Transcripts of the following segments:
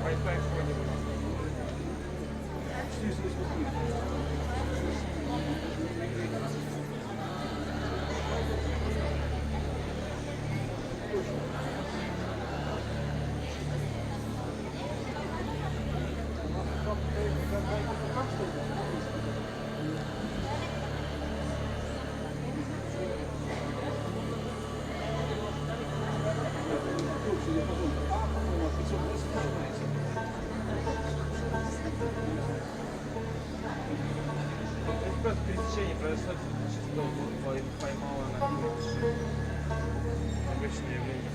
Wi-Fi в ходе у нас. Просто пересечение произошло чисто поймала на обычное явление.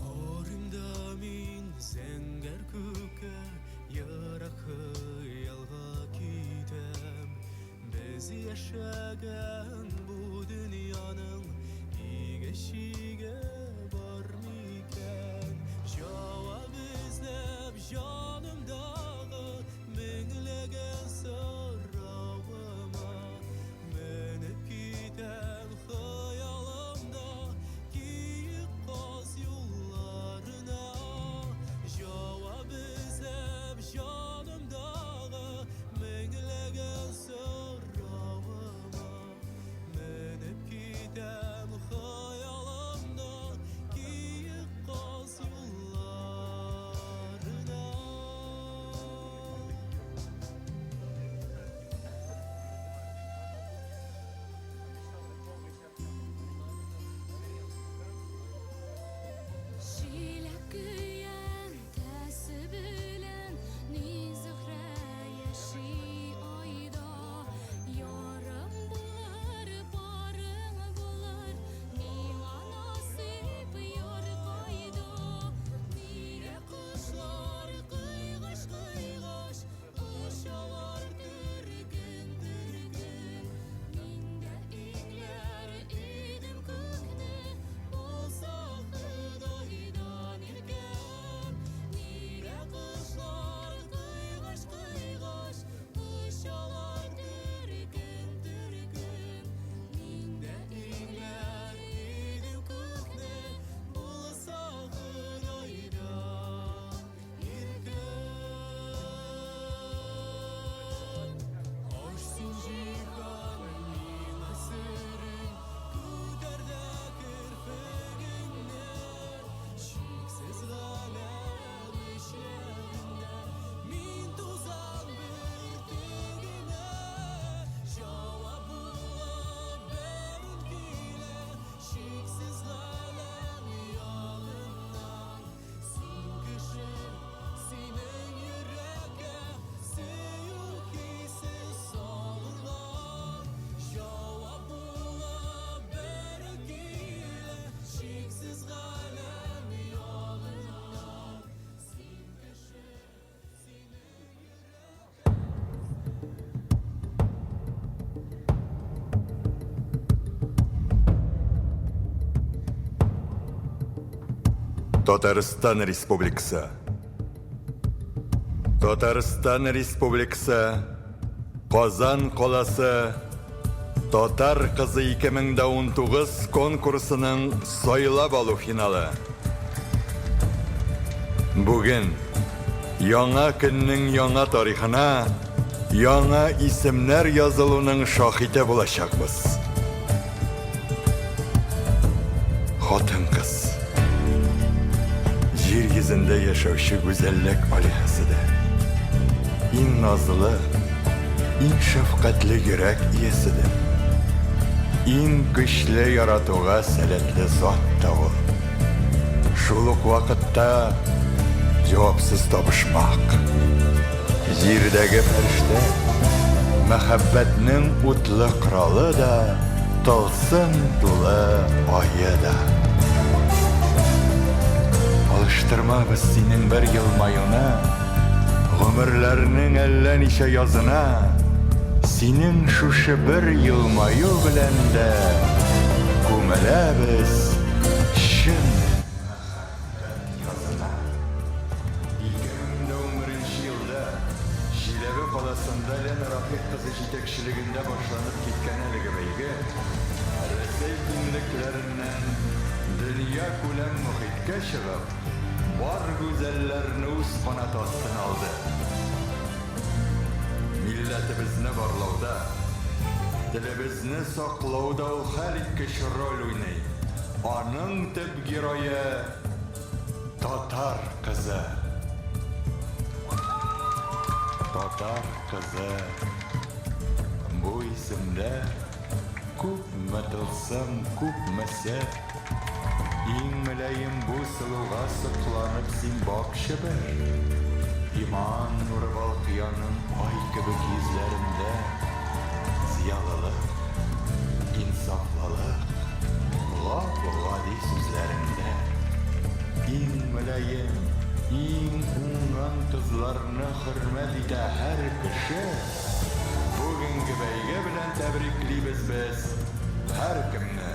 Карыйм да мин зәңгәр күккә, ерак хыялга китәм. Без яшәгән бу дөньяның иге-чиге бар микән? Җавап эзләп җанымдагы меңләгән соравыма менеп китәм хыялымда киек каз юлларына. Җавап эзләп җанымдагы меңләгән соравыма менеп китәм хыялымда киек каз юлларына. Чиләк көянтәсе белән ни Зөһрә яши айда. Ярым булыр, парың булыр, миңа насыйп яр кайда? Нигә кошлар кыйгач-кыйгач очалар төркем-төркем? Мин дә иңләр идем күкне, булса Ходайдан иркәм. Нигә кошлар кыйгач-кыйгач очалар төркем-төркем? Мин дә иңләр идем күкне, булса Ходайдан иркәм. Аш син җиһан миңа серең, күтәр дә керфегеңне. Чиксез галәм эчләрендә мин тузан бөртегенә. Җавап булып бәрүн килә чиксез галәм ягыннан. Син кеше, синең йөрәккә сөю хисе салынган. Җавап булып бәрүн килә чиксез галәм ягыннан. Син кеше, синең йөрәккә. Татарстан Республикасы. Татарстан Республикасы, Казан каласы, Татар кызы 2019 конкурсының сайлап алу финалы. Бүген яңа көннең яңа тарихына яңа исемнәр язылуның шаһите булачакбыз. Хатын-кыз. Җир йөзендә яшәүче гүзәллек алиһәсе дә. Иң назлы, иң шәфкатьле йөрәк иясе дә. Иң көчле яратуга сәләтле зат та ул. Шул ук вакытта җавапсыз табышмак. Җирдәге фәрештә, мәхәббәтнең утлы коралы да, тылсым тулы ае да. Алыштырмабыз синең бер елмаюны, гомерләрнең әллә ничә язына, синең шушы бер елмаю белән дә күмеләбез чын мәхәббәт язына. 2011 елда Чиләбе каласында Лена Рафик кызы җитәкчелегендә башланып киткән әлеге бәйге Рәсәй киңлекләренә дөньякүләм мохиткә чыгып, бар гүзәлләрне үз канаты астына алды. Милләтебезне барлауда, телебезне саклауда ул хәлиткеч роль уйный. Аның төп герое, татар кызы. Татар кызы. Бу исемдә Күпме тылсым, күпме сер. Иң мөлаем бу сылуга сокланып син бакчы бер. Иман нуры балкый аның ай кебек йөзләрендә. Зыялылык, инсафлылык, гап-гади сүзләрендә. Иң мөлаем, иң уңган кызларны хөрмәт итә һәр кеше. Бүгенге бәйге белән тәбриклибез без һәркемне.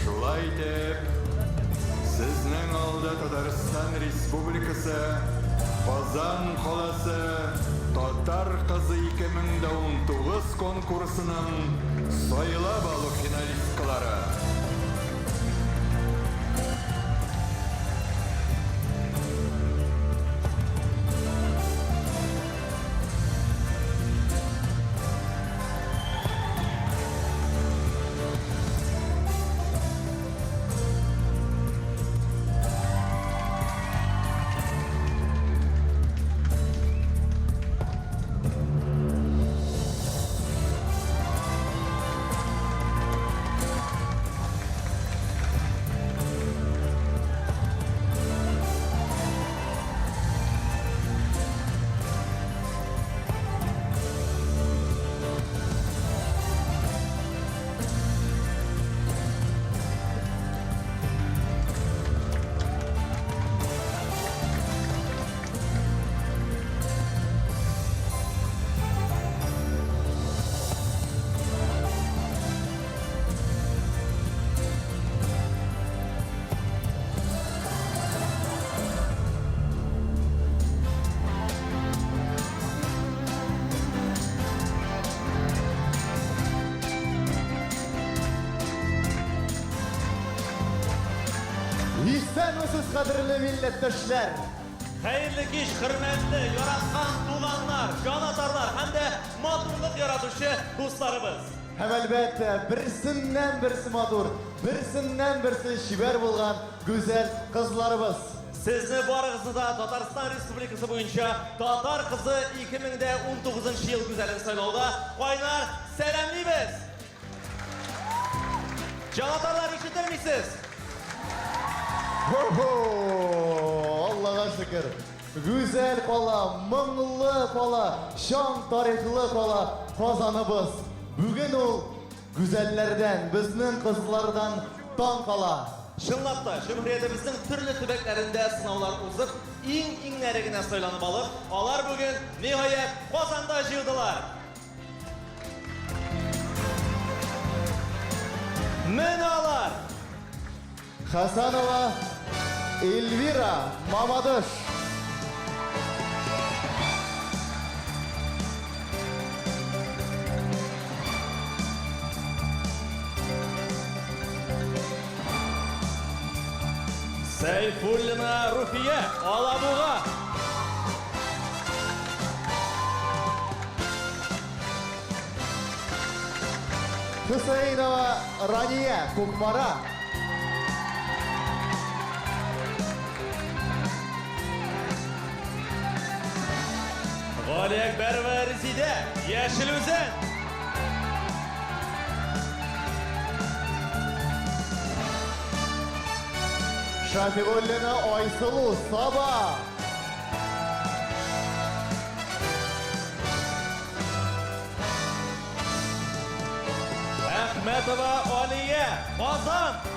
Шулай итеп, сезнең алда Татарстан Республикасы Казан каласы Татар кызы 2019 конкурсының сайлап алу финалисткалары. Исәнмесез, кадерле милләттәшләр! Хәерле кич, хөрмәтле, яраткан туганнар, җанатарлар һәм дә матурлык яратучы дусларыбыз! Һәм әлбәттә, берсеннән-берсе матур, берсеннән-берсе чибәр булган гүзәл кызларыбыз. Сезне барыгызны да Татарстан Республикасы буенча Татар кызы 2019 ел гүзәлен сайлауда кайнар сәламлибез! Җанатарлар ишетелмисез! Хо-хо! Аллага шөкер! Гүзәл кала, моңлы кала, чаң тарихлы кала Казаныбыз. Бүген ул гүзәлләрдән, безнең кызлардан таң кала. Чынлап та, җөмһүриятебезнең төрле төбәкләрендә сынаулар узып, иң-иңнәре генә сайланып алып, алар бүген, ниһаять, Казанда җыелдылар. Менә алар! Хәсәнова Эльвира, Мамадыш. Сәйфуллина Руфия, Алабуга. Хөсәенова Рания, Кукмара. Галиәкбәрова Резидә, Яшел Үзән. Шафигуллина Айсылу, Саба. Әхмәтова Алия, Казан.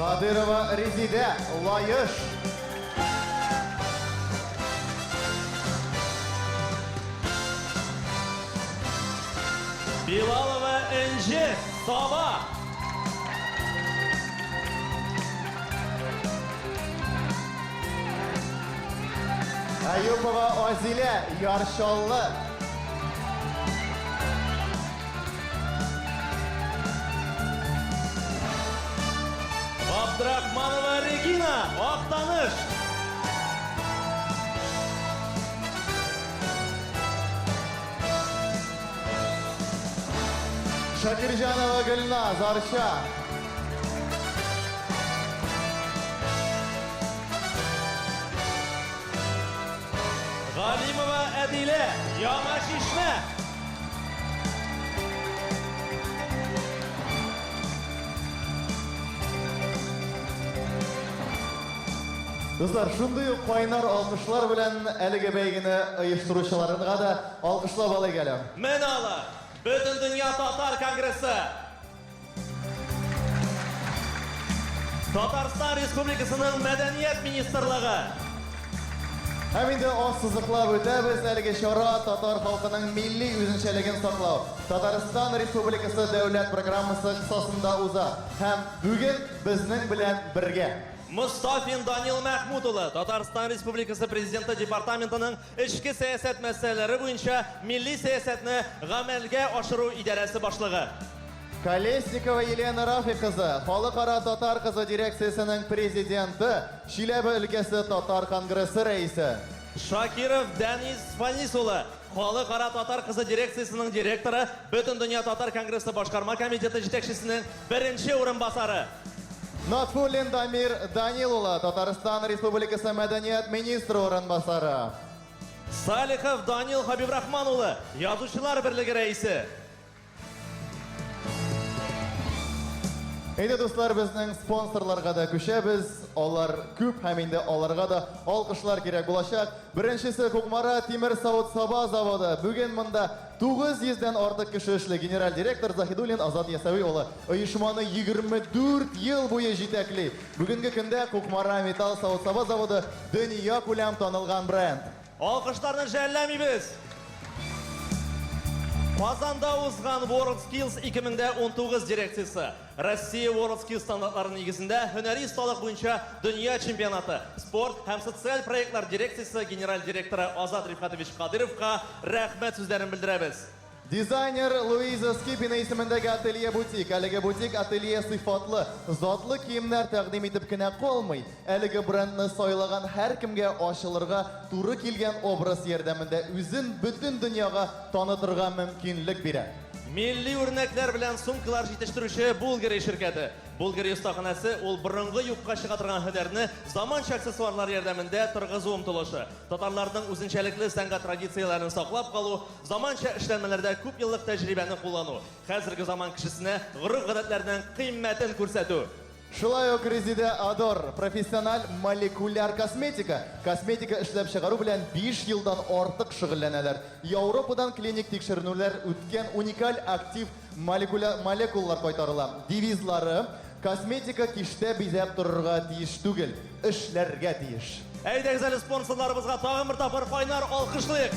Кадырова Резидә, Лаеш. Билалова Энҗе, Саба. Әюпова Азилә, Яр Чаллы. Абдрахманова Регина, Актаныш. Шакирҗанова Гөлназ, Арча. Галимова Әдилә, Яңа Чишмә. Дуслар, шундый ук кайнар алкышлар белән әлеге бәйгене оештыручыларга да алкышлап алыйк әле. Менә алар, Бөтендөнья татар конгрессы. Татарстан Республикасының Мәдәният министрлыгы. Һәм инде ассызыклап үтәбез, әлеге чара татар халкының милли үзенчәлеген саклау, Татарстан Республикасы дәүләт программасы кысасында уза һәм бүген безнең белән бергә. Мостафин Данил Мәхмүт улы, Татарстан Республикасы Президенты Департаментының эчке сәясәт мәсьәләләре буенча милли сәясәтне гамәлгә ашыру идарәсе башлыгы. Колесникова Елена Рафик кызы, Халыкара татар кызы дирекциясенең президенты, Чиләбе өлкәсе татар конгрессы рәисе. Шакиров Дәнис Фанис улы, Халыкара татар кызы дирекциясенең директоры, Бөтендөнья татар конгрессы башкарма комитеты җитәкчесенең беренче урынбасары. Нотфуллин Дамир Данил улы, Татарстан Республикасы мәдәният министры урынбасары. Салихов Данил Хабибрахман улы, Язучылар берлеге рәисе. Әйдә, дуслар, безнең спонсорларга да күчәбез. Алар күп һәм инде аларга да алкышлар кирәк булачак. Беренчесе Кукмара тимер савыт-саба заводы. Бүген монда 900 дән артык кеше эшли. Генераль директор Заһидуллин Азат Ясәви улы оешманы 24 ел буе җитәкли. Бүгенге көндә Кукмара металл савыт-саба заводы дөнья күләм танылган бренд. Алкышларны жәлләмибез! Казанда узган WorldSkills 2019 дирекциясе Россия WorldSkills стандартлары нигезендә һөнәри осталык буенча дөнья чемпионаты, спорт һәм социаль проектлар дирекциясе генераль директоры Азат Рифкатович Кадыровка рәхмәт сүзләрен белдерәбез. Дизайнер Луиза Скипина исемендәге ателье-бутик. Әлеге бутик-ателье сыйфатлы, затлы киемнәр тәкъдим итеп кенә калмый, әлеге брендны сайлаган һәркемгә ачылырга туры килгән образ ярдәмендә үзен бөтен дөньяга танытырга мөмкинлек бирә. Милли үрнәкләр белән сумкалар җитештерүче Булгари ширкәте. Булгари остаханәсе ул борынгы юкка чыга торган һөнәрне заманча аксессуарлар ярдәмендә торгызу омтылышы. Татарларның үзенчәлекле сәнгать традицияләрен саклап калу, заманча эшләнмәләрдә күпьеллык тәҗрибәне куллану, хәзерге заман кешесенә гореф-гадәтләрнең кыйммәтен күрсәтү. Шулай ук Резидә Адор, профессиональ молекуляр косметика, косметика эшләп чыгару белән биш елдан артык шөгыльләнәләр. Яуропадан клиник тикшеренүләр үткән уникаль актив молекуля молекулалар кайтарыла. Девизлары, Косметика киштә бизәп торырга тиеш түгел, эшләргә тиеш. Әйдәгез әле спонсорларыбызга тагын бер тапкыр кайнар алкышлыйк.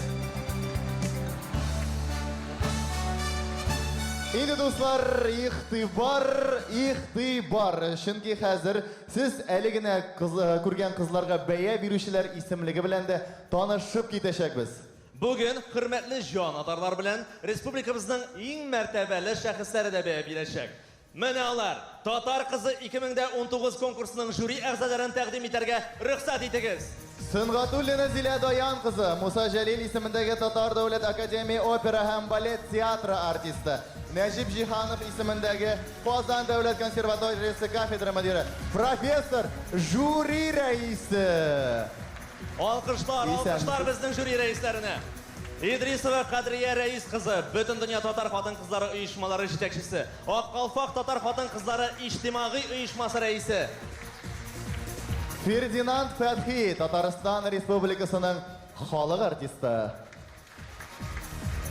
Инде, дуслар, игътибар, игътибар! Чөнки хәзер сез әле генә кыз, күргән кызларга бәя бирүчеләр исемлеге белән дә танышып китәчәкбез. Бүген хөрмәтле җан атарлар белән республикабызның иң мәртәбәле шәхесләре дә бәя бирәчәк. Менә алар, Татар кызы 2019 конкурсының жюри әгъзаларын тәкъдим итәргә рөхсәт итегез. Сөнгатуллина Зилә Даян кызы, Муса Җәлил исемендәге Татар дәүләт академия опера һәм балет театры артисты, Нәҗип Җиһанов исемендәге Казан дәүләт консерваториясе кафедра мөдире, профессор, жюри рәисе. Алкышлар, алкышлар безнең жюри рәисләренә. Идрисова Кадрия Рәис кызы, Бөтендөнья татар хатын-кызлары оешмалары җитәкчесе, Ак калфак татар хатын-кызлары иҗтимагый оешмасы рәисе. Фердинанд Фәтхи, Татарстан Республикасының халык артисты.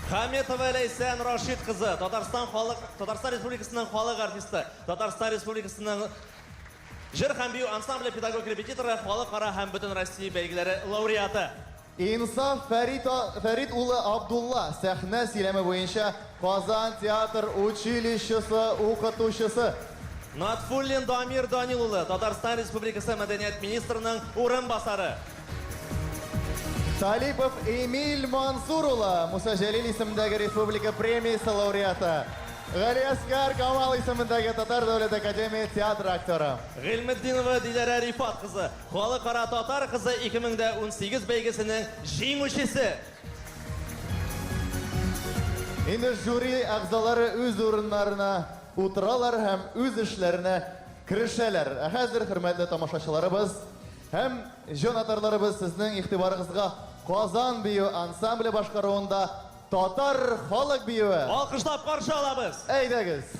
Хаметова Ләйсән Рашид кызы, Татарстан халык Татарстан Республикасының халык артисты, Татарстан Республикасының Җыр һәм бию ансамбле педагог-репетиторы, халыкара һәм бөтенроссия бәйгеләре лауреаты. Инсаф Фәрит, Фәрит улы Абдулла, сәхнә сөйләме буенча Казан театр училищесы укытучысы. Нотфуллин Дамир Данил улы, Татарстан Республикасы мәдәният министрының урынбасары. Талипов Эмиль Мансур улы, Муса Җәлил исемендәге республика премиясе лауреаты. Галиәсгар Камал исемендәге Татар дәүләт академия театры актеры. Гыйльметдинова Диләрә Рифат кызы, Халыкара Татар кызы 2018 бәйгесенең җиңүчесе. Инде жюри әгъзалары үз урыннарына утыралар һәм үз эшләренә керешәләр. Ә хәзер, хөрмәтле тамашачыларыбыз һәм җанатарларыбыз, сезнең игътибарыгызга Казан бию ансамбле башкаруында Татар халык биюе. Алкышлап каршы алабыз. Әйдәгез.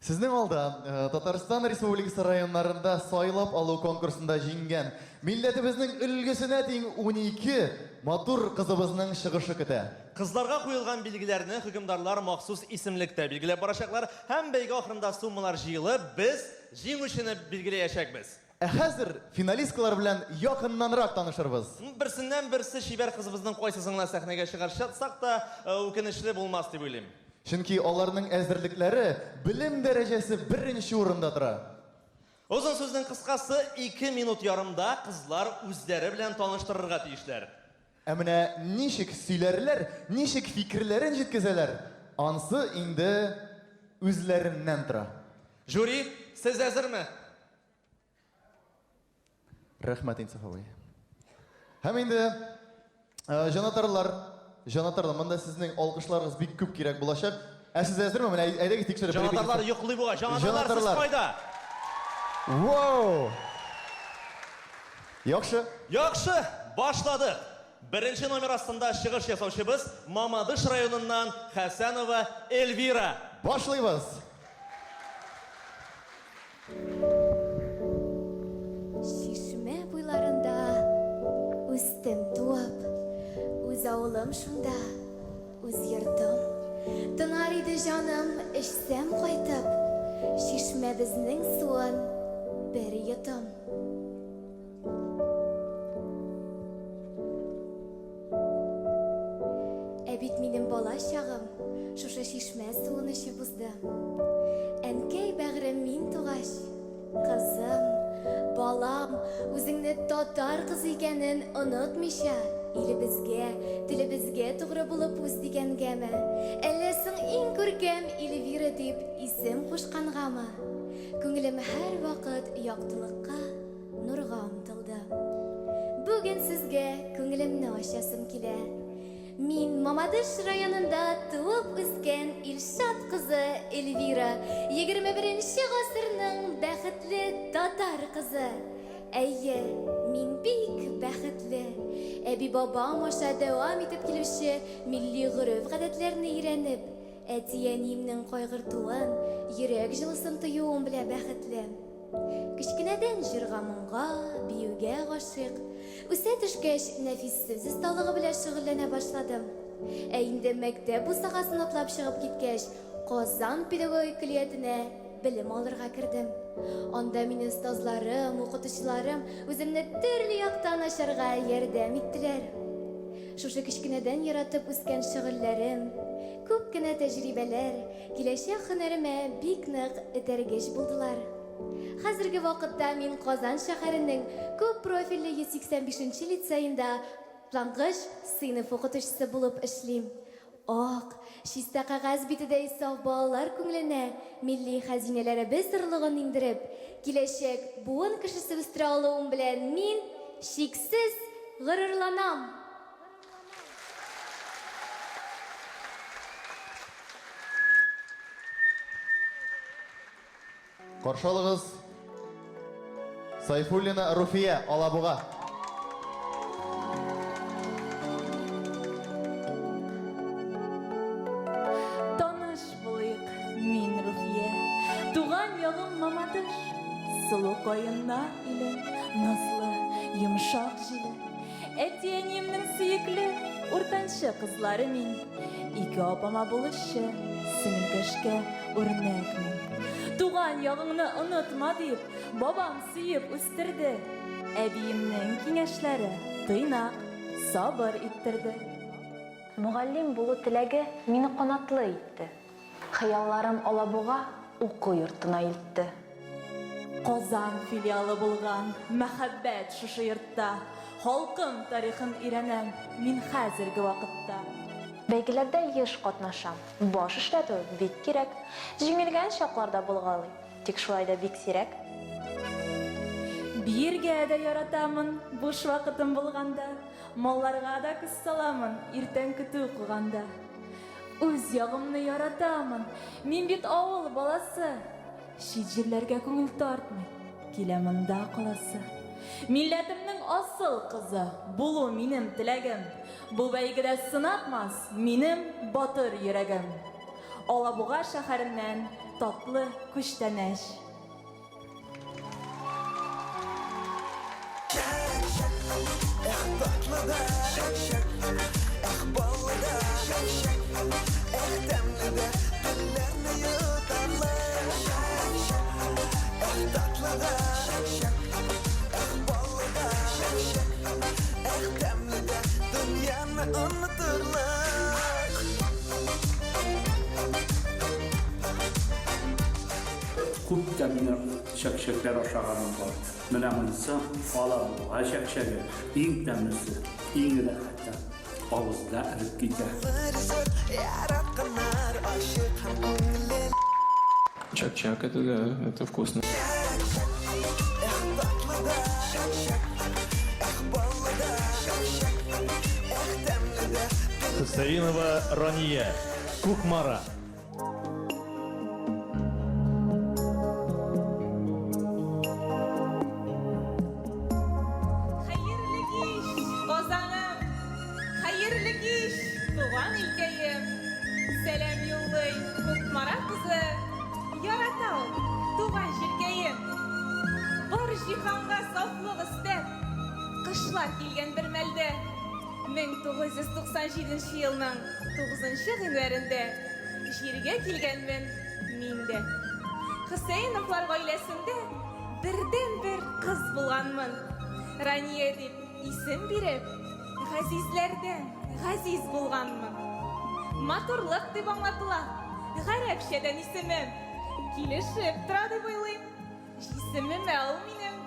Сезнең алда э, Татарстан Республикасы районнарында сайлап алу конкурсында җиңгән милләтебезнең өлгесенә тиң 12 матур кызыбызның чыгышы көтә. Кызларга куелган билгеләрне хөкемдарлар махсус исемлектә билгеләп барачаклар һәм бәйге ахырында суммалар җыелып, без җиңүчене билгеләячәкбез. Ә хәзер финалисткалар белән якыннанрак танышырбыз. Берсеннән берсе чибәр кызыбызның кайсысын гына сәхнәгә чыгарсак та, үкенечле булмас дип уйлыйм. Чөнки аларның әзерлекләре, белем дәрәҗәсе беренче урында тора. Озын сүзнең кыскасы, ике минут ярымда кызлар үзләре белән таныштырырга тиешләр. Ә менә ничек сөйләрләр, ничек фикерләрен җиткезәләр, ансы инде үзләреннән тора. Жюри, сез әзерме? Рәхмәт, Инсаф абый. Һәм инде э, җанатарлар, җанатарлар, монда сезнең алкышларыгыз бик күп кирәк булачак. Ә сез әзерме? Менә әйдәгез тикшереп. Җанатарлар йоклый бугай. Җанатарлар, сез кайда? Вау! Яхшы. Яхшы, башладык. Беренче номер астында чыгыш ясаучыбыз Мамадыш районыннан Хәсәнова Эльвира. Башлыйбыз. Чишмә буйларында үстем туып, Үз авылым шунда, үз йортым. Тынар иде җаным, эчсәм кайтып, Чишмәбезнең суын бер йотым. Ә бит минем бала чагым шушы чишмә суын эчеп узды. Әнкәй бәгърем мин тугач, кызым, балам, үзеңне татар кызы икәнен онытмыйча, илебезгә, телебезгә тугры булып үс дигәнгәме, әллә соң иң күркәм Эльвира дип исем кушкангамы, күңелем һәрвакыт яктылыкка, нурга омтылды. Бүген сезгә күңелемне ачасым килә. Мин Мамадыш районында туып үскән Илшат кызы Эльвира, 21 гасырның бәхетле татар кызы. Әйе, мин бик бәхетле. Әби-бабам аша дәвам итеп килүче милли гореф-гадәтләрне өйрәнеп, әти-әниемнең кайгыртуын, йөрәк җылысын тоюым белән бәхетле. Кечкенәдән җырга-моңга, биюгә гашыйк. Үсә төшкәч, нәфис сүз осталыгы белән шөгыльләнә башладым. Ә инде мәктәп бусагасын атлап чыгып киткәч, Казан педагогик көллиятенә белем алырга кердем. Анда мине остазларым, укытучыларым үземне төрле яктан ачарга ярдәм иттеләр. Шушы кечкенәдән яратып үскән шөгыльләрем, күп кенә тәҗрибәләр, Киләчәк һөнәремә бик нык этәргеч булдылар. Хәзерге вакытта мин Казан шәһәренең күп профильле 185 нче лицеенда башлангыч сыйныф укытучысы булып эшлим. Ак, чиста кәгазь битедәй саф балалар күңеленә милли хәзинәләребез орлыгын иңдереп, киләчәк буын кешесе үстерә алуым белән мин чиксез горурланам! Каршы алыгыз Сайфуллина Руфия, Алабуга. Таныш булыйк, мин Руфия. Туган ягым Мамадыш. Сылу каеннар иле, назлы, йомшак җиле. Әти-әниемнең сөекле уртанчы кызлары мин. Ике апама булышчы, сеңелкәшкә үрнәк мин. Туган ягыңны онытма дип, бабам сөеп үстерде. Әбиемнең киңәшләре тыйнак, сабыр иттерде. Мөгаллим булу теләге мине канатлы итте. Хыялларым Алабуга уку йортына илтте. Казан филиалы булган мәхәббәт шушы йортта. Халкым тарихын өйрәнәм мин хәзерге вакытта. Бәйгеләрдә еш катнашам. Баш эшләтү бик кирәк. Җиңелгән чаклар да булгалый, тик шулай да бик сирәк. Биергә дә яратамын, буш вакытым булганда. Малларга да күз саламын, иртән көтү куганда. Үз ягымны яратамын, мин бит авыл баласы. Чит җирләргә күңел тартмый, килә монда каласы. Милләтемнең асыл кызы булу минем теләгем. Бу бәйгедә сынатмас минем батыр йөрәгем. Алабуга шәһәреннән татлы күчтәнәч. Күп тәмле чәкчәкләр ашаганым бар. Менә монысы алабуга чәкчәге, иң тәмлесе, иң рәхәте. Авызда эреп китә. Чак-чак, это да, это вкусно. Хөсәенова Рания, Кукмара. Хәерле кич, Казаным! Хәерле кич, туган илкәем! Сәлам юллый Кукмара кызы, Ярата ул туган җиркәем! Бар җиһанга сафлык өстәп, Кышлар килгән бер мәлдә, 1997 нче елның тугызынчы гыйнвәрендә җиргә килгәнмен мин дә. Хөсәеновлар гаиләсендә бердәнбер кыз булганмын. Рания дип исем биреп, газизләрдән газиз булганмын. Матурлык дип аңлатыла гарәпчәдән исемем. Килешеп тора дип уйлыйм. Җисемемә ул минем.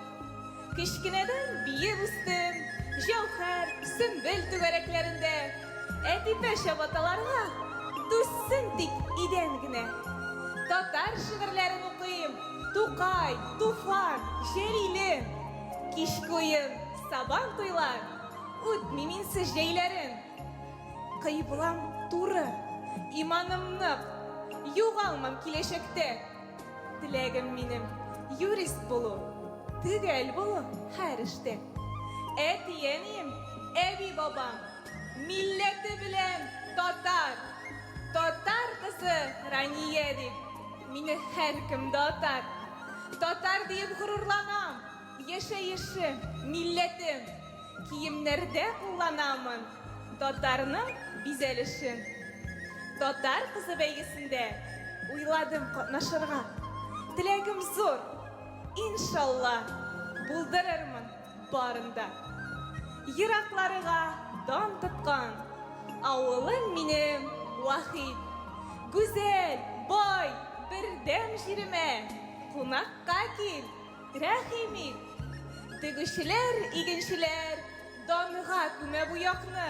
Кечкенәдән биеп үстем, Җәүһәр, Сөмбел түгәрәкләрендә. Әтипә чабаталарга түзсен тик идән генә. Татар шигырьләрен укыйм, Тукай, Туфан, Җәлилем. Кичке уен, Сабан туйлар, үтми минсез җәйләрем. Кыйблам туры, иманым нык, югалмам киләчәктә. Теләгем минем юрист булу, төгәл булу һәр эштә. Әти-әнием, әби-бабам, милләте белән татар. Татар кызы Рания дип, мине һәркем дә атар. Татар диеп горурланам, яшәешем, милләтем. Киемнәрдә кулланамын татарның бизәлешен. Татар кызы бәйгесендә уйладым катнашырга. Теләгем зур, иншалла, булдырырмын барын да. Еракларга дан тоткан авылым минем Вахит. Гүзәл, бай, бердәм җиремә кунакка кил. Рәхим ит! Тегүчеләр, игенчеләр данга күмә бу якны.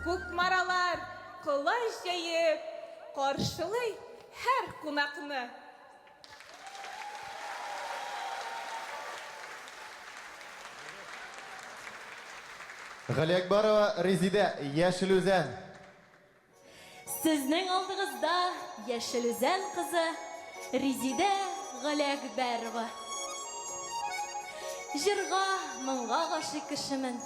Кукмаралар колач җәеп каршылый һәр кунакны. Галиәкбәрова Резидә, Яшел Үзән. Сезнең алдыгызда Яшел Үзән кызы Резидә Галиәкбәрова. Җырга, моңга гашыйк кешемен.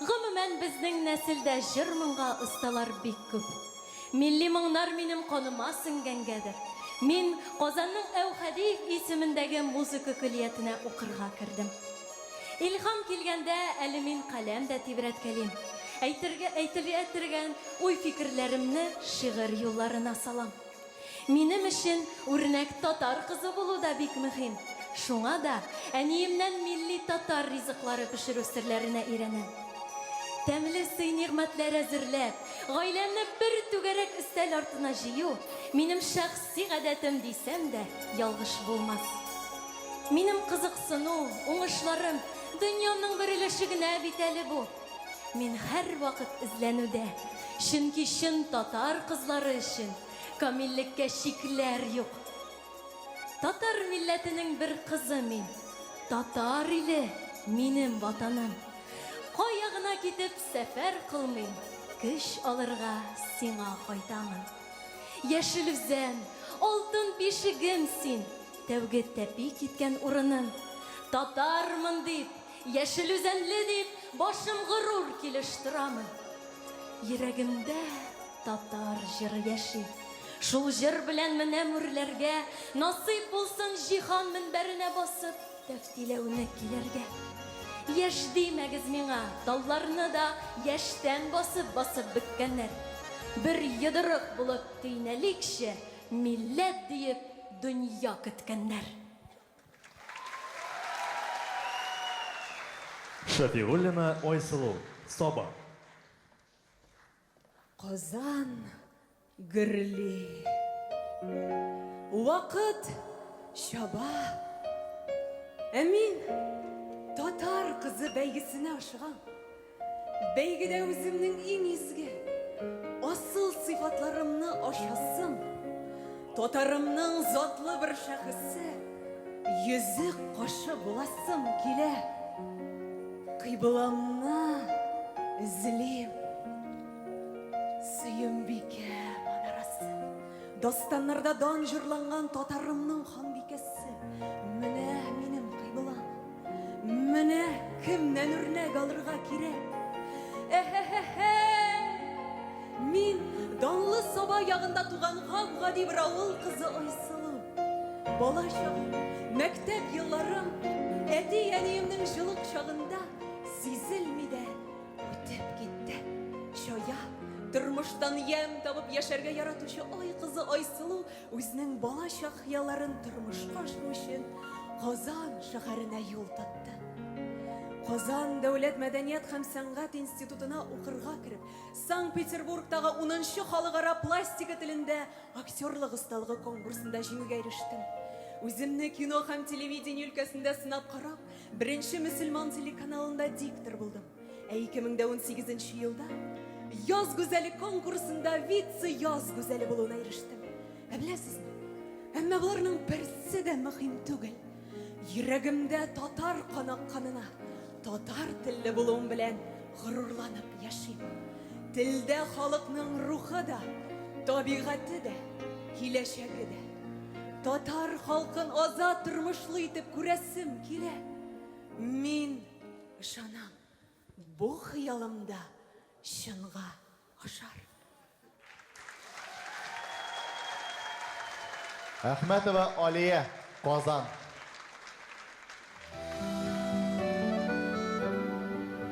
Гомумән, безнең нәселдә җыр-моңга осталар бик күп. Милли моңнар минем каныма сеңгәнгәдер, мин Казанның Әүхәдиев исемендәге музыка көллиятенә укырга кердем. Илһам килгәндә әле мин каләм дә тибрәткәлим. Әйтергә, әйтелгә тергән уй-фикерләремне шигырь юлларына салам. Минем өчен үрнәк татар кызы булу да бик мөһим. Шуңа да әниемнән милли татар ризыклары пешерү серләренә өйрәнәм. Тәмле сый-нигъмәтләр әзерләп, гаиләмне бер түгәрәк өстәл артына җыю, минем шәхси гадәтем дисәм дә ялгыш булмас. Минем кызыксыну, уңышларым, дөньямның бер өлеше генә бит әле бу. Мин һәрвакыт эзләнүдә, чөнки чын татар кызлары өчен камиллеккә чикләр юк. Татар милләтенең бер кызы мин. Татар иле, минем ватаным. Кая гына китеп сәфәр кылмыйм, көч алырга сиңа кайтамын. Яшел үзән, алтын бишегем син, Тәүге тәпи киткән урыным. Татармын дип, яшел үзәнле дип, Башым горур килеш торамын. Йөрәгемдә татар җыры яши. Шул җыр белән менәм үрләргә, Насыйп булсын җиһан мөнбәренә басып, Тәфтиләүне килергә. Яшь димәгез миңа, талларны да Яшьтән басып-басып бөккәннәр. Бер йодрык булып төйнәликче, Милләт диеп дөнья көткәннәр. Шәфигуллина Айсылу, Саба. Казан гөрли. Вакыт чаба. Ә мин татар кызы бәйгесенә ашыгам. Бәйгедә үземнең иң изге, асыл сыйфатларымны ачасым, татарымның затлы бер шәхесе, йөзек кашы буласым килә. Кыйбламны эзлим. Сөембикә манарасы. Дастаннарда дан җырланган татарымның ханбикәсе. Менә минем кыйблам. Менә кемнән үрнәк алырга кирәк. Әһәһәһә! Мин данлы Саба ягында туган гап-гади бер авыл кызы Айсылу. Бала чагым, мәктәп елларым әти-әниемнең җылы кочагында сизелми дә үтеп китте. Чая, тормыштан ямь табып яшәргә яратучы ай кызы Айсылу үзенең балачак хыялларын тормышка ашыру өчен Казан шәһәренә юл тотты. Казан дәүләт мәдәният һәм сәнгать институтына укырга кереп, Санкт-Петербургтагы 10нчы халыкара пластика телендә актерлык осталыгы конкурсында җиңүгә ирештем. Үземне кино һәм телевидение өлкәсендә сынап карап, Беренче мөселман телеканалында диктор булдым. Ә 2018 нче елда Яз гүзәле конкурсында вице-яз гүзәле булуына ирештем. Ә беләсезме? Әмма боларның берсе дә мөһим түгел. Йөрәгемдә татар каны акканына, татар телле булуым белән горурланып яшим. Телдә халыкның рухы да, табигате дә, киләчәге дә. Татар халкын азат тормышлы итеп күрәсем килә. Мин ышанам, бу хыялым да чынга ашар. Әхмәтова Алия, Казан.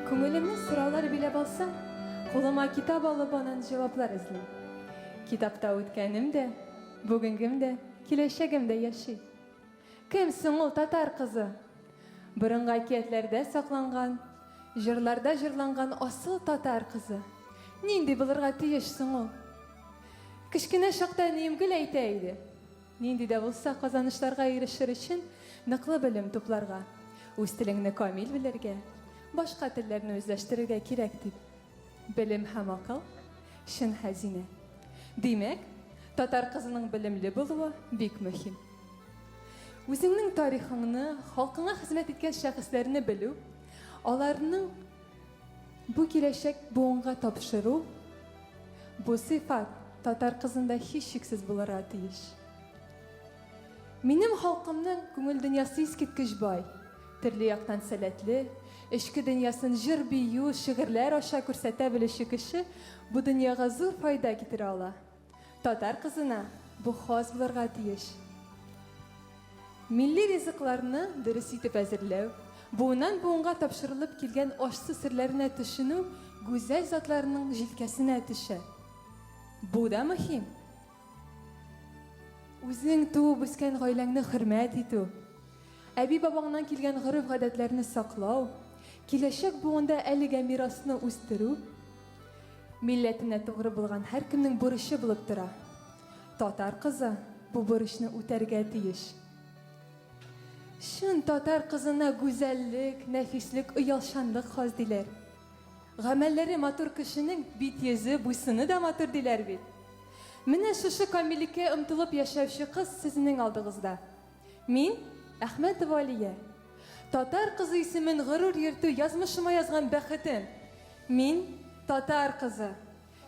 Күңелемне сораулар биләп алса, кулыма китап алып аннан җаваплар эзлим. Китапта үткәнем дә, бүгенгем дә, киләчәгем дә яши. Кем соң ул татар кызы? Борынгы әкиятләрдә сакланган, җырларда җырланган асыл татар кызы. Нинди булырга тиеш соң ул? Кечкенә чакта әнием гел әйтә иде. Нинди дә булса казанышларга ирешер өчен ныклы белем тупларга, үз телеңне камил белергә, башка телләрне үзләштерергә кирәк дип. Белем һәм акыл, чын хәзинә. Димәк, татар кызының белемле булуы бик мөһим. Үзеңнең тарихыңны, халкыңа хезмәт иткән шәхесләрне белү, аларның бу киләчәк буынга тапшыру, Бу сыйфат татар кызында һичшиксез булырга тиеш. Минем халкымның күңел дөньясы искиткеч бай, төрле яктан сәләтле, эчке дөньясын җыр-бию, шигырьләр аша күрсәтә белүче кеше бу дөньяга зур файда китерә ала. Татар кызына бу хас булырга тиеш. Милли ризыкларны дөрес итеп әзерләү, буыннан-буынга тапшырылып килгән аш-су серләренә төшенү гүзәл затларның җилкәсенә төшә. Бу да мөһим. Үзең туып үскән гаиләңне хөрмәт итү, әби-бабаңнан килгән гореф-гадәтләрне саклау, киләчәк буында әлегә мирасны үстерү, милләтенә тугры булган һәркемнең бурычы булып тора. Татар кызы бу бурычны үтәргә тиеш. Чын татар кызына гүзәллек, нәфислек, оялчанлык хас диләр. Гамәлләре матур кешенең бит-йөзе, буй-сыны да матур диләр бит. Менә шушы камиллеккә омтылып яшәүче кыз сезнең алдыгызда. Мин, Әхмәтова Алия. Татар кызы исемен горур йөртү язмышыма язган бәхетем. Мин, татар кызы.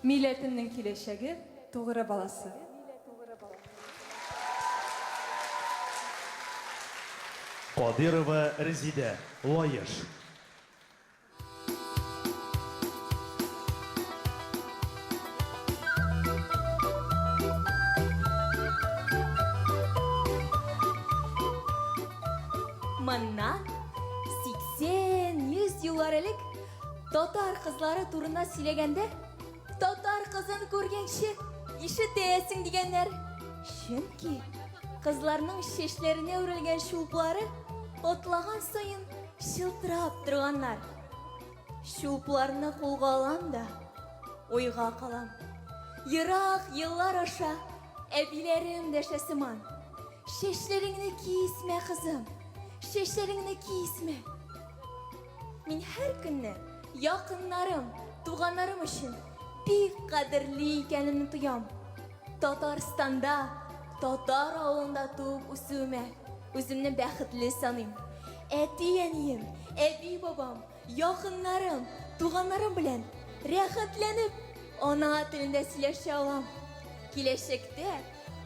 Милләтемнең киләчәге, тугры баласы. Кадыйрова Резидә, Лаеш. Моннан 80-100 еллар элек Татар кызлары турында сөйләгәндә, татар кызын күргәнче ишетәсең дигәннәр. Чөнки кызларның чәчләренә үрелгән чулпылары атлаган саен чылтырап торганнар. Чулпыларны кулга алам да, уйга калам. Ерак еллар аша әбиләрем дәшә сыман. Чәчләреңне кисмә, кызым, чәчләреңне кисмә. Мин һәр көнне якыннарым, туганнарым өчен бик кадерле икәнемне тоям. Татарстанда, татар авылында туып үсүемә үземне бәхетле саныйм. Әти-әнием, әби-бабам, якыннарым, туганнарым белән рәхәтләнеп. ана телендә сөйләшә алам. Киләчәктә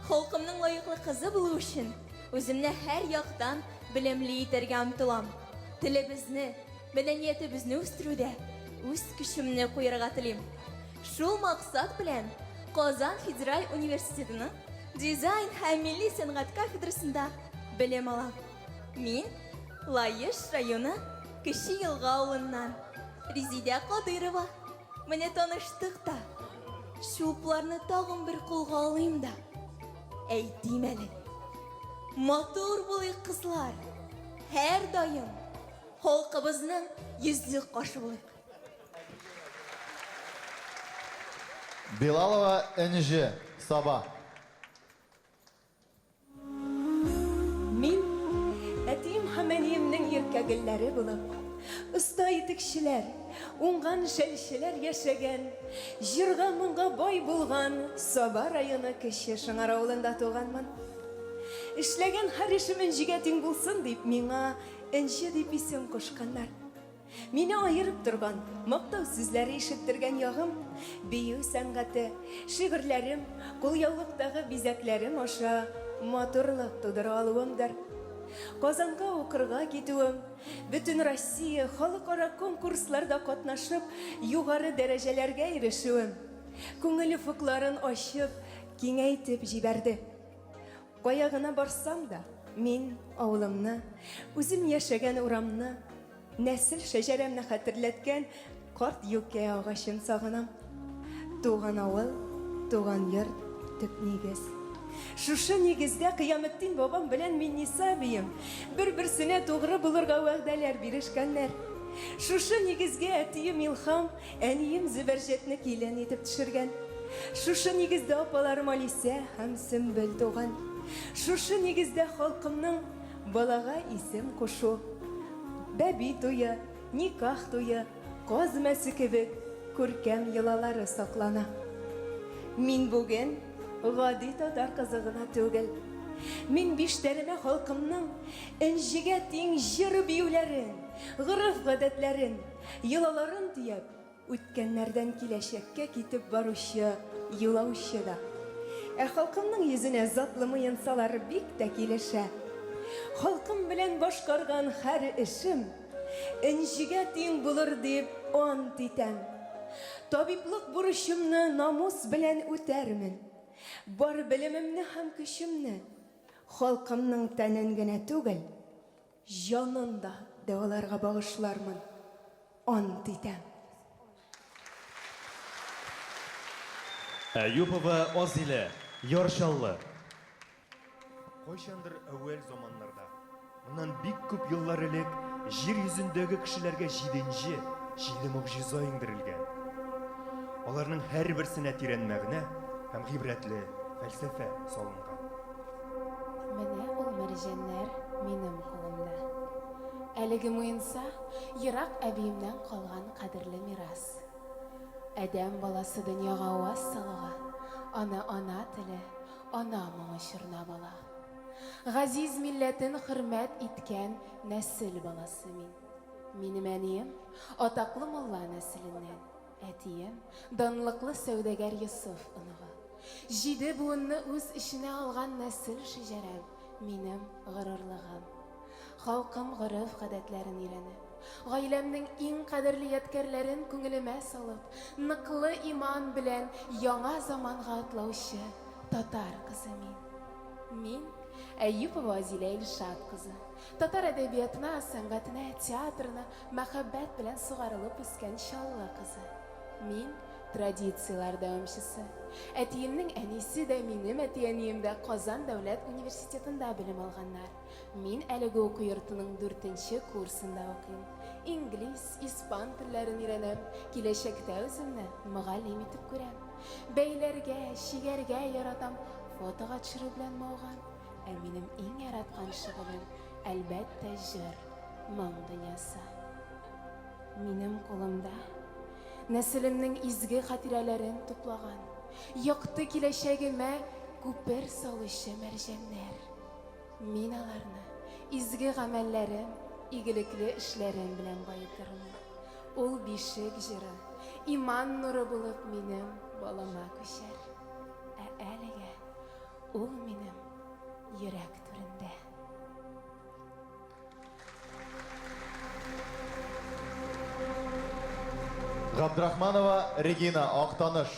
халкымның лаеклы кызы булу өчен үземне һәр яктан белемле итәргә омтылам. Телебезне, мәдәниятебезне үстерүдә үз көчемне куярга телим. Шул максат белән Казан федераль университетының дизайн һәм милли сәнгать кафедрасында белем алам. Мин Лаеш районы Кече Елга авылыннан Резидә Кадыйрова. Менә таныштык та. Чулпларны тагын бер кулга алыйм да. Әйтим әле. Матур булыйк, кызлар. Һәрдаим халкыбызның йөзле кашы булыйк. Билалова Энҗе, Саба. Мин, әтием һәм әниемнең иркә гөлләре булып, оста итекчеләр, уңган шәлчеләр яшәгән, җырга-моңга бай булган Саба районы Кече Шыңар авылында туганмын. Эшләгән һәр эшем энҗегә тиң булсын дип, миңа Энҗе дип исем кушканнар. Мине аерып торган, мактау сүзләре ишеттергән ягым, бию сәнгате, шигырьләрем, кулъяулыктагы бизәкләрем аша матурлык тудыра алуымдыр. Казанга укырга китүем, Бөтенроссия, халыкара конкурсларда катнашып, югары дәрәҗәләргә ирешүем, күңел офыкларын ачып, киңәйтеп җибәрде. Кая гына барсам да, мин авылымны, үзем яшәгән урамны, нәсел шәҗәрәмне хәтерләткән карт юкә агачын сагынам. Туган авыл, туган йорт, төп нигез. Шушы нигездә Кыяметдин бабам белән Минниса әбием бер-берсенә тугры булырга вәгъдәләр бирешкәннәр. Шушы нигезгә әтием Илһам Әнием Зөбәрҗәтне килен итеп төшергән. Шушы нигездә апаларым Алисә һәм Сөмбел туган. Шушы нигездә халкымның балага исем кушу, бәби туе, никах туе, каз өмәсе кебек күркәм йолалары саклана. Мин бүген гади татар кызы гына түгел. Мин биштәремә халкымның энҗегә тиң җыр-биюләрен, гореф-гадәтләрен, Йолаларын төяп, үткәннәрдән киләчәккә китеп баручы юлаучы да. Ә халкымның йөзенә затлы муенсалар бик тә килешә. Халкым белән башкарган һәр эшем энҗегә тиң булыр дип ант итәм. Табиблык бурычымны намус белән үтәрмен. Бар белемемне һәм көчемне халкымның тәнен генә түгел, Җанын да дәваларга багышлармын, ант итәм. Әюпова Азилә, Яр Чаллы. Кайчандыр әүвәл заманнарда, моннан бик күп еллар элек, җир йөзендәге кешеләргә җиденче, җиде могҗиза иңдерелгән. Аларның һәрберсенә тирән мәгънә һәм гыйбрәтле фәлсәфә салынган. Менә ул мәрҗәннәр минем кулымда. Әлеге муенса, ерак әбиемнән калган кадерле мирас. Адәм баласы дөньяга аваз салуга, аны ана теле, ана моңы чорнап ала. Газиз милләтен хөрмәт иткән нәсел баласы мин. Минем әнием, атаклы мулла нәселеннән. Әтием, данлыклы сәүдәгәр Йосыф оныгы. Җиде буынны үз эченә алган нәсел шәҗәрәм, минем горурлыгым. Халкым гореф-гадәтләрен өйрәнеп, гаиләмнең иң кадерле ядкәрләрен күңелемә салып, ныклы иман белән яңа заманга атлаучы татар кызы мин. Мин, Әюпова Азилә Илшат кызы. Татар әдәбиятына, сәнгатенә, театрына Мәхәббәт белән сугарылып үскән Чаллы кызы. Мин, традицияләр дәвамчысы. Әтиемнең әнисе дә, минем әти-әнием дә Казан дәүләт университетында белем алганнар. Мин әлеге уку йортының дүртенче курсында укыйм. Инглиз, испан телләрен өйрәнәм, киләчәктә үземне мөгаллим итеп күрәм. Бәйләргә, чигәргә яратам, фотога төшерү белән мавыгам. Ә минем иң яраткан шөгылем, әлбәттә, җыр, моң дөньясы. Минем кулымда нәселемнең изге хатирәләрен туплаган, якты киләчәгемә күпер салучы мәрҗәннәр. Мин аларны изге гамәлләрем, игелекле эшләрем белән баетырмын. Ул бишек җыры. Иман нуры булып минем балама күчәр. Ә әлегә ул минем йөрәк түрендә. Габдрахманова Регина, Актаныш.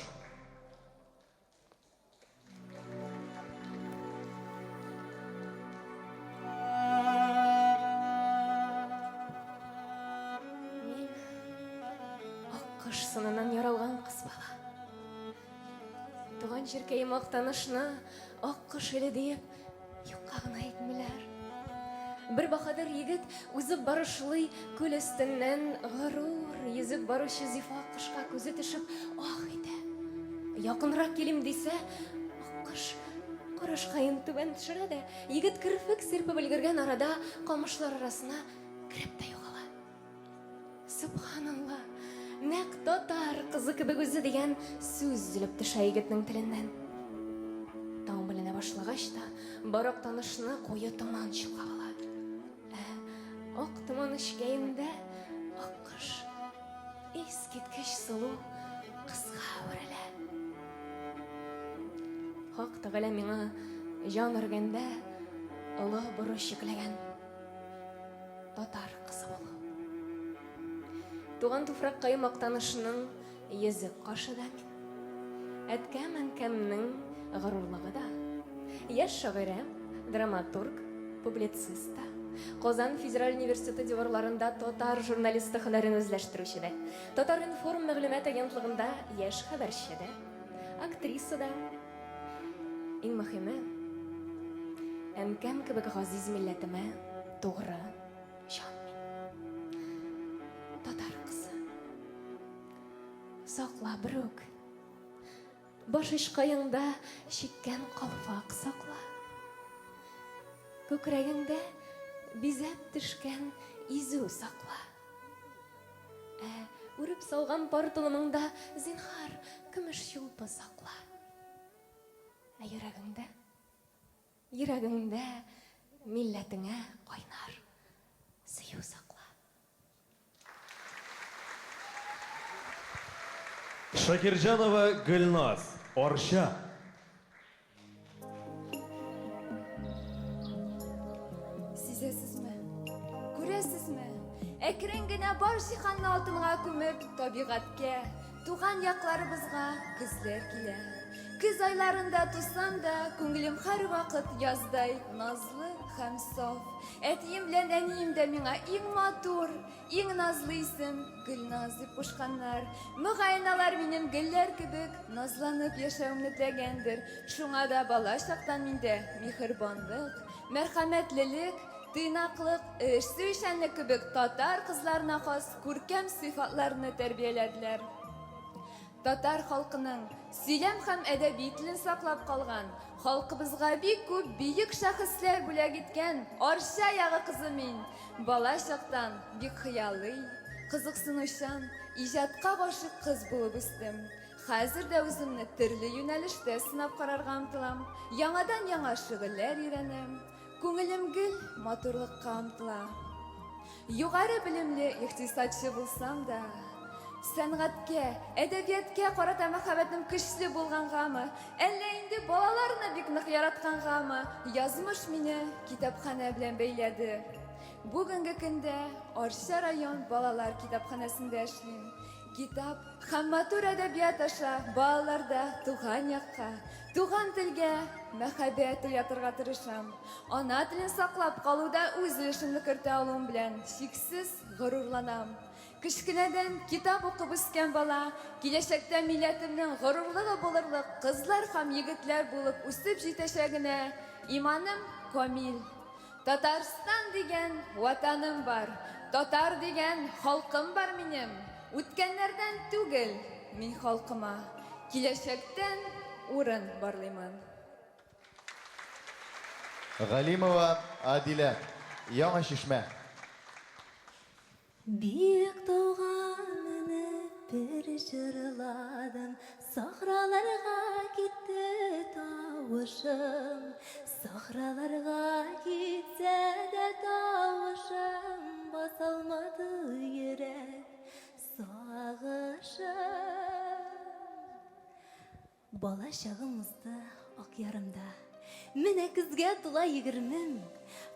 Мин аккош сыныннан яралган кыз бала. Туган җиркәем Актанышны аккош иле диеп юкка гына әйтмиләр. Бер баһадир егет узып барышлый күл өстеннән горур йөзеп баручы зифа аккошка күзе төшеп ах итә. Якынрак килим дисә, аккош карашкаен түбән төшерә дә, егет керфек сирпеп өлгергән арада камышлар арасына кереп тә югала. Сөбханалла, нәкъ татар кызы кебек үзе дигән сүз өзелеп төшә егетнең теленнән. Таң беленә башлагач та, бар Актанышны куе томан чолгап ала. Ә ак томан эчкәендә аккош искиткеч сылу кызга әверелә. Хак Тәгалә миңа җан өргәндә олы бурыч йөкләгән. Татар кызы булу. Туган туфраккаем Актанышның йөзек кашы да мин. Әткәм-әнкәмнең горурлыгы да. Яшь шагыйрә, драматург, публицист та. Казан федераль университеты диварларында татар журналисты һөнәрен үзләштерүче дә. Татар-информ мәгълүмат агентлыгында яшь хәбәрче дә, актриса да. Иң мөһиме, әнкәм кебек газиз милләтемә тугры җан мин. Татар кызы. Сакла, берүк. Баш очкаеңда чиккән калфак сакла. Күкрәгеңдә бизәп төшкән изү сакла. Ә үреп салган пар толымыңда, зинһар, көмеш чулпы сакла. Ә йөрәгеңдә, йөрәгеңдә милләтеңә кайнар сөю сакла. Шакирҗанова Гөлназ, Арча. Сизәсезме? Күрәсезме? Әкрен генә бар җиһанны алтынга күмеп, табигатькә, туган якларыбызга көзләр килә. Көз айларында тусам да, күңелем һәрвакыт яздай назлы һәм саф. Әтием белән әнием дә миңа иң матур, Иң назлы исем Гөлназ дип кушканнар. Мөгаен, алар минем гөлләр кебек назланып яшәвемне теләгәндер. Шуңа да бала чактан миндә миһербанлык, мәрхәмәтлелек, тыйнаклык, эш сөючәнлек кебек татар кызларына хас күркәм сыйфатларны тәрбияләделәр. Татар халкының сөйләм һәм әдәби телен саклап калган, халкыбызга бик күп бөек шәхесләр бүләк иткән Арча ягы кызы мин. Бала чактан бик хыялый, кызыксынучан, иҗатка гашыйк кыз булып үстем. Хәзер дә үземне төрле юнәлештә сынап карарга омтылам, яңадан-яңа шөгыльләр өйрәнәм. Күңелем гел матурлыкка омтыла. Югары белемле икътисадчы булсам да, сәнгатькә, әдәбияткә карата мәхәббәтем көчле булгангамы, әллә инде балаларны бик нык яраткангамы, язмыш мине китапханә белән бәйләде. Бүгенге көндә Арча район балалар китапханәсендә эшлим. Китап һәм матур әдәбият аша балаларда туган якка, туган телгә мәхәббәт уятырга тырышам. Ана телен саклап калуда үз өлешемне кертә алуым белән чиксез горурланам. Кечкенәдән китап укып үскән бала киләчәктә милләтемнең горурлыгы булырлык кызлар һәм егетләр булып үсеп җитәчәгенә иманым камил. Татарстан дигән Ватаным бар, татар дигән халкым бар минем. Үткәннәрдән түгел, мин халкыма киләчәктән урын барлыймын. Галимова Адилә, Яңа Чишмә. Биек тауга менеп бер җырладым, Сахраларга китте тавышым. Сахраларга китсә дә тавышым, Басалмады йөрәк сагышын. Бала чагым узды Акъярымда. Менә көзгә тула егермем.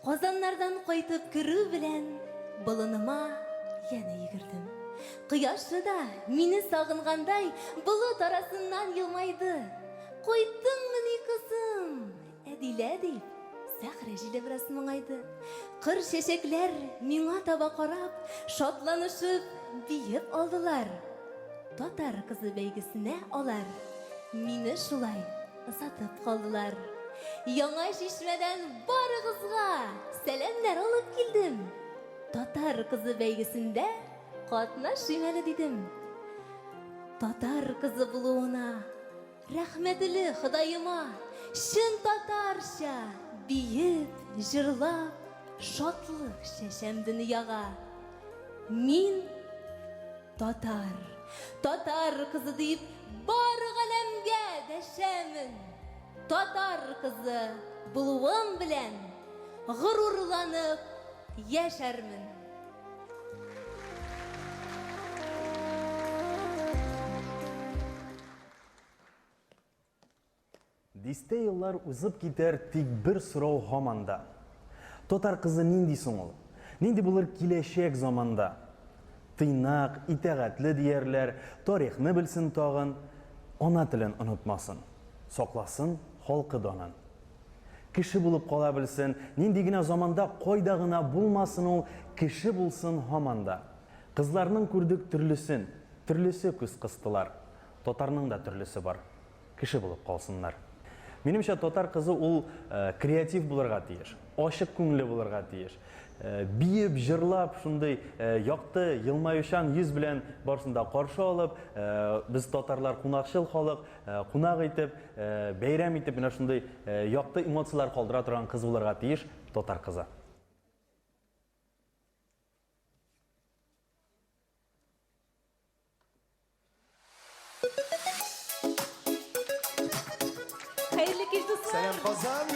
Казаннардан кайтып керү белән болыныма янә йөгердем. Кояшы да, мине сагынгандай, болыт арасыннан елмайды. Кайттыңмыни, кызым, Әдилә, дип, сәхрә җиле бераз моңайды. Кыр чәчәкләр миңа таба карап, шатланышып, биеп алдылар. Татар кызы бәйгесенә алар мине шулай озатып калдылар. Яңа Чишмәдән барыгызга сәламнәр алып килдем. Татар кызы бәйгесендә катнашыйм әле дидем. Татар кызы булуына рәхмәтле Ходаема, чын татарча биеп, җырлап, шатлык чәчәм дөньяга. Мин Татар, татар кызы дип бар галәмгә дәшәмен. Татар кызы булуым белән горурланып яшәрмен. Дистә еллар узып китәр, тик бер сорау һаман да. Татар кызы нинди соң ул? Нинди булыр киләчәк заманда? Тыйнак, итагатьле диярләр, тарихны белсен тагын, ана телен онытмасын, сакласын халкы данын. Кеше булып кала белсен, нинди генә заманда, кайда гына булмасын ул, кеше булсын һаман да. Кызларның күрдек төрлесен, төрлесе күз кыстылар. Татарның да төрлесе бар. Кеше булып калсыннар. Минемчә, татар кызы ул креатив булырга тиеш, ачык күңелле булырга тиеш. Биеп, җырлап, шундый якты, елмаючан йөз белән барысын да каршы алып, без татарлар кунакчыл халык, кунак итеп, бәйрәм итеп, менә шундый якты эмоцияләр калдыра торган кыз булырга тиеш татар кызы. Хәерле кич, дуслар! Сәлам, Казан!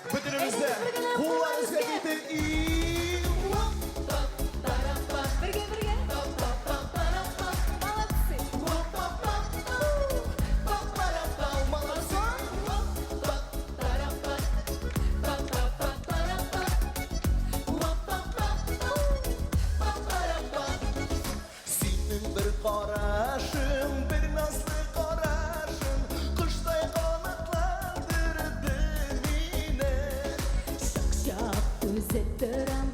Бөтенебез дә куллар өскә китеп, Бергә, бергә! Молодцы! Синең бер карашың, бер назлы карашың, Коштай канатландырды мине. Чак-чак түзеп торам.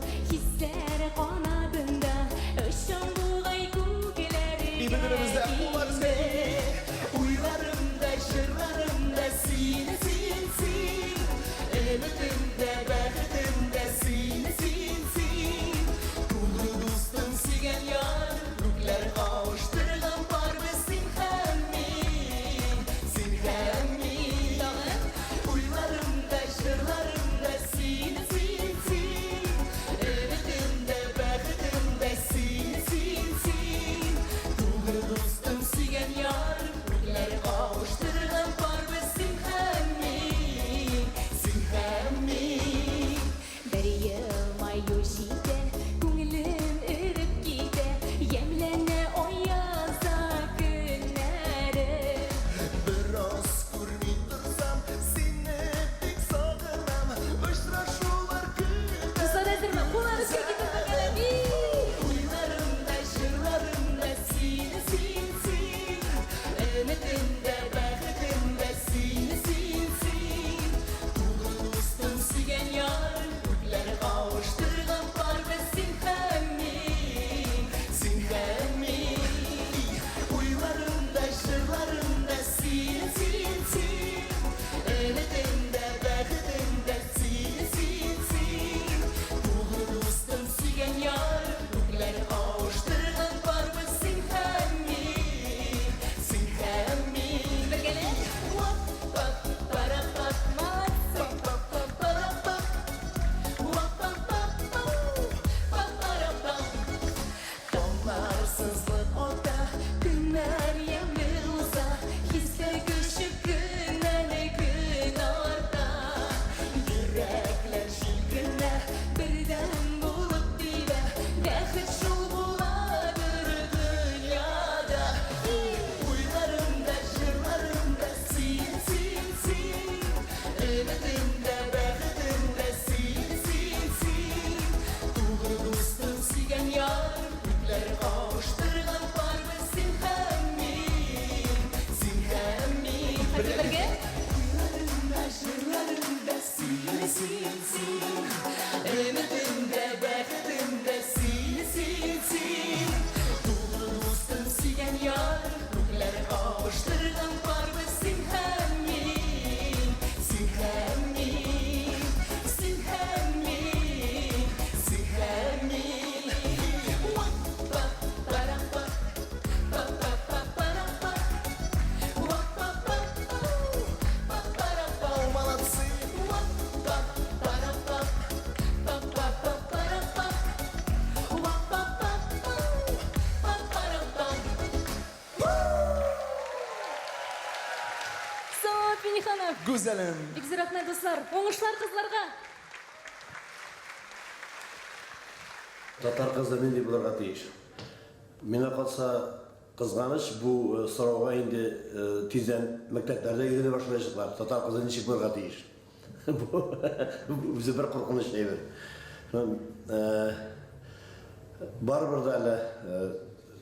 Гүзәлем. Бик зур рәхмәт, дуслар. Уңышлар кызларга! Татар кызы нинди булырга тиеш? Миңа калса, кызганыч, бу сорауга инде тиздән мәктәпләрдә өйрәнә башлаячаклар, татар кызы ничек булырга тиеш? Бу үзе бер куркыныч әйбер. Барыбер дә әле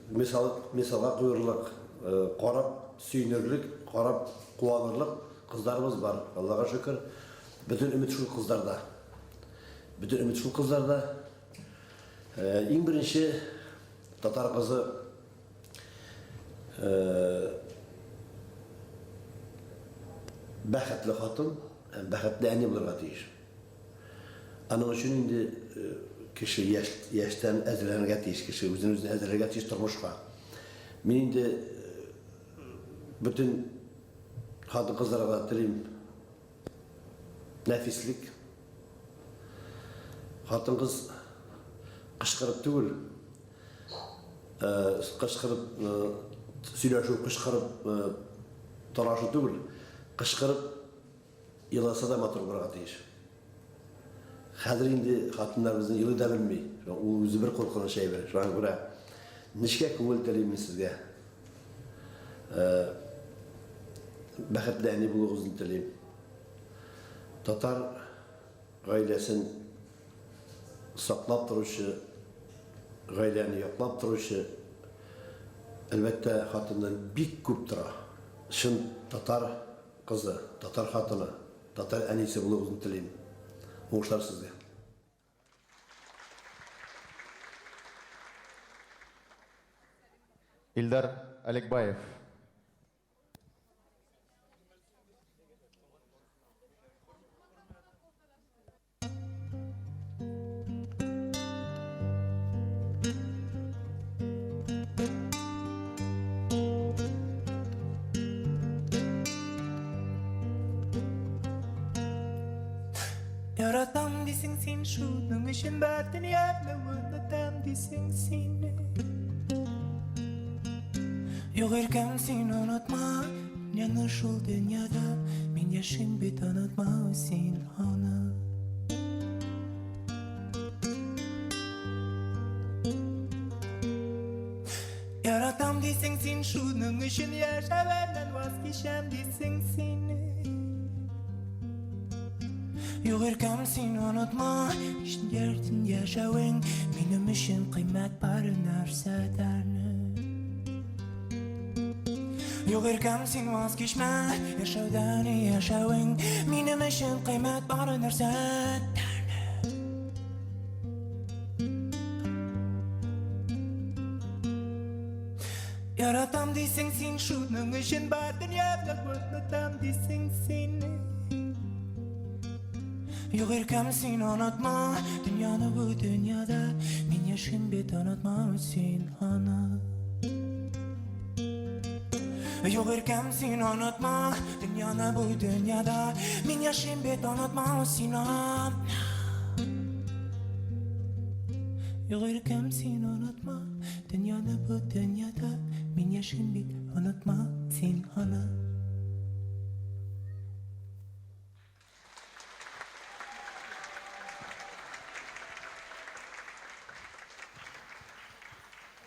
мисал, мисалга куерлык, карап сөенерлек, карап куанырлык кызларыбыз бар. Аллага шөкер, бөтен өмет шул кызларда. Бөтен өмет шул кызларда. Иң беренче татар кызы бәхетле хатын һәм бәхетле әни булырга тиеш. Аның өчен инде кеше яшь, яшьтән әзерләнергә тиеш, кеше үзен үзе әзерләргә тиеш тормышка. Мин инде бөтен хатын-кызларга телим нәфислек. Хатын-кыз кычкырып түгел, кычкырып сөйләшү, кычкырып талашу түгел, кычкырып еласа да матур булырга тиеш. Хәзер инде хатыннар безнең елый да белми. Ул үзе бер куркыныч әйбер. Шуңа күрә нечкә күңел телим мин сезгә. Бәхетле әни булуыгызны телим. Татар гаиләсен саклап торучы, гаиләне яклап торучы, әлбәттә, хатыннан бик күп тора. Чын татар кызы, татар хатыны, татар әнисе булуыгызны телим. Уңышлар сезгә! Илдар Алекбаев. Яратам дисең син шуның өчен бар дөньямны онытам дисең син. Юк иркәм син онытма, дөньяны шул дөньяда мин яшим бит онытма син аны. Яратам дисең син шуның өчен яшәвемнән ваз кичәм дисең син. Юк иркәм син онытма, Дәртен яшәвең минем өчен кыйммәт бар нәрсәдән. Юк иркәм син ваз кичмә, яшәүдән яшәвең минем өчен кыйммәт бар нәрсәдән. Яратам дисең син шуның өчен бар дөньямны онытам дисең син. Юк иркәм син онытма, дөньяны бу дөньяда мин яшим бит онытма син аны. Юк иркәм син онытма, дөньяны бу дөньяда мин яшим бит онытма син аны. Юк иркәм син онытма, дөньяны бу дөньяда мин яшим бит онытма син аны.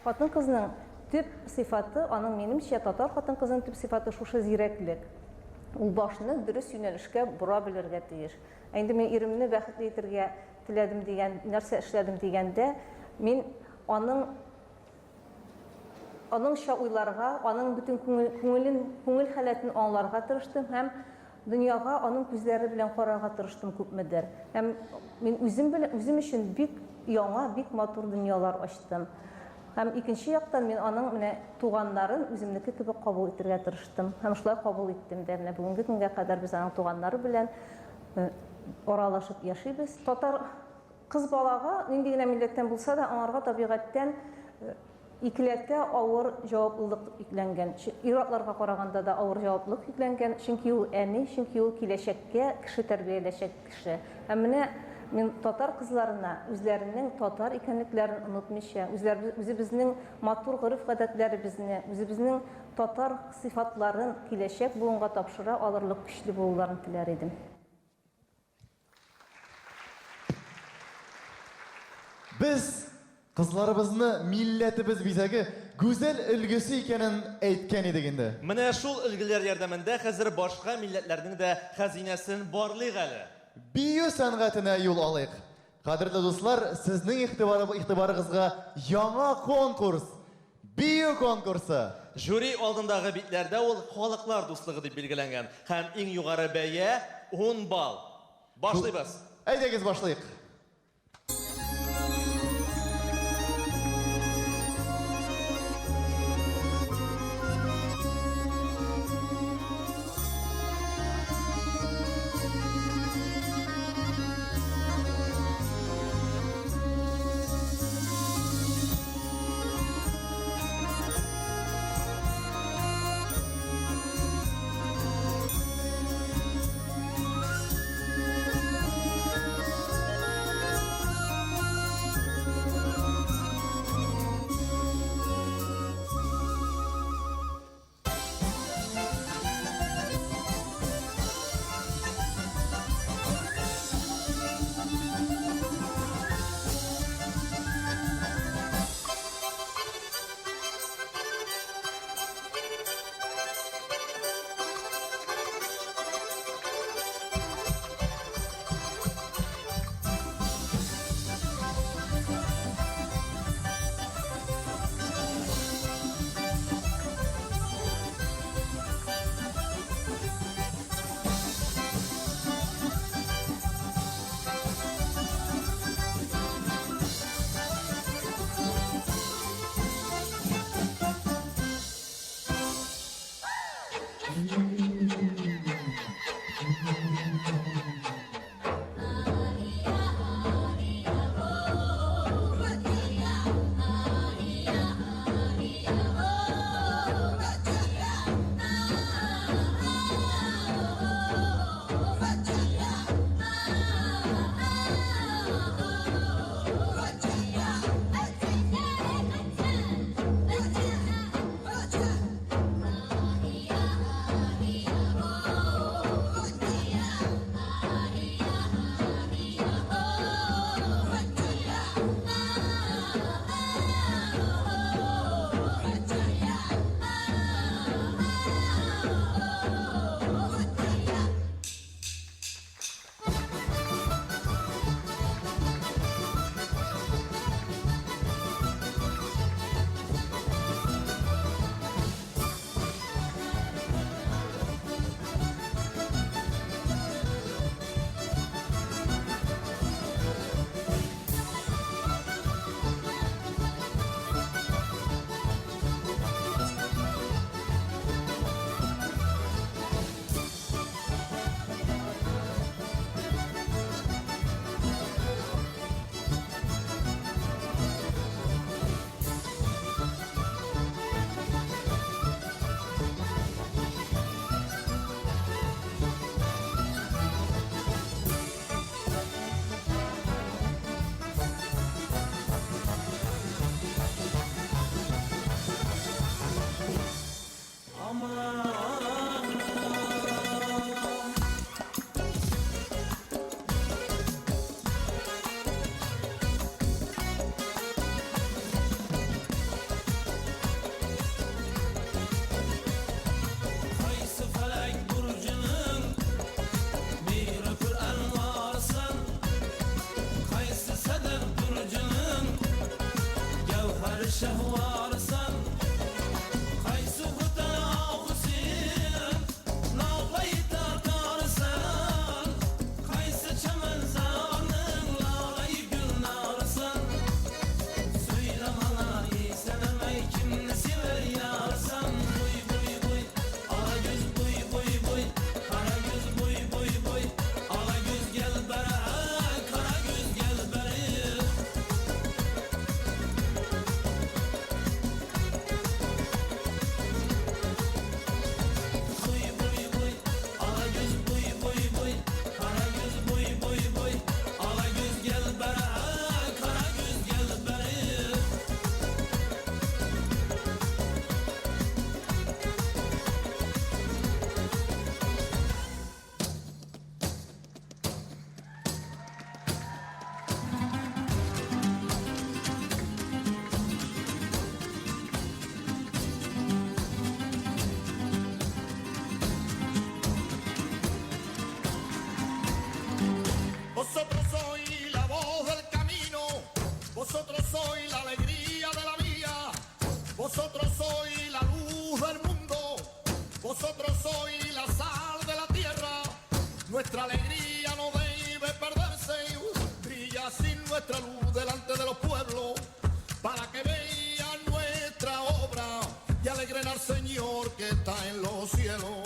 Хатын-кызның төп сыйфаты, аның, минемчә, татар хатын-кызының төп сыйфаты шушы зирәклек. Ул башны дөрес юнәлешкә бора белергә тиеш. Ә инде мин иремне бәхетле итергә теләдем дигән, нәрсә эшләдем дигәндә, мин аның аныңча уйларга, аның бөтен күңел, күңелен, күңел халәтен аңларга тырыштым һәм дөньяга аның күзләре белән карарга тырыштым күпмедер. Һәм мин үзем белән, үзем өчен бик яңа, бик матур дөньялар ачтым. Һәм икенче яктан мин аның менә туганнарын үземнеке кебек кабул итергә тырыштым. Һәм шулай кабул иттем дә. Менә бүгенге көнгә кадәр без аның туганнары белән э, аралашып яшибез. Татар Кыз балага, нинди генә милләттән булса да, аңарга табигатьтән икеләтә авыр җаваплылык йөкләнгән. Ир-атларга караганда да авыр җаваплылык йөкләнгән, чөнки ул әни, чөнки ул киләчәккә кеше тәрбияләчәк кеше. Һәм менә мин татар кызларына үзләренең татар икәнлекләрен онытмыйча, үзләребез, үзебезнең матур гореф-гадәтләребезне, үзебезнең татар сыйфатларын киләчәк буынга тапшыра алырлык көчле булуларын теләр идем. Без кызларыбызны милләтебез бизәге, гүзәл өлгесе икәнен әйткән идек инде. Менә шул өлгеләр ярдәмендә хәзер башка милләтләрнең дә хәзинәсен барлыйк әле. Бию сәнгатенә юл алыйк. Кадерле дуслар, сезнең игътибарыгызга яңа конкурс, бию конкурсы! Жюри алдындагы битләрдә ул Халыклар дуслыгы дип билгеләнгән һәм иң югары бәя, ун балл. Башлыйбыз! Әйдәгез, башлыйк! sois la alegría de la vida, vosotros sois la luz del mundo, vosotros sois la sal de la tierra. Nuestra alegría no debe perderse, brilla sin nuestra luz delante de los pueblos, para que vean nuestra obra y alegren al Señor que está en los cielos.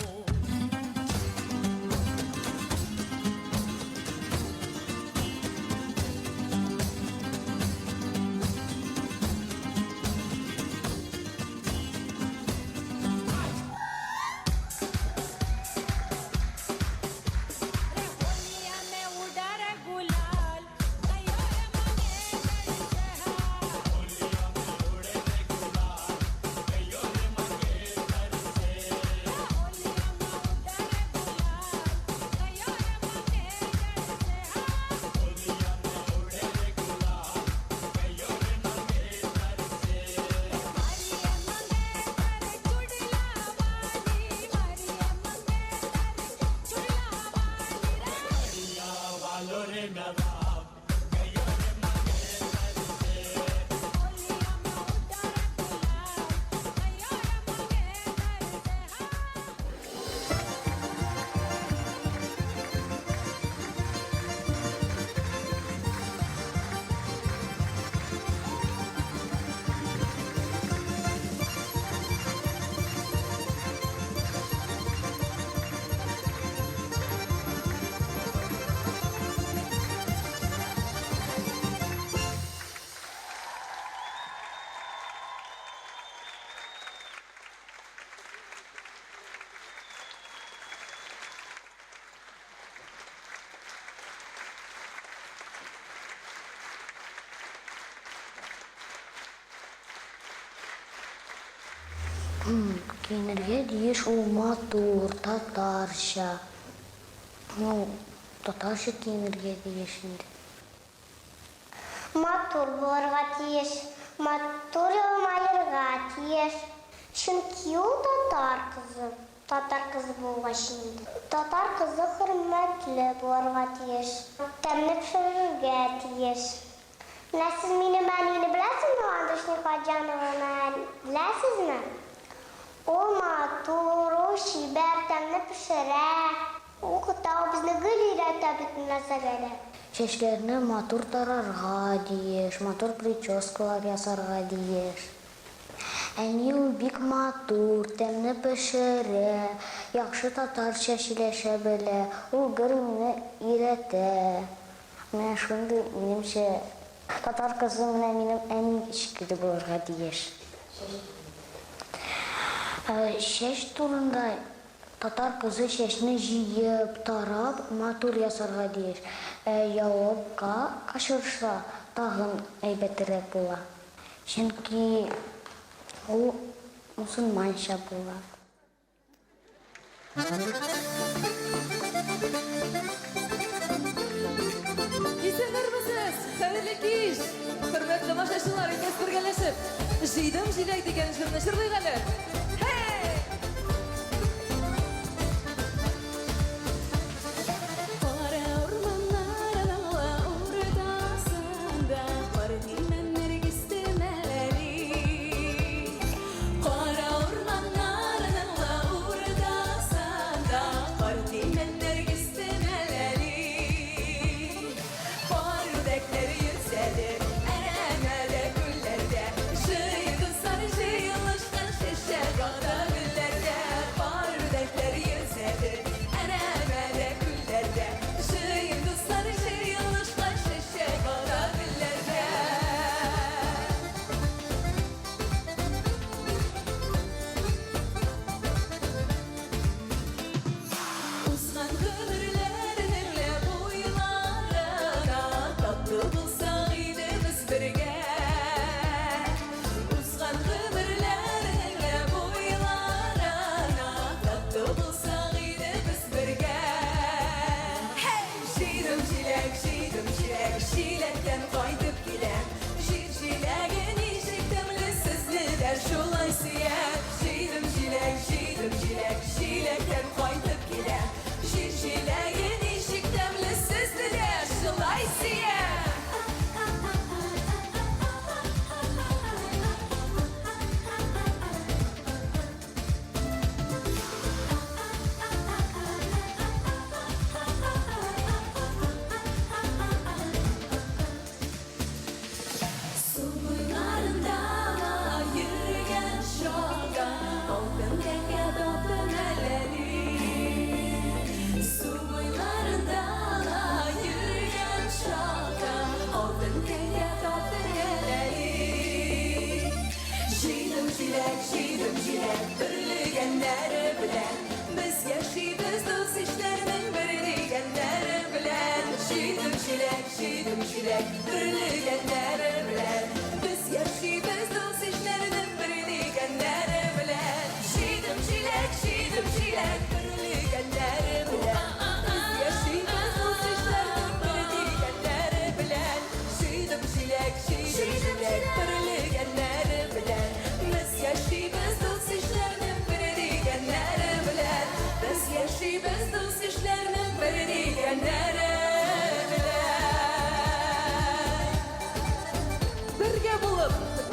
Киенергә тиеш ул матур, татарча. Ну, татарча киенергә тиеш инде. Матур булырга тиеш, матур елмаерга тиеш. Чөнки ул татар кызы. Татар кызы булгач инде. Татар кызы хөрмәтле булырга тиеш. Тәмле пешерергә тиеш. Менә сез минем әнине беләсезме, Ландыш Никаҗанованы беләсезме? Ул матур, ул чибәр, тәмле пешерә. Укыта, ул безне гел өйрәтә бөтен нәрсәгә дә. Чәчләрне матур тарарга тиеш, матур прическалар ясарга тиеш. Әни ул бик матур, тәмле пешерә, яхшы татарча сөйләшә белә, ул гел мине өйрәтә. Менә шундый, минемчә, татар кызы менә минем әни шикелле булырга тиеш. Чәч турында, татар кызы чәчне җыеп, тарап, матур ясарга тиеш. Ә яулыкка качырса, тагын әйбәтрәк була. Чөнки ул мусульманча була. Исәннәрмесез! Хәерле кич! Хөрмәтле тамашачылар, әйдәгез бергәләшеп, Җыйдым җиләк дигән җырны җырлыйк әле. Һей! Кара урманнарның уртасында кар имәннәр кистемәләри. Кара урманнарның уртасында карт имәннәр кистемәләри. Пар үрдәкләр йөрсә дә, әрәмәдә, күлләрдә, җыйдым сары җыелышкан шешәләр.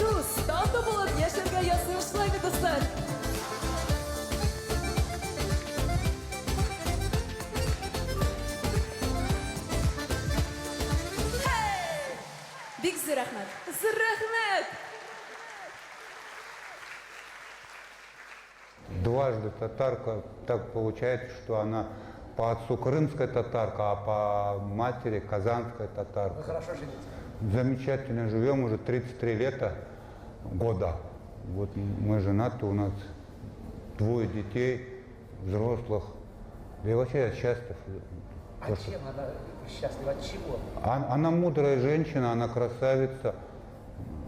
Дус, тату булып яшәргә язсын, шулай бит, дуслар? Бик зур рәхмәт. Зур рәхмәт! Дважды татарка, так получается, что она по отцу крымская татарка, а по матери казанская татарка. Вы хорошо живете? Замечательно живем уже 33 лета, года. Вот мы женаты, у нас двое детей, взрослых. Да и вообще я счастлив. А То, что- чем она счастлива? От чего? Она мудрая женщина, она красавица,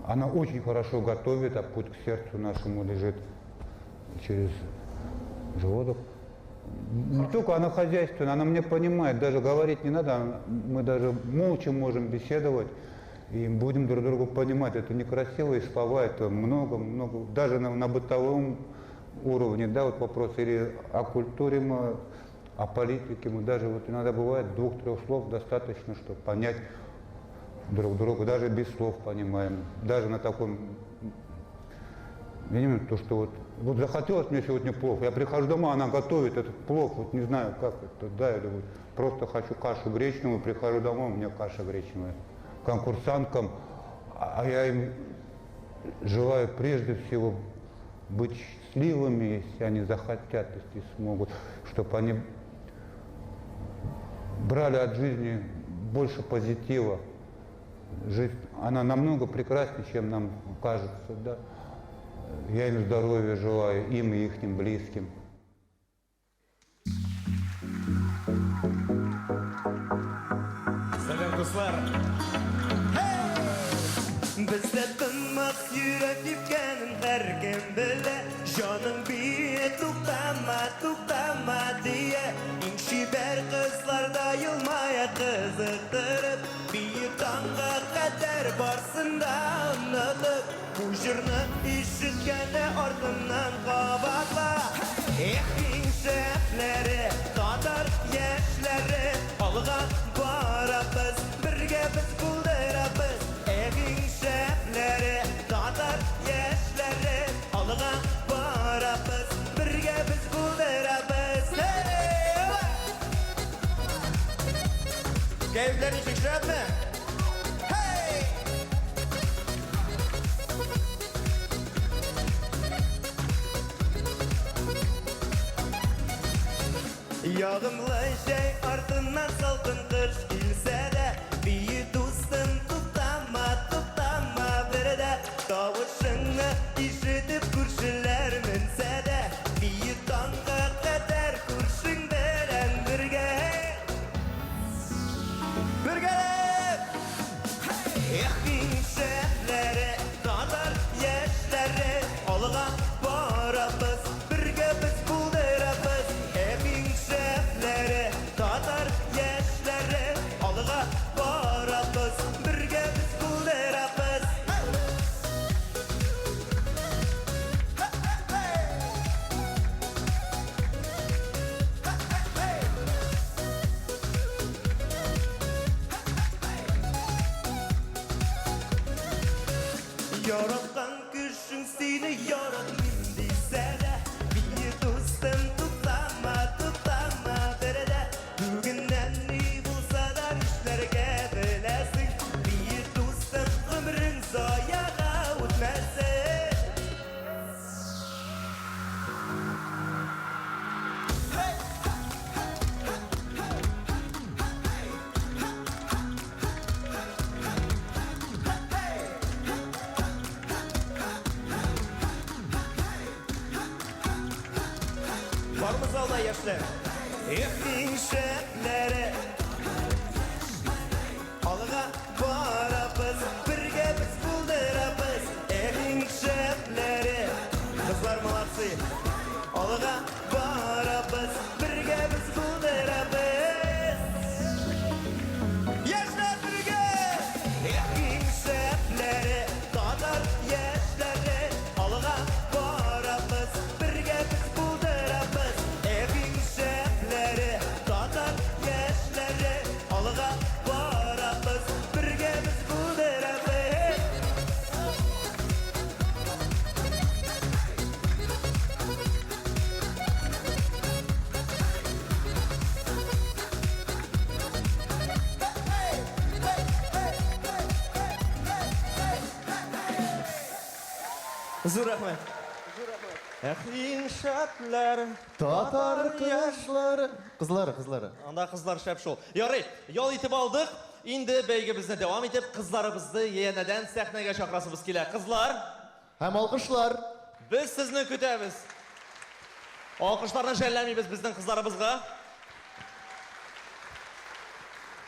она очень хорошо готовит, а путь к сердцу нашему лежит через желудок. Не только она хозяйственная, она меня понимает, даже говорить не надо, мы даже молча можем беседовать и будем друг друга понимать. Это не красивые слова, это много-много, даже на бытовом уровне, да, вот вопрос или о культуре мы, о политике, мы даже вот иногда бывает двух-трех слов достаточно, чтобы понять друг друга, даже без слов понимаем, даже на таком, я не знаю, то, что вот захотелось мне сегодня плов, я прихожу домой, она готовит этот плов, вот не знаю, как это, да, или вот просто хочу кашу гречневую, прихожу домой, у меня каша гречневая. Конкурсанткам, а я им желаю прежде всего быть счастливыми, если они захотят, если смогут, чтобы они брали от жизни больше позитива. Жизнь, она намного прекраснее, чем нам кажется, да. Я им здоровья желаю, им и их близким. Сәлам, дуслар! Бездә тынмас йөрәк типкәнен һәркем белә. Җаның бие, туктама, туктама дия. Иң чибәр кызлар да елмая кызыктырып. Бию таңга кадәр барсын да онытып. Бу җырны ишеткәндә артымнан кабатла. Эх, иң шәпләре, татар яшьләре, алга барабыз, бергә без булдырабыз. Эх, иң шәпләре, татар яшьләре, алга барабыз, бергә без булдырабыз. Hey! Кәефләр ничек, шәпме? Hey! Ягымлы җәй артыннан салкын кыш килсә дә, бию дустым, туктама, туктама бер дә. Тавышыңны ишетеп күршеләр менсә дә, бию таңга кадәр күршең белән бергә. Бергәләп! Эх, иң шәпләре, татар яшьләре, алга барабыз, бергә без булдырабыз. Эх, иң шәпләре, татар яшьләре, алга барабыз, бергә без булдырабыз. Яраткан кешең сине яратмыйм дисә дә, бие дустым, туктама, туктама бер дә. Бүгеннән ни булса да нишләргә беләсең, бие дустым, гомерең заяга үтмәсен. Бармы залда яшьләр? Эх, иң шәпләре, алга барабыз, бергә без булдырабыз. Эх, иң шәпләре, Кызлар молодцы! алга барабыз, бергә без булдырабыз. Яшьләр бергә! Эх, иң шәпләре, татар яшьләре, алга барабыз, бергә без булдырабыз. Эх, иң шәпләре, татар яшьләре. Зур рәхмәт. Эх, иң шәпләр. Татар кызлары. Кызлары, кызлары. Анда кызлар шәп шул. Ярый, ял итеп алдык. Инде бәйгебезне дәвам итеп, кызларыбызны янәдән сәхнәгә чакырасыбыз килә. Кызлар! Һәм алкышлар! Без сезне көтәбез. Алкышларны жәлләмибез безнең кызларыбызга.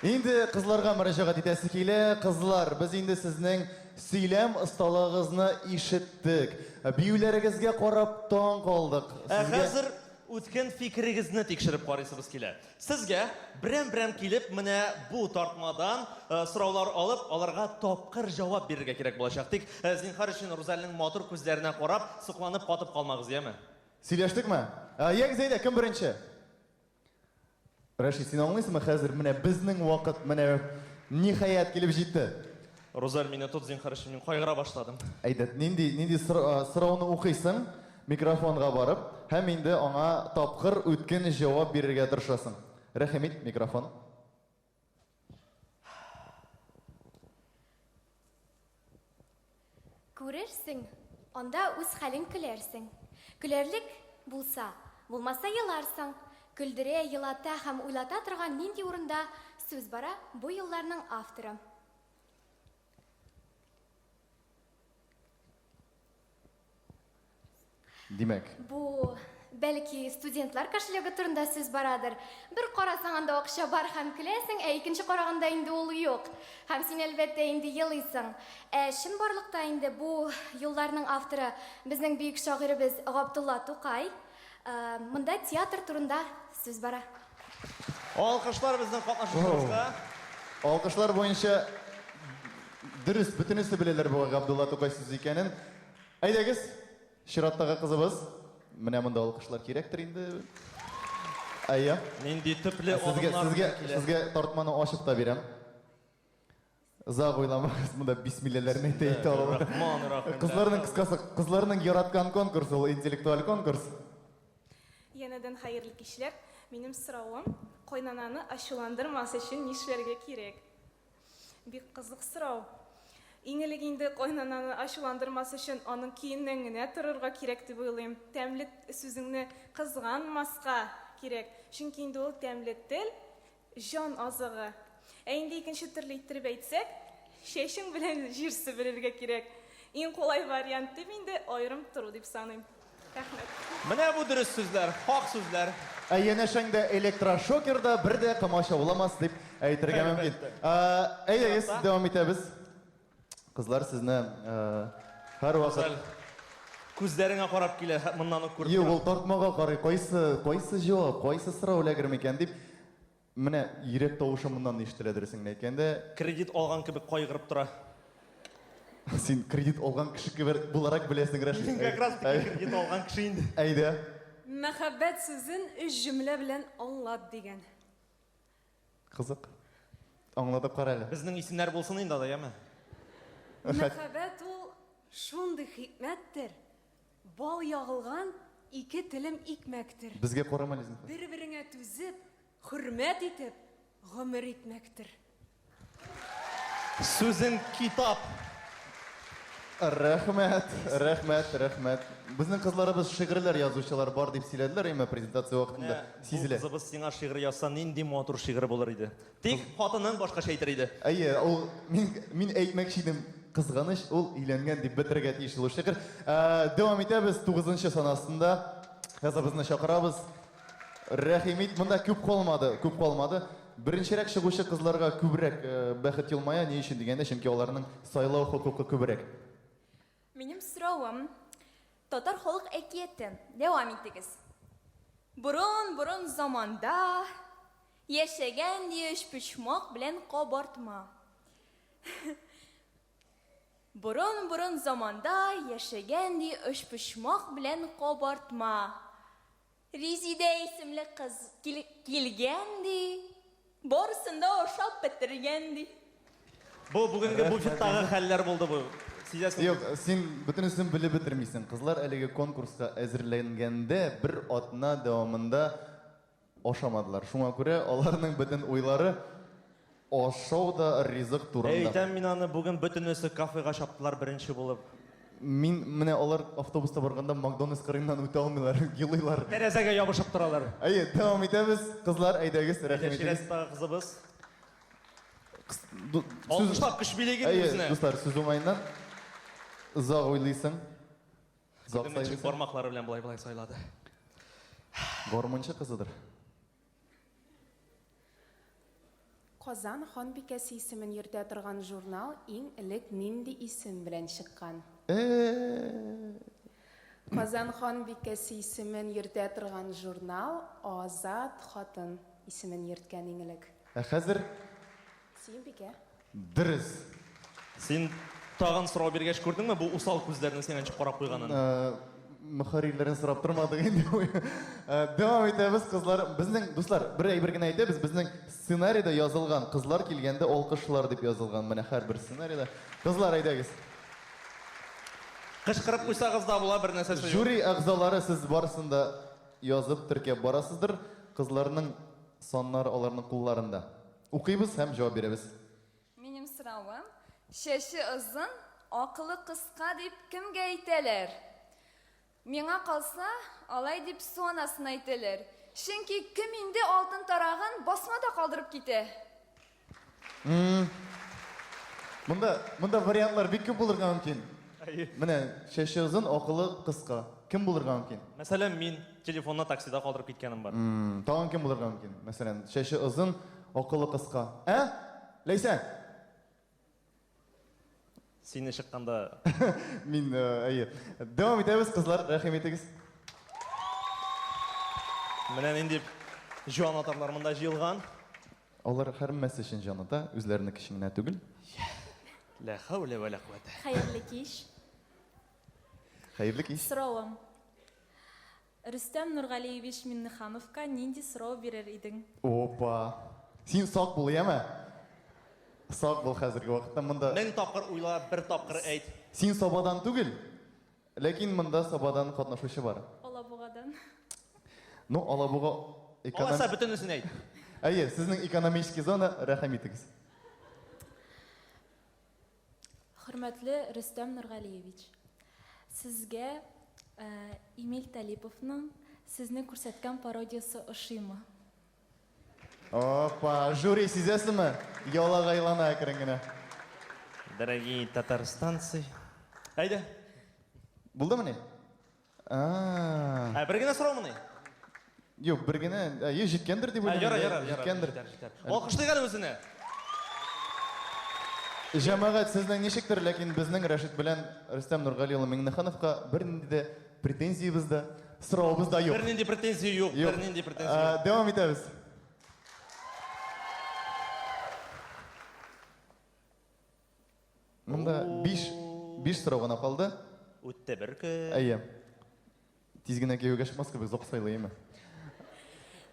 Инде кызларга мөрәҗәгать итәсе килә. Кызлар, без инде сезнең сөйләм осталыгыгызны ишеттек. Биюләрегезгә карап таң калдык. Ә хәзер үткен фикерегезне тикшереп карыйсыбыз килә. Сезгә берәм-берәм килеп, менә бу тартмадан сораулар алып, аларга тапкыр җавап бирергә кирәк булачак. Тик, зинһар өчен, Рузальнең матур күзләренә карап, сокланып катып калмагыз, яме? Сөйләштекме? Ягез, әйдә, кем беренче? Рәшит, син аңлыйсыңмы, хәзер менә безнең вакыт, менә ниһаять килеп җитте. Рузаль, мине тот, зинһар өчен, мин кайгыра башладым. Әйдә, нинди, нинди сорауны укыйсың, микрофонга барып, һәм инде аңа тапкыр, үткен җавап бирергә тырышасың. Рәхим ит, микрофон. Күрерсең, анда үз хәлең көләрсең. Көләрлек булса, булмаса еларсың. Көлдерә, елата һәм уйлата торган нинди урында сүз бара бу юлларның авторы? Димәк. Бу, бәлки, студентлар кошелегы турында сүз барадыр. Бер карасаң, анда акча бар һәм көләсең, ә икенче караганда инде ул юк. Һәм син, әлбәттә, инде елыйсың. Ә чынбарлыкта инде бу юлларның авторы безнең бөек шагыйребез Габдулла Тукай. Монда театр турында сүз бара. Алкышлар безнең катнашучыбызга. Алкышлар буенча дөрес, бөтенесе беләләр бу Габдулла Тукай сүзе икәнен. Әйдәгез, чираттагы кызыбыз. Менә монда алкышлар кирәктер инде. Әйе. Нинди төпле Сезгә, адымнар сезгә, белән килә. сезгә тартманы ачып та бирәм. Озак уйламагыз, монда бисмилләләрне әйтә әйтә алалар. Рахман рахим. Кызларның кыскасы, кызларның яраткан конкурсы ул интеллектуаль конкурс. Янәдән хәерле кичләр. Минем соравым, кайнананы ачуландырмас өчен нишләргә кирәк? Бик кызык сорау. Иң элек инде кайнананы ачуландырмас өчен аның көеннән генә торырга кирәк дип уйлыйм. Тәмле сүзеңне кызганмаска кирәк. Чөнки инде ул тәмле тел, җан азыгы. Ә инде икенче төрле иттереп әйтсәк, чәчең белән җир себерергә кирәк. Иң кулай вариант дип инде аерым тору дип саныйм. Рәхмәт. Менә бу дөрес сүзләр, хак сүзләр. Ә янәшәңдә электрошокер да бер дә комачауламас дип әйтергә мөмкин. Әйдәгез, дәвам итәбез. Кызлар, сезне һәрвакыт Күзләреңә карап килә, моннан ук күреп Юк, ул тартмага карый, кайсы, кайсы җавап, кайсы сорау эләгер микән дип. Менә йөрәк тавышы моннан ишетелә, дөресен генә әйткәндә. Кредит алган кебек кайгырып тора. Син кредит алган кеше кебек буларак беләсең, Рәшит. Мин как раз таки кредит алган кеше инде. Әйдә. Мәхәббәт сүзен өч җөмлә белән аңлат дигән. Кызык. Аңлатып кара әле. Безнең исемнәр булсын инде алай, яме. Мәхәббәт ул шундый хикмәттер, бал ягылган ике телем икмәктер. Безгә карама әле, зинһар. Бер-береңә түзеп, Хөрмәт итеп, гомер итмәктер. Сүзең китап. Рәхмәт, рәхмәт, рәхмәт. Безнең кызларыбыз шигырьләр язучылар бар дип сөйләделәр, әмма презентация вакытында сизелә. Бу кызыбыз сиңа шигырь язса, нинди матур шигырь булыр иде. Тик хатының башкача әйтер иде. Әйе, ул мин мин әйтмәкче идем, кызганыч, ул өйләнгән дип бетерергә тиеш ул шигырь. Дәвам итәбез, тугызынчы сан астында кызыбызны чакырабыз. Рәхим ит, монда күп калмады, күп калмады. Беренчерәк чыгучы кызларга күбрәк бәхет елмая, ни өчен дигәндә, чөнки аларның сайлау хокукы күбрәк. Минем соравым, татар халык әкияте, дәвам итегез. Борын-борын заманда яшәгән ди өчпочмак белән кабартма. Борын-борын заманда яшәгән ди өчпочмак белән кабартма. Резидә исемле кыз килгән ди, барысын да ашап бетергән ди. Бу бүгенге буфеттагы хәлләр булды бу. Сизәсең. Юк, син бөтенесен белеп бетермисең. Кызлар әлеге конкурска әзерләнгәндә бер атна дәвамында ашамадылар. Шуңа күрә аларның бөтен уйлары ашау да ризык турында. Әйтәм мин аны, бүген бөтенесе кафега чаптылар беренче булып. Мин менә алар автобуста барганда Макдональдс кырыеннан үтә алмыйлар, елыйлар. Тәрәзәгә ябышып торалар. Әйе, дәвам итәбез. Кызлар, әйдәгез, рәхим итегез. Чираттагы кызыбыз. Алкышлап көч билеге Әйе, үзенә. дуслар, сүз уңаеннан озак уйлыйсың. Озак Ничек сайлыйсың. бармаклары белән болай-болай сайлады. Гармунчы кызыдыр. Казан ханбикәсе исемен йөртә торган журнал иң элек нинди исем белән чыккан? Казан ханбикәсе исемен йөртә торган журнал Азат хатын исемен йөрткән иң элек. Ә хәзер Сөембикә. дөрес. Син тагын сорау биргәч күрдеңме бу усал күзләрне сиңа ничек карап куйганын? Мөхәррирләрен сорап тормадык инде. Дәвам итәбез, кызлар. Безнең, дуслар, бер әйбер генә әйтәбез, безнең сценарийда язылган, кызлар килгәндә алкышлар дип язылган менә һәрбер сценарийда. Кызлар, әйдәгез. Кычкырып куйсагыз да була, бер нәрсәсе юк. Жюри әгъзалары сез барысын да язып, теркәп барасыздыр. Кызларның саннары аларның кулларында. Укыйбыз һәм җавап бирәбез. Минем соравым, чәче озын, акылы кыска дип кемгә әйтәләр? Миңа калса, алай дип су анасына әйтәләр. Чөнки кем инде алтын тарагын басмада калдырып китә? Монда, монда вариантлар бик күп булырга мөмкин. Менә чәче озын, акылы кыска. Кем булырга мөмкин? Мәсәлән, мин телефонны таксида калдырып киткәнем бар. Тагын кем булырга мөмкин? Мәсәлән, чәче озын, акылы кыска. Ә? Ләйсән! Сине чыкканда Мин, әйе. Дәвам итәбез, кызлар, рәхим итегез. Менә нинди җан атарлар монда җыелган. Алар һәммәсе өчен җан ата, үзләренеке өчен генә түгел. Лә хәүлә вә лә куәтә. Хәерле кич. Хәерле кич. Соравым. Рөстәм Нургалиевич Миннехановка нинди сорау бирер идең? Опа. Син сак бул, яме? Сак бул хәзерге вакытта монда. Мең тапкыр уйла, бер тапкыр әйт. Син Сабадан түгел, ләкин монда Сабадан катнашучы бар. Алабугадан. Ну, Алабуга эконом... Алайса бөтенесен әйт. Әйе, сезнең экономический зона, рәхим итегез. Хөрмәтле Рөстәм Нургалиевич, сезгә Эмиль Талиповның сезне күрсәткән пародиясе ошыймы? Опа, жюри сизәсезме? Ялагайлана әкрен генә. Дорогие татарстанцы. Әйдә. Булдымыни? Ә, бер генә сораумыни? Юк, бер генә, әйе, җиткәндер дип уйлыйм. Ярар, ярар, җиткәндер. Җитәр, җитәр. Алкышлыйк әле үзенә. Җәмәгать, сезнең ничектер, ләкин безнең Рәшит белән Рөстәм Нургали улы Миңнехановка бернинди дә претензиябез дә, соравыбыз да юк. Бернинди претензия юк, бернинди претензия юк. Дәвам итәбез. Монда 5 5 сорау гына калды. Үтте бер көн. Әйе. Тиз генә кияүгә чыкмаска без озак сайлыймы?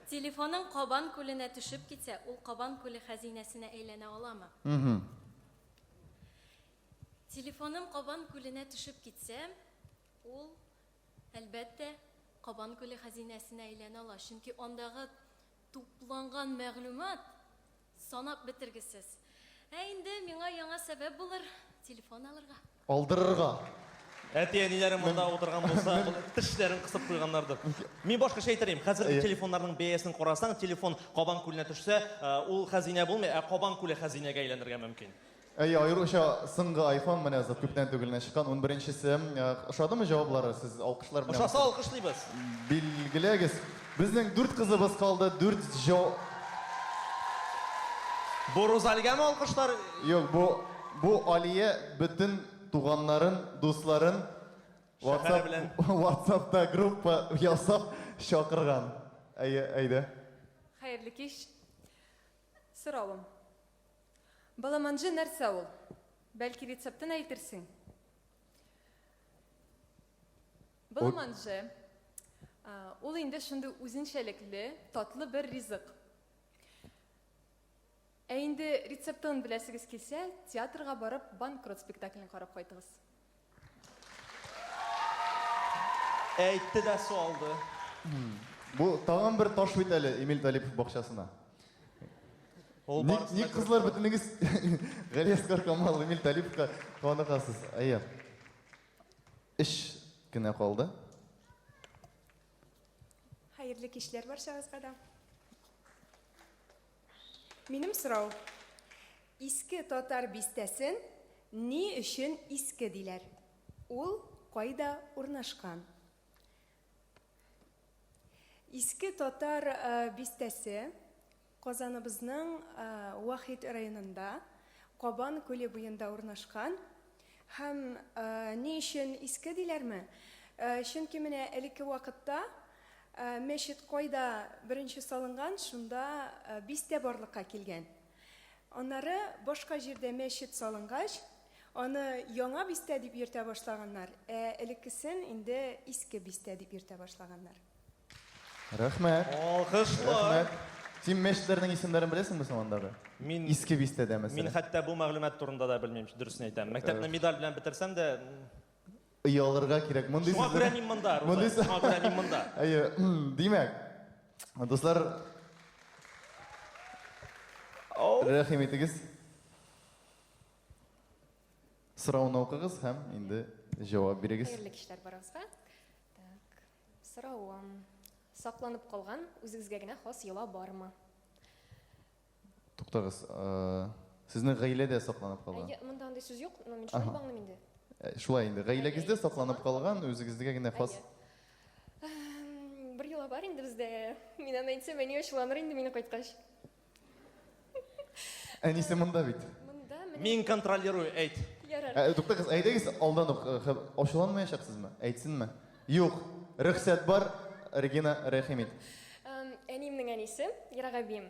Телефоның Кабан күленә төшеп китсә, ул Кабан күле хәзинәсенә әйләнә аламы? Мгм. Телефоным Кабан күленә төшеп китсә, ул, әлбәттә, Кабан күле хәзинәсенә әйләнә ала, чөнки андагы тупланган мәгълүмат Санап бетергесез. Ә инде миңа яңа сәбәп булыр, телефон алырга. Алдырырга. Әти-әниләре монда утырган булса, тешләрен кысып куйганнардыр. Мин башкача әйтер идем. Хәзер телефоннарның бәясен карасаң, телефон Кабан күленә төшсә, ул хәзинә булмый, ә Кабан күле хәзинәгә әйләнергә мөмкин. Әйе, аеруча соңгы iPhone менә зат күптән түгел генә чыккан 11-нчесе. Ошадымы җаваплары? Сез алкышлар белән Ошаса алкышлыйбыз. Билгеләгез. Безнең дүрт кызыбыз калды, дүрт җо... Бу Рузальгәме алкышлар? Юк, бу бу Алия бөтен туганнарын, дусларын Шәһәре WhatsApp белән. WhatsAppта группа ясап чакырган. Әйе, әйдә. Хәерле кич. Соравым. Баламанҗы нәрсә ул? Бәлки рецептын әйтерсең? Баламанҗы ул инде шундый үзенчәлекле, татлы бер ризык. Ә инде рецептын беләсегез килсә, театрга барып Банкрот спектаклен карап кайтыгыз. Әйтте дә салды. Бу тагын бер таш бит әле Эмиль Талипов бакчасына. Ул Ник, ник кызлар бөтенегез Галиәсгар Камал, Эмиль Талиповка каныгасыз? Әйе. Өч кенә калды. Хәерле кичләр барчагызга да. Минем сорау. Иске татар бистәсен ни өчен иске диләр? Ул кайда урнашкан? Иске татар бистәсе Казаныбызның Вахит районында, Кабан күле буенда урнашкан. Һәм ни өчен иске диләрме? Чөнки менә элекке вакытта мәчет кайда беренче салынган, шунда бистә барлыкка килгән. Аннары башка җирдә мәчет салынгач, аны яңа бистә дип йөртә башлаганнар, ә элеккесен инде иске бистә дип йөртә башлаганнар. Рәхмәт. Алкышлар. Рәхмәт. Син мәчетләрнең исемнәрен беләсеңме соң андагы? Мин Иске бистәдә мәсәлән. Мин хәтта бу мәгълүмат турында да белмим, дөресен әйтәм. Мәктәпне медаль белән бетерсәм дә, Оялырга кирәк. Мондый Шуңа күрә мин монда, Руза. Шуңа күрә мин монда. Әйе, димәк, дуслар, рәхим итегез. Сорауны укыгыз һәм инде җавап бирегез. Хәерле кичләр барыгызга. Так, соравым. Сакланып калган үзегезгә генә хас йола бармы? Туктагыз, сезнең гаиләдә сакланып калган. Әйе, монда андый сүз юк, но мин шулай дип аңлыйм инде. Шулай инде, гаиләгездә сакланып калган, үзегездә генә хас. Бер йола бар инде бездә. Мин аны әйтсәм, әни ачуланыр инде мине кайткач. Әнисе монда бит. Монда менә. Мин контролирую, әйт. Ярар. Ә, туктагыз, әйдәгез алдан ук ачуланмаячаксызмы? Әйтсенме? Юк, рөхсәт бар, Регина, рәхим ит. Әниемнең әнисе, ерак әбием.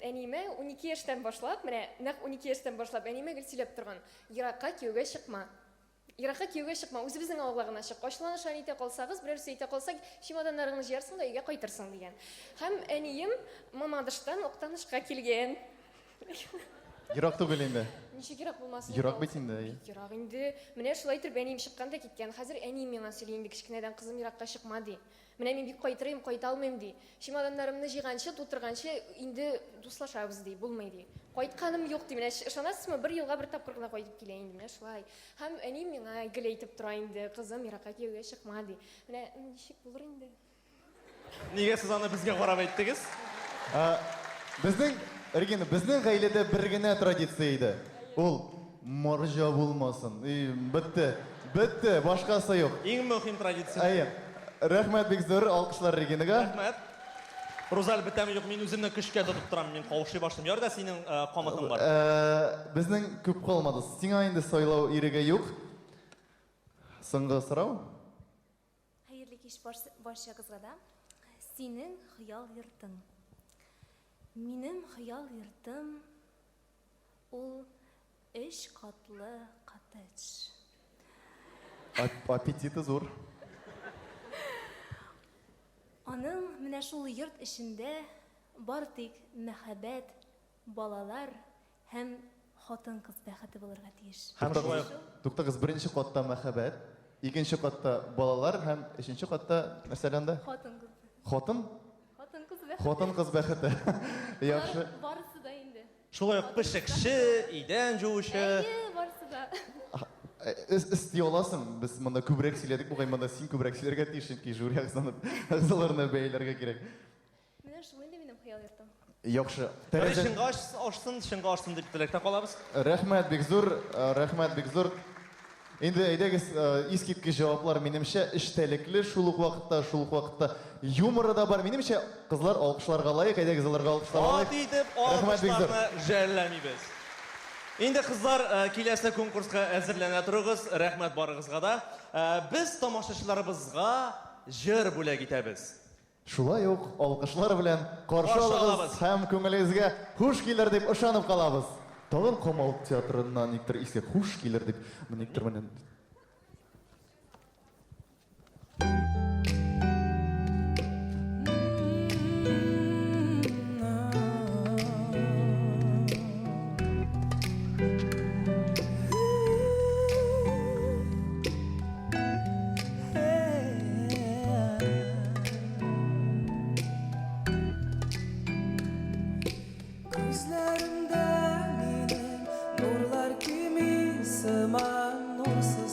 Әниемә 12 яшьтән башлап, менә нәкъ 12 яшьтән башлап әниемә гел сөйләп торган, еракка кияүгә чыкма. Еракка кияүгә чыкма, үзебезнең авылга гына чык. Ачуланыша нитә калсагыз, берәрсе әйтә калса, чемоданнарыңны җыярсың да өйгә кайтырсың, дигән. Һәм әнием Мамадыштан Актанышка килгән. Ерак түгел инде. Ничек ерак булмасын? Ерак бит инде, әйе. Бик ерак инде. Менә шулай итеп әнием чыккан да киткән. Хәзер әнием миңа сөйли инде кечкенәдән, кызым еракка чыкма, ди. Менә мин бик кайтырыйм, кайта алмыйм, ди. Чемоданнарымны җыйганчы, тутырганчы инде дуслашабыз, ди. Булмый, ди. Кайтканым юк, ди. Менә ышанасызмы, бер елга бер тапкыр гына кайтып килә инде. Менә шулай. Һәм әнием миңа гел әйтеп тора инде, кызым, еракка кияүгә чыкма, ди. Менә ничек булыр инде? Нигә сез аны безгә карап әйттегез? Безнең, Регина, безнең гаиләдә бер генә традиция иде. Ул марҗа булмасын. И, бетте. Бетте, башкасы юк. Иң мөһим традиция. Әйе. Рәхмәт бик зур, алкышлар Регинага. Рәхмәт. Рузаль, бетәме юк, мин үземне көчкә тотып торам, мин каушый башлыйм. Ярар да синең камытың бар. Безнең күп калмады. Сиңа инде сайлау иреге юк. Соңгы сорау. Хәерле кич барчагызга да. Синең хыял йортың. Минем хыял йортым ул өч катлы коттедж. Аппетиты зур. Аның менә шул йорт эчендә бар тик мәхәббәт, балалар һәм хатын-кыз бәхете булырга тиеш. Һәм шулай ук. Туктагыз, беренче катта мәхәббәт, икенче катта балалар һәм өченче катта нәрсә әле анда? Хатын-кыз. Хатын? Хатын-кыз бәхете. Хатын-кыз бәхете. Яхшы. Барысы да инде. Шулай ук пешекче, идән жуучы. Әйе, барысы да. Өсти аласың, без монда күбрәк сөйләдек бугай, монда син күбрәк сөйләргә тиеш, чөнки жюри әгъзаларына бәяләргә кирәк. Менә шул инде минем хыял йортым. Яхшы. Тәрәзә чынга ашсын, чынга ашсын дип теләктә калабыз. Рәхмәт бик зур, рәхмәт бик зур. Инде әйдәгез, искиткеч җаваплар минемчә эчтәлекле, шул ук вакытта, шул ук вакытта юморы да бар. Минемчә, кызлар алкышларга лаек. Әйдәгез, аларга алкышлар алыйк. Ат итеп Рәхмәт бик зур. алкышларны жәлләмибез. Инде кызлар, киләсе конкурска әзерләнә торыгыз. Рәхмәт барыгызга да. Без тамашачыларыбызга җыр бүләк итәбез. Шулай ук алкышлар белән каршы алыгыз һәм күңелегезгә хуш килер дип ышанып калабыз. Тагын Камал театрыннан никтер искә хуш килер дип, никтер менә. Күзләремдә минем нурлар кими сыман нурсыз.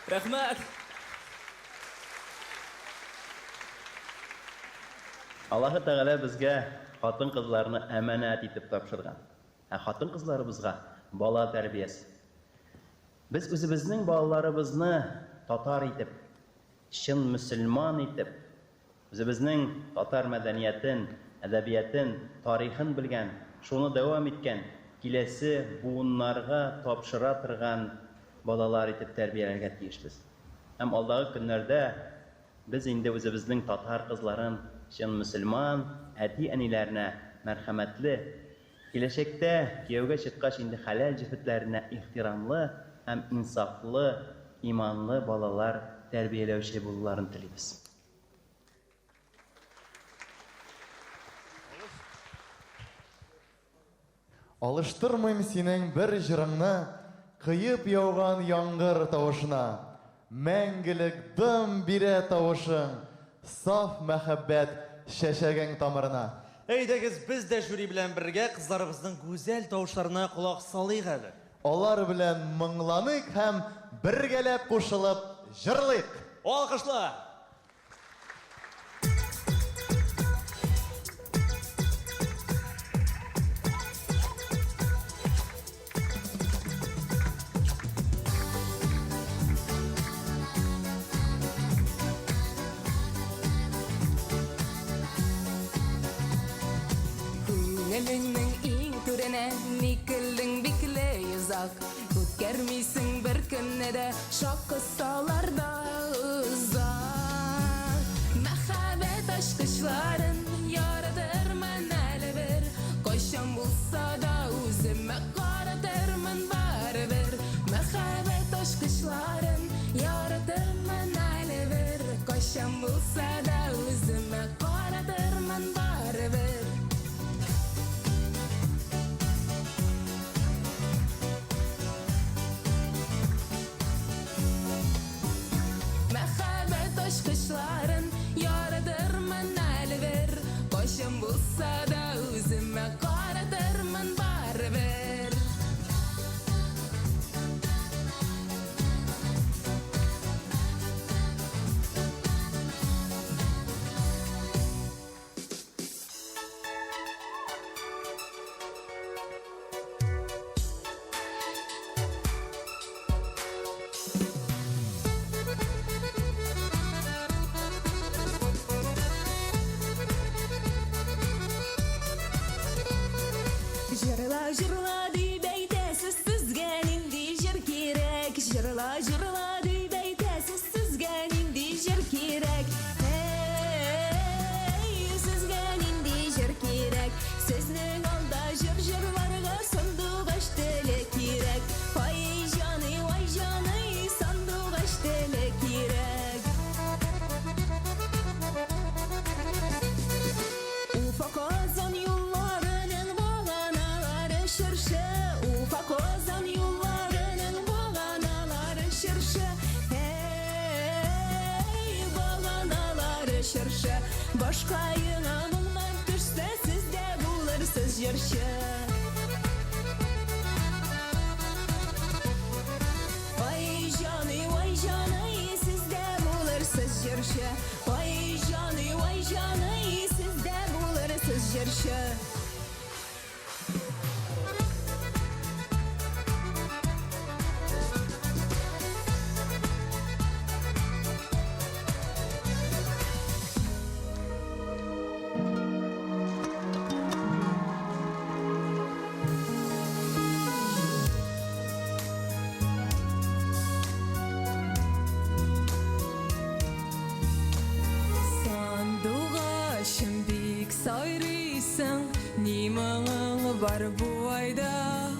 Рәхмәт! Аллаһы Тәгалә безгә хатын-кызларны әманәт итеп тапшырган. Ә хатын-кызларыбызга бала тәрбиясе. Без үзебезнең балаларыбызны татар итеп, чын мөселман итеп, үзебезнең татар мәдәниятен, әдәбиятен, тарихын белгән, шуны дәвам иткән, киләсе буыннарга тапшыра торган балалар итеп тәрбияләргә тиешбез. Һәм алдагы көннәрдә без инде үзебезнең татар кызларын чын мөселман, әти-әниләренә мәрхәмәтле, киләчәктә кияүгә чыккач инде хәләл җефетләренә ихтирамлы һәм инсафлы, иманлы балалар тәрбияләүче булуларын телибез. Алыштырмыйм синең бер җырыңны Коеп яуган яңгыр тавышына. Мәңгелек дым бирә тавышың, Саф мәхәббәт чәчәгең тамырына. Әйдәгез, без дә жюри белән бергә кызларыбызның гүзәл тавышларына колак салыйк әле. Алар белән моңланыйк һәм бергәләп кушылып җырлыйк! Алкышлар! Күңелеңнең иң түренә ник элдең бикле йозак? Үткәрмисең беркемне дә шакысалар да озак. Мәхәббәт ачкычларын яратырмын әле бер, кайчан булса да үземә каратырмын барыбер. Мәхәббәт ачкычларын яратырмын әле бер, кайчан булса да үземә каратырмын барыбер. Мәхәббәт ачкычларын яратырмын әле бер, кайчан булса да үземә каратырмын барыбер. Җырла, җырла дип әйтәсез, сезгә нинди җыр кирәк? Җырла, җырла дип әйтәсез, сезгә нинди җыр кирәк? Әй, сезгә нинди җыр кирәк? Сезнең алда җыр җырларга сандугач теле кирәк. Ай җаный, ай җаный, сандугач теле кирәк. Уфа Казан юлларының баганалары чыршы. Уфа Казан юлларының баганалары чыршы. Әй, баганалары чыршы. Башкаеңа моңнар төшсә, сез дә булырсыз җырчы. Ай җаный, ай җаный, сез дә булырсыз җырчы. Ай җаный, ай җаный, сез дә булырсыз җырчы. Сандугачым бик сайрыйсың, ни моңың бар бу айда?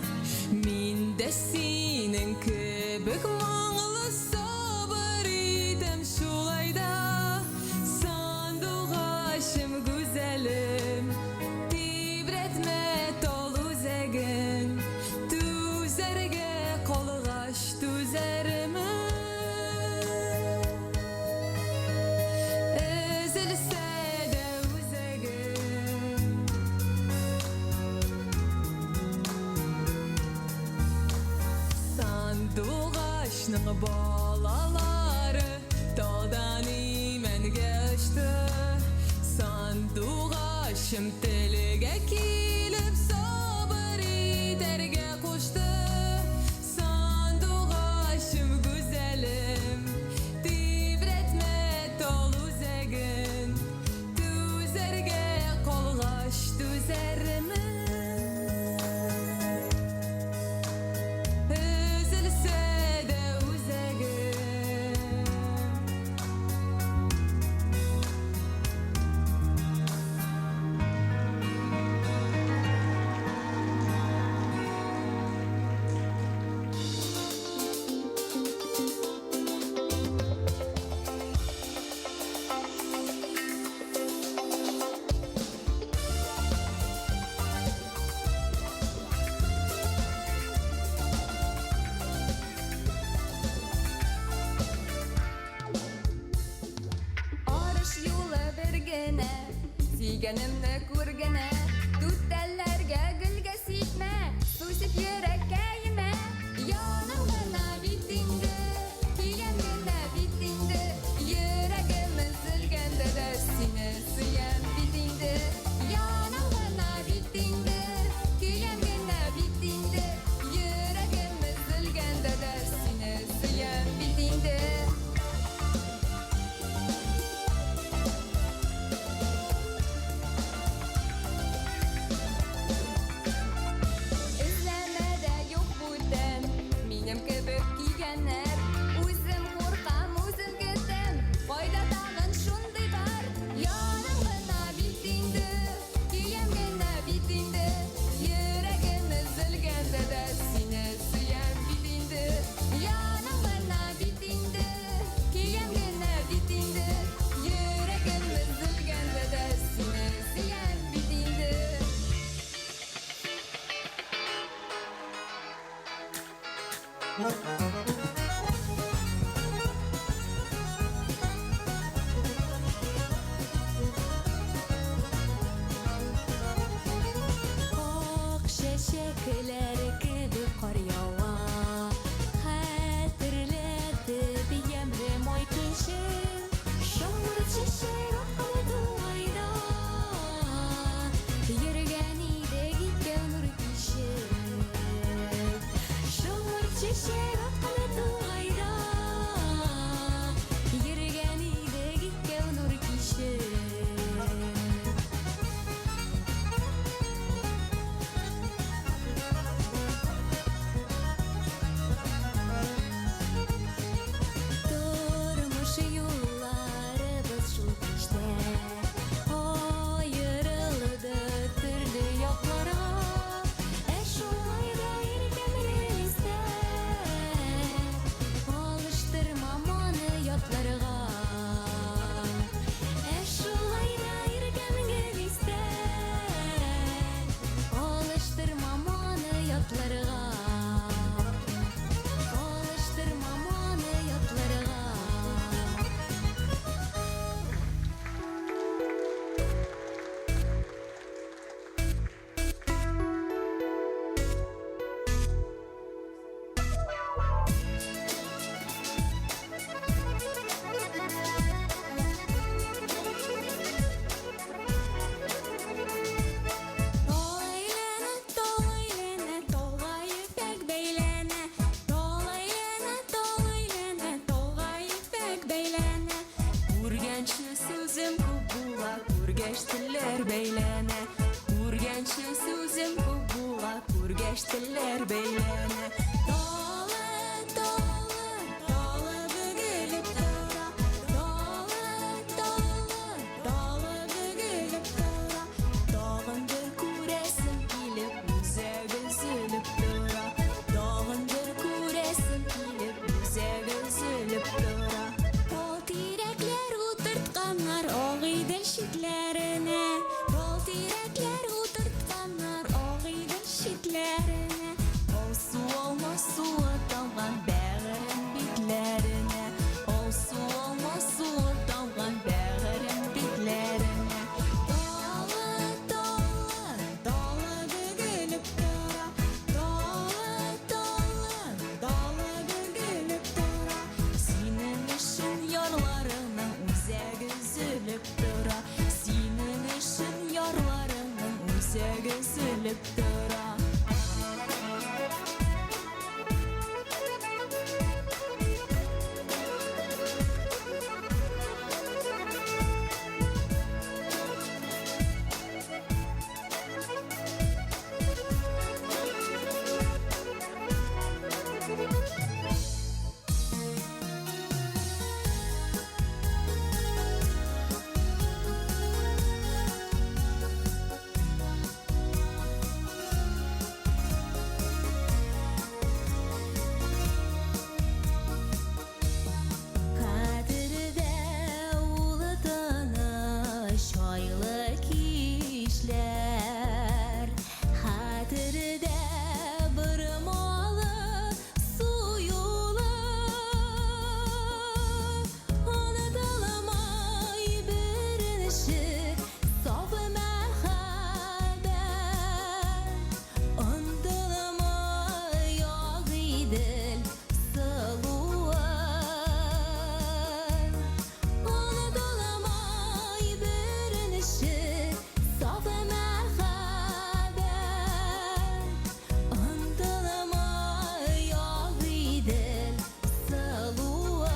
Мин дә синең кебек моңлы сабыр итәм шулай да. Сандугачым гүзәлем, тибрәтмә тал үзәген, түзәргә калгач түзәрмен. Өзелсә дә үзәгем. Сандугачның балалары. Сандугачым телгә килеп сабыр итәргә кушты. Сандугачым гүзәлем, тибрәтмә тал үзәген. Түзәргә калгач түзәрмен. Өзелсә дә үзәгем. Арыш юлы бер генә, сөйгәнемне күргенә. Түтәлләргә гөлгә сипмә, су сип йөрәккәемә. Яным гына бит инде, көям генә бит инде. Йөрәгем өзелгәндә дә сине сөям бит инде. Яным гына бит инде, көям генә бит инде. Йөрәгем өзелгәндә дә сине сөям бит инде. Эзләмә дә юк бүтән, минем кебек кигәннәр. Үзем куркам, үзем көтәм, кайда тагын шундый бар. Яным гына бит инде, көям генә бит инде. Йөрәгем өзелгәндә дә сине сөям бит инде. Яным гына бит инде, көям генә бит инде. Йөрәгем өзелгәндә дә сине сөям бит инде. Ак чәчәкләр кебек кар ява, Хәтерләтеп ямьле май кичен. Шомырт чәчәк аткан тугайда, Йөргән идек икәү нур кичеп. Шомырт чәчәк аткан тугайда, Йөргән идек икәү нур кичеп. Тормыш юлларыбыз шул кичтә Аерылды төрле якларга. Ә шулай да иркәм истә, Алыштырмам аны ятларга. Ә шулай да иркәм истә, Алыштырмам аны ятларга. Алыштырмам аны ятларга. Тал әйләнә, тал әйләнә, талга ефәк бәйләнә. Тал әйләнә, тал әйләнә, талга ефәк бәйләнә. Күргәнче сүзем күп була, күргәч телләр бәйләнә. Күргәнче сүзем күп була, күргәч телләр бәйләнә. Талы, талы, талы бөгелеп тора. Талы, талы, талы бөгелеп тора. Тагын бер күрәсем килеп, үзәк өзелеп тора. Тагын бер күрәсем килеп, үзәк өзелеп тора. Тал тирәкләр утыртканнар Агыйдел читләренә. Тал тирәкләр утыртканнар Агыйдел читләренә. Алсу өзелеп тора. Хәтердә ул тыныч айлы кичләр, Хәтердә бормалы су юлы. Онытылмай беренче саф мәхәббәт, Онытылмай Агыйдел сылуы. Онытылмай беренче саф мәхәббәт, Онытылмай Агыйдел сылуы.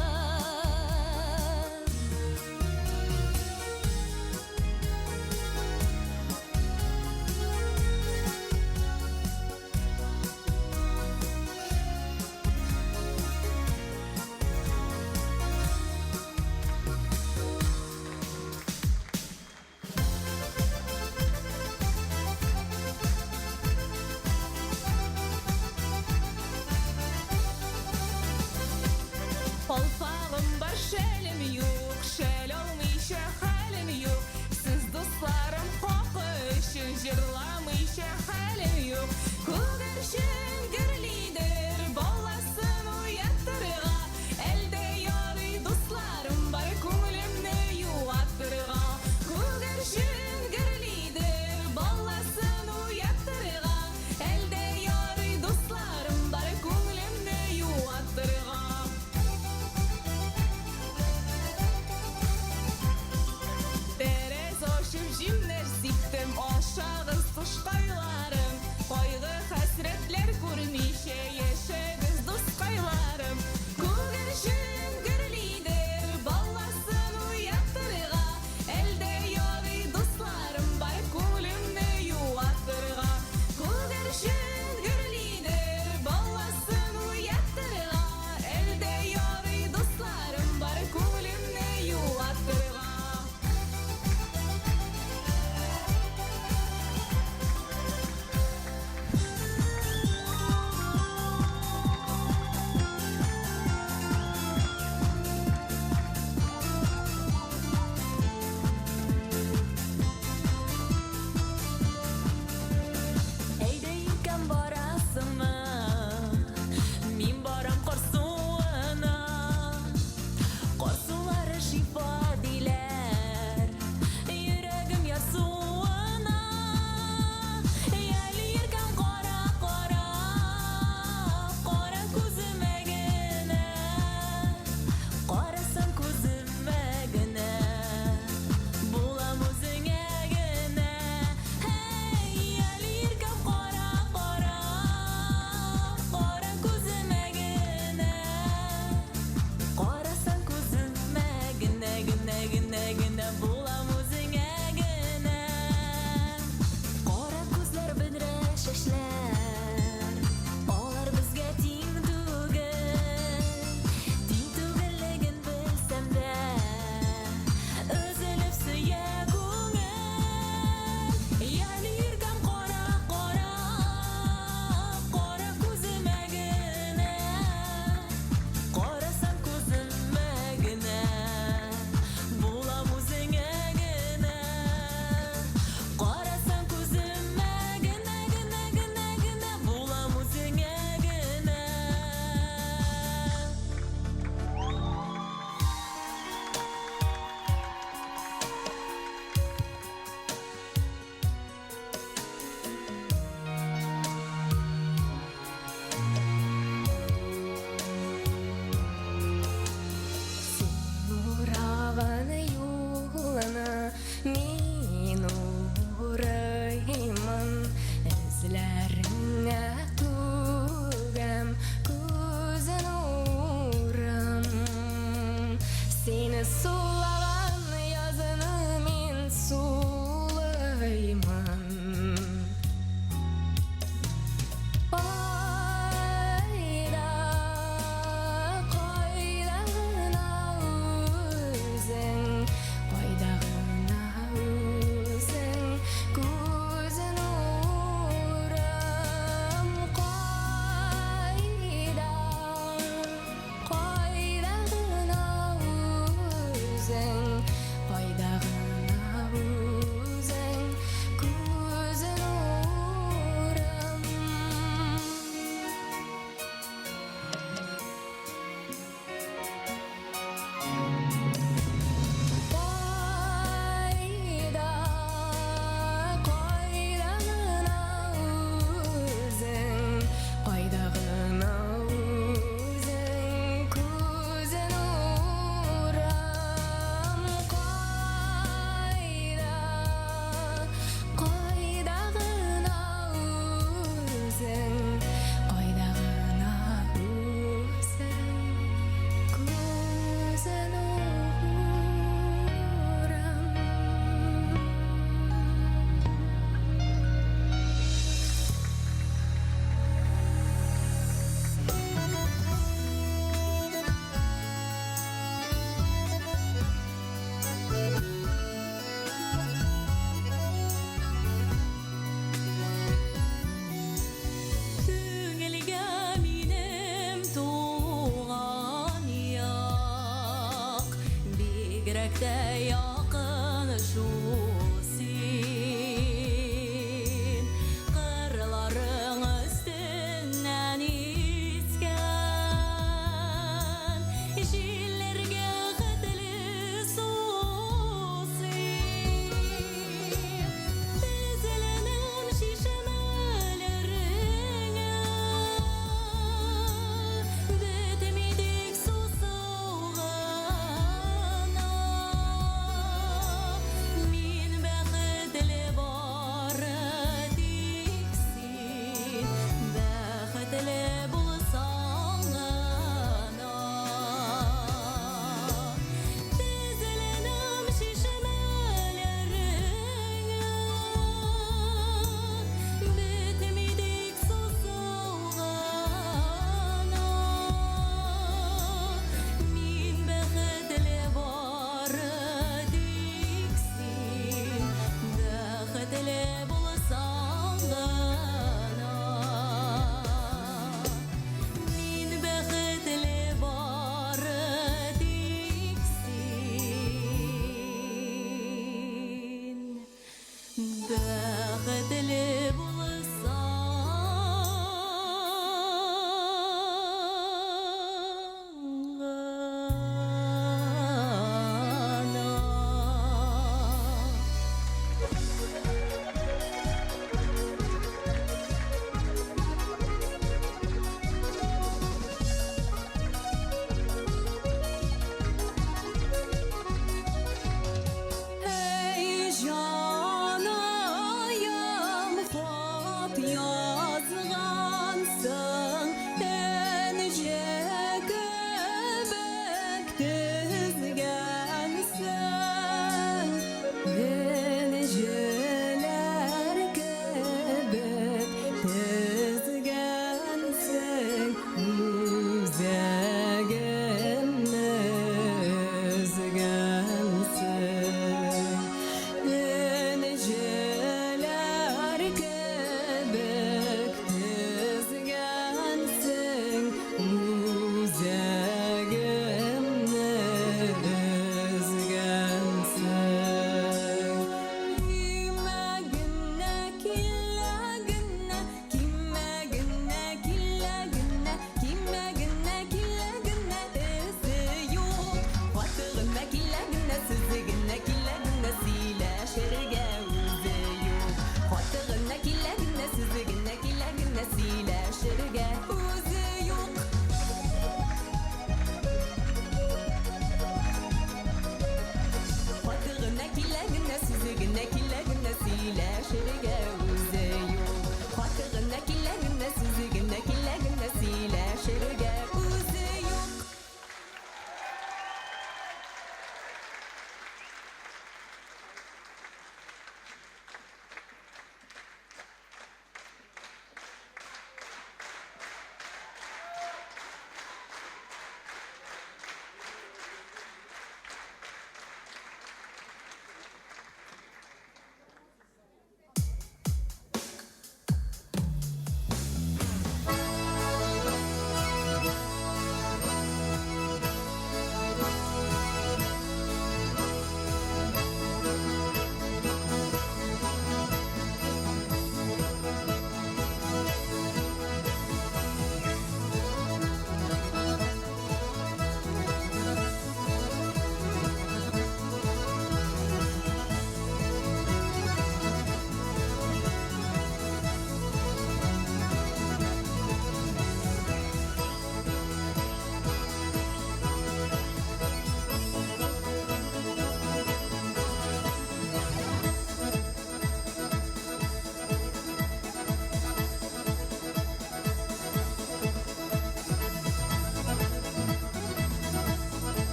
Калфагым бар, шәлем юк, шәл алмыйча хәлем юк. Сез дусларым хакы өчен җырламыйча хәлем юк. Күгәрчен гөрлидер, баласын уятырга. Әлдә ярый дусларым бар, күңелемне юатырга. Күгәрчен гөрлидер, баласын уятырга. Әлдә ярый дусларым бар, күңелемне юатырга. Тәрәз ачып җимнәр сиптем, ашагыз тушкайларым. Кайгы хәсрәтләр күреп тә якын шул син. Кырларың өстеннән искән җилләргә хәтле су син. Тезеләнәм чишмәләреңә, бетми тик сусау гына.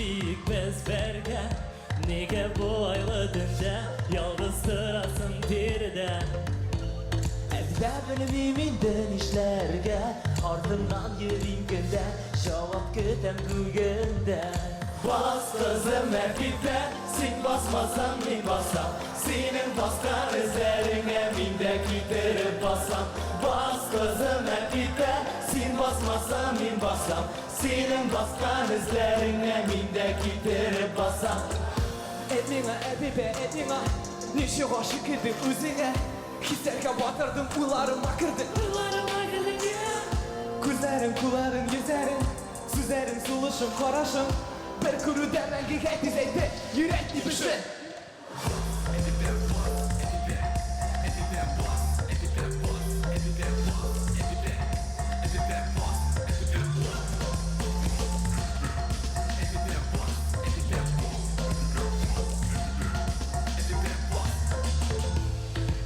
Биик без бергә. Нигә бу айлы төндә ялгыз торасың биредә? Әдибә белмим инде нишләргә, артыңнан йөрим көндә, җавап көтәм бүген дә. Бас, кызым, Әпипә, син басмасаң, мин басам. Синең баскан эзләреңә мин дә китереп басам. Бас, кызым, Әпипә, син басмасаң, мин басам. Синең баскан эзләреңә мин дә китереп басам. Әйт миңа, Әпипә, әйт миңа, ничек гашыйк идем үзеңә? Хисләргә батырдың, уйларыма кердең. Уйларыма кердең, yeah. Күзләрең, кулларың, йөзләрең, сүзләрең, сулышың, карашың. Бер күрүдә мәңгегә тизәйтте йөрәк тибешен.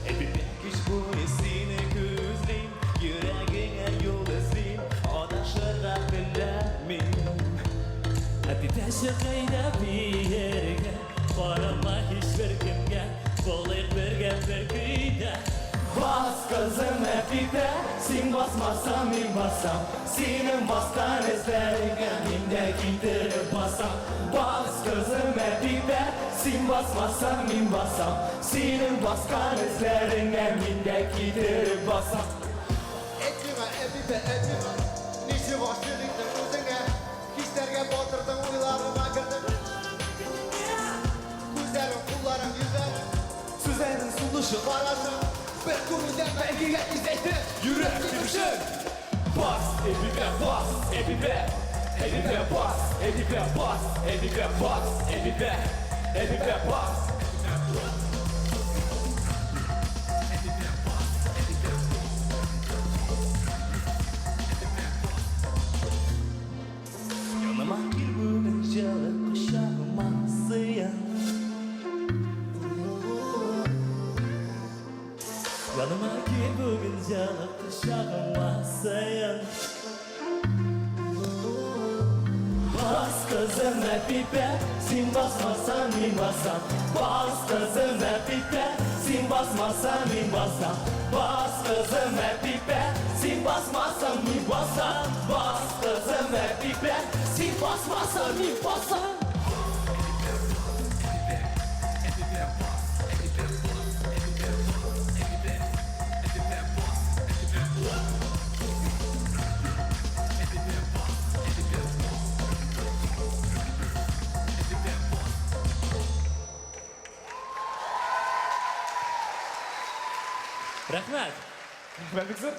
Әпипә, кич буе сине күзлим, йөрәгеңә юл эзлим, адашырга теләмим. Әпипә, чык әйдә биергә, карама һичбер кемгә, булыйк бергә бер көйдә. Бас, кызым, Әпипә, син басмасаң, мин басам. Синең баскан эзләреңә мин дә китереп басам. Бас, кызым, Әпипә, син басмасаң, мин басам. Синең баскан эзләреңә мин дә китереп басам. Әйт миңа, Әпипә, әйт миңа, ничек гашыйк иттең үзеңә? Хисләргә батырдың, уйларыма кердең. Күзләрең, кулларың, йөзләрең. Сүзләрең, сулышың, карашың. Бер күрүдә мәңгегә тизәйтте йөрәк тибешен. Бас, Әпипә, бас, Әпипә. Әпипә, бас, Әпипә, бас, Әпипә, бас, Әпипә. Әпипә, бас. Яныма кил бүген җылы кочагыма сыен. Яныма кил бүген җылы кочагыма сыен. Бас, кызым, Әпипә, син басмасаң, мин басам. Бас, кызым, Әпипә, син басмасаң, мин басам. Бас, кызым, Әпипә, син басмасаң, мин басам. Бас, кызым, Әпипә, син басмасаң, мин басам. Рәхмәт. Рәхмәт бик зур.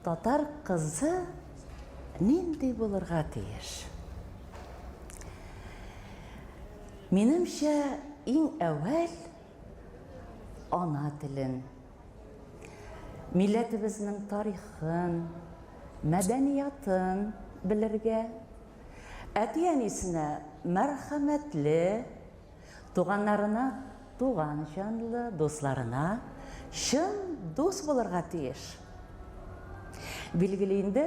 Татар кызы нинди булырга тиеш? Минемчә, иң әүвәл ана телен, милләтебезнең тарихын, мәдәниятын белергә, әти-әнисенә мәрхәмәтле, туганнарына туган җанлы, дусларына чын дус булырга тиеш. Билгеле инде,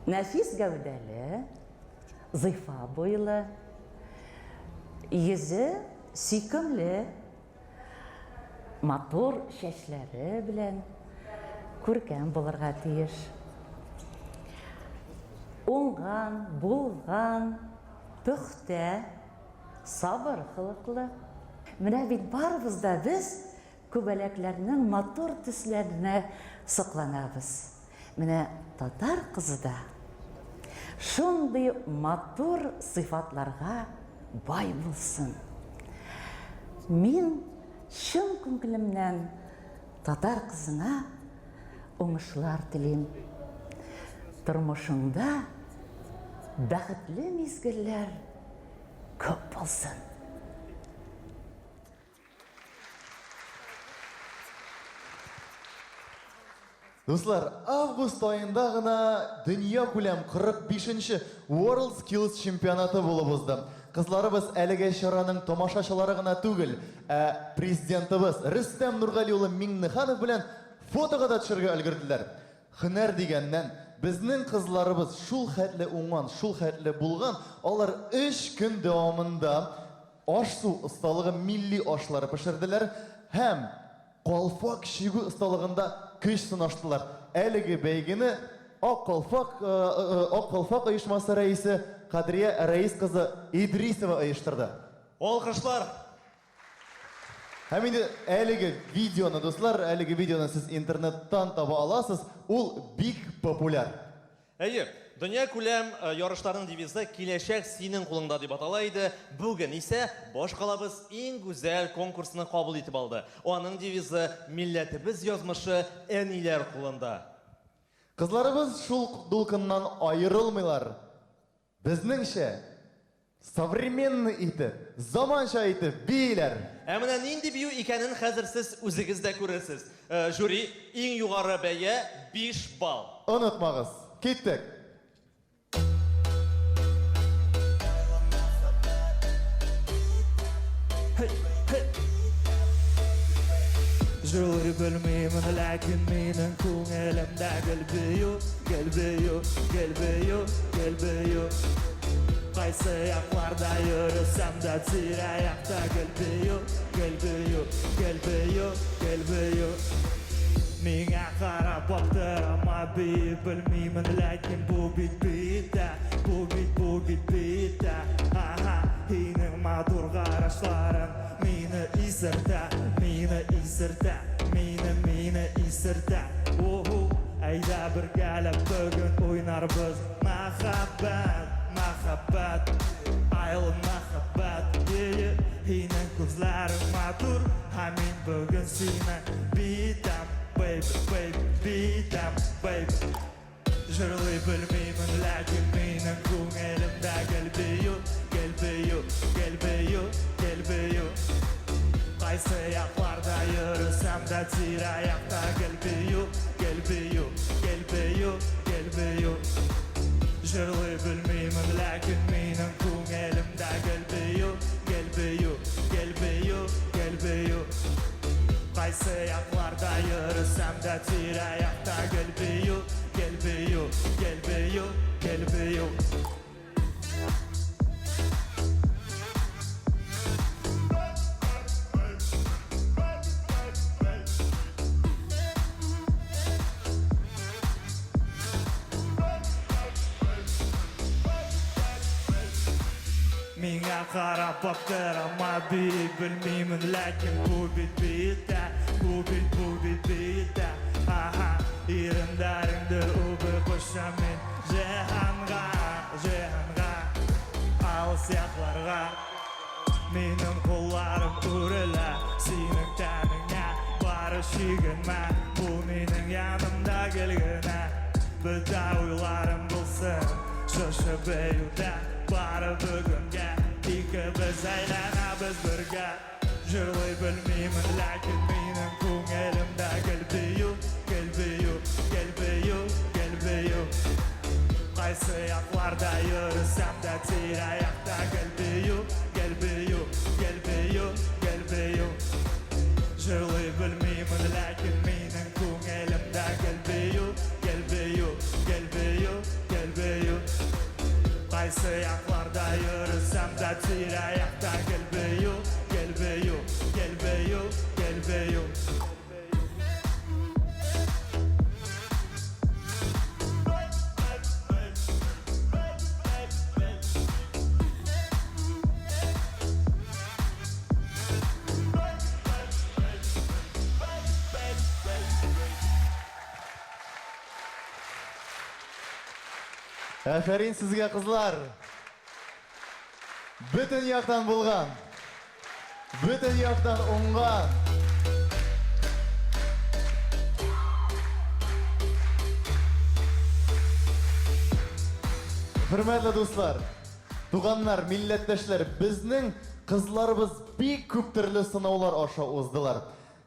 нәфис гәүдәле, зыйфа буйлы, йөзе сөйкемле, матур чәчләре белән күркәм булырга тиеш. Уңган, булган, пөхтә, сабыр холыклы. Менә бит барыбыз да без күбәләкләрнең матур төсләренә сокланабыз. Менә татар кызы да шундый матур сыйфатларга бай булсын. Мин чын күңелемнән татар кызына уңышлар телим. Тормышыңда бәхетле мизгелләр күп булсын. Дуслар, август аенда гына дөньякүләм 45 нче World Skills чемпионаты булып узды. Кызларыбыз әлеге чараның тамашачылары гына түгел, ә президентыбыз Рөстәм Нургали улы Миңнеханов белән фотога да төшәргә өлгерделәр. Һөнәр дигәннән, безнең кызларыбыз шул хәтле уңган, шул хәтле булган, алар өч көн дәвамында аш-су осталыгы милли ашлары пешерделәр һәм калфак чигү осталыгында көч сынаштылар. Әлеге бәйгене Ак калфак Ак калфак оешмасы рәисе Кадрия Рәис кызы Идрисова оештырды. Алкышлар! Һәм инде әлеге видеоны, дуслар, әлеге видеоны сез интернеттан таба аласыз, ул бик популяр. Әйе, дөньякүләм ярышларның девизы Киләчәк синең кулыңда дип атала иде. Бүген исә башкалабыз иң гүзәл конкурсны кабул итеп алды. Аның девизы Милләтебез язмышы әниләр кулында. Кызларыбыз шул дулкыннан аерылмыйлар. Безнеңчә, современный итеп, заманча итеп бииләр. Ә менә нинди бию икәнен хәзер сез үзегез дә күрерсез. Жюри, иң югары бәя, 5 балл. Онытмагыз, киттек! Җырлый белмимен, ләкин минем күңелемдә гел бию, гел бию, гел бию, гел бию. Кайсы якларда йөресәм дә тирә-якта гел бию, гел бию, гел бию, гел бию. Миңа карап аптырама, бии белмимен, ләкин бу бит биетә, бу бит, бу бит биетә. Аһа, һинең матур карашларың мине исертә, мине исертә, мине, мине исертә. Уху, әйдә бергәләп бүген уйнарбыз. Мәхәббәт, мәхәббәт, айлы мәхәббәт, е-е, һинең күзләрең матур, һәм мин бүген сине биетәм, бейби, бейби, биетәм, бейби. Җырлый белмимен, ләкин минем күңелемдә гел бию, гел бию, гел бию, гел бию. Кайсы якларда йөресәм дә тирә-якта гел бию, гел бию, гел бию, гел бию. Җырлый белмимен, ләкин минем күңелемдә гел бию, гел бию, гел бию, гел бию. Кайсы якларда йөресәм дә тирә-якта гел бию, гел бию, гел бию, гел бию. Миңа карап аптырама, бии белмимен, ләкин бу бит биетә, бу бит, бу бит биетә. Аһа, иреннәреңде үбеп очам мин җиһанга, җиһанга, алыс якларга. Минем кулларым үрелә синең тәнеңә, бары чигенмә, бу минем янымда гел генә. Бөтә уйларым булсын шушы биюдә, бары бүгенгә икебез әйләнәбез бергә. Җырлый белмимен, ләкин минем күңелемдә гел бию, гел бию, гел бию, гел бию. Кайсы якларда йөресәм дә тирә-якта гел бию, гел бию, гел бию, гел бию. Җырлый белмимен, ләкин минем күңелемдә гел бию, гел бию, гел бию, гел бию. Кайсы якларда йөресәм дә тирә-якта гел бию, гел бию, гел бию, гел бию. Афәрин сезгә, кызлар! Бөтен яктан булган, бөтен яктан уңган. Хөрмәтле дуслар, туганнар, милләттәшләр, безнең кызларыбыз бик күп төрле сынаулар аша уздылар.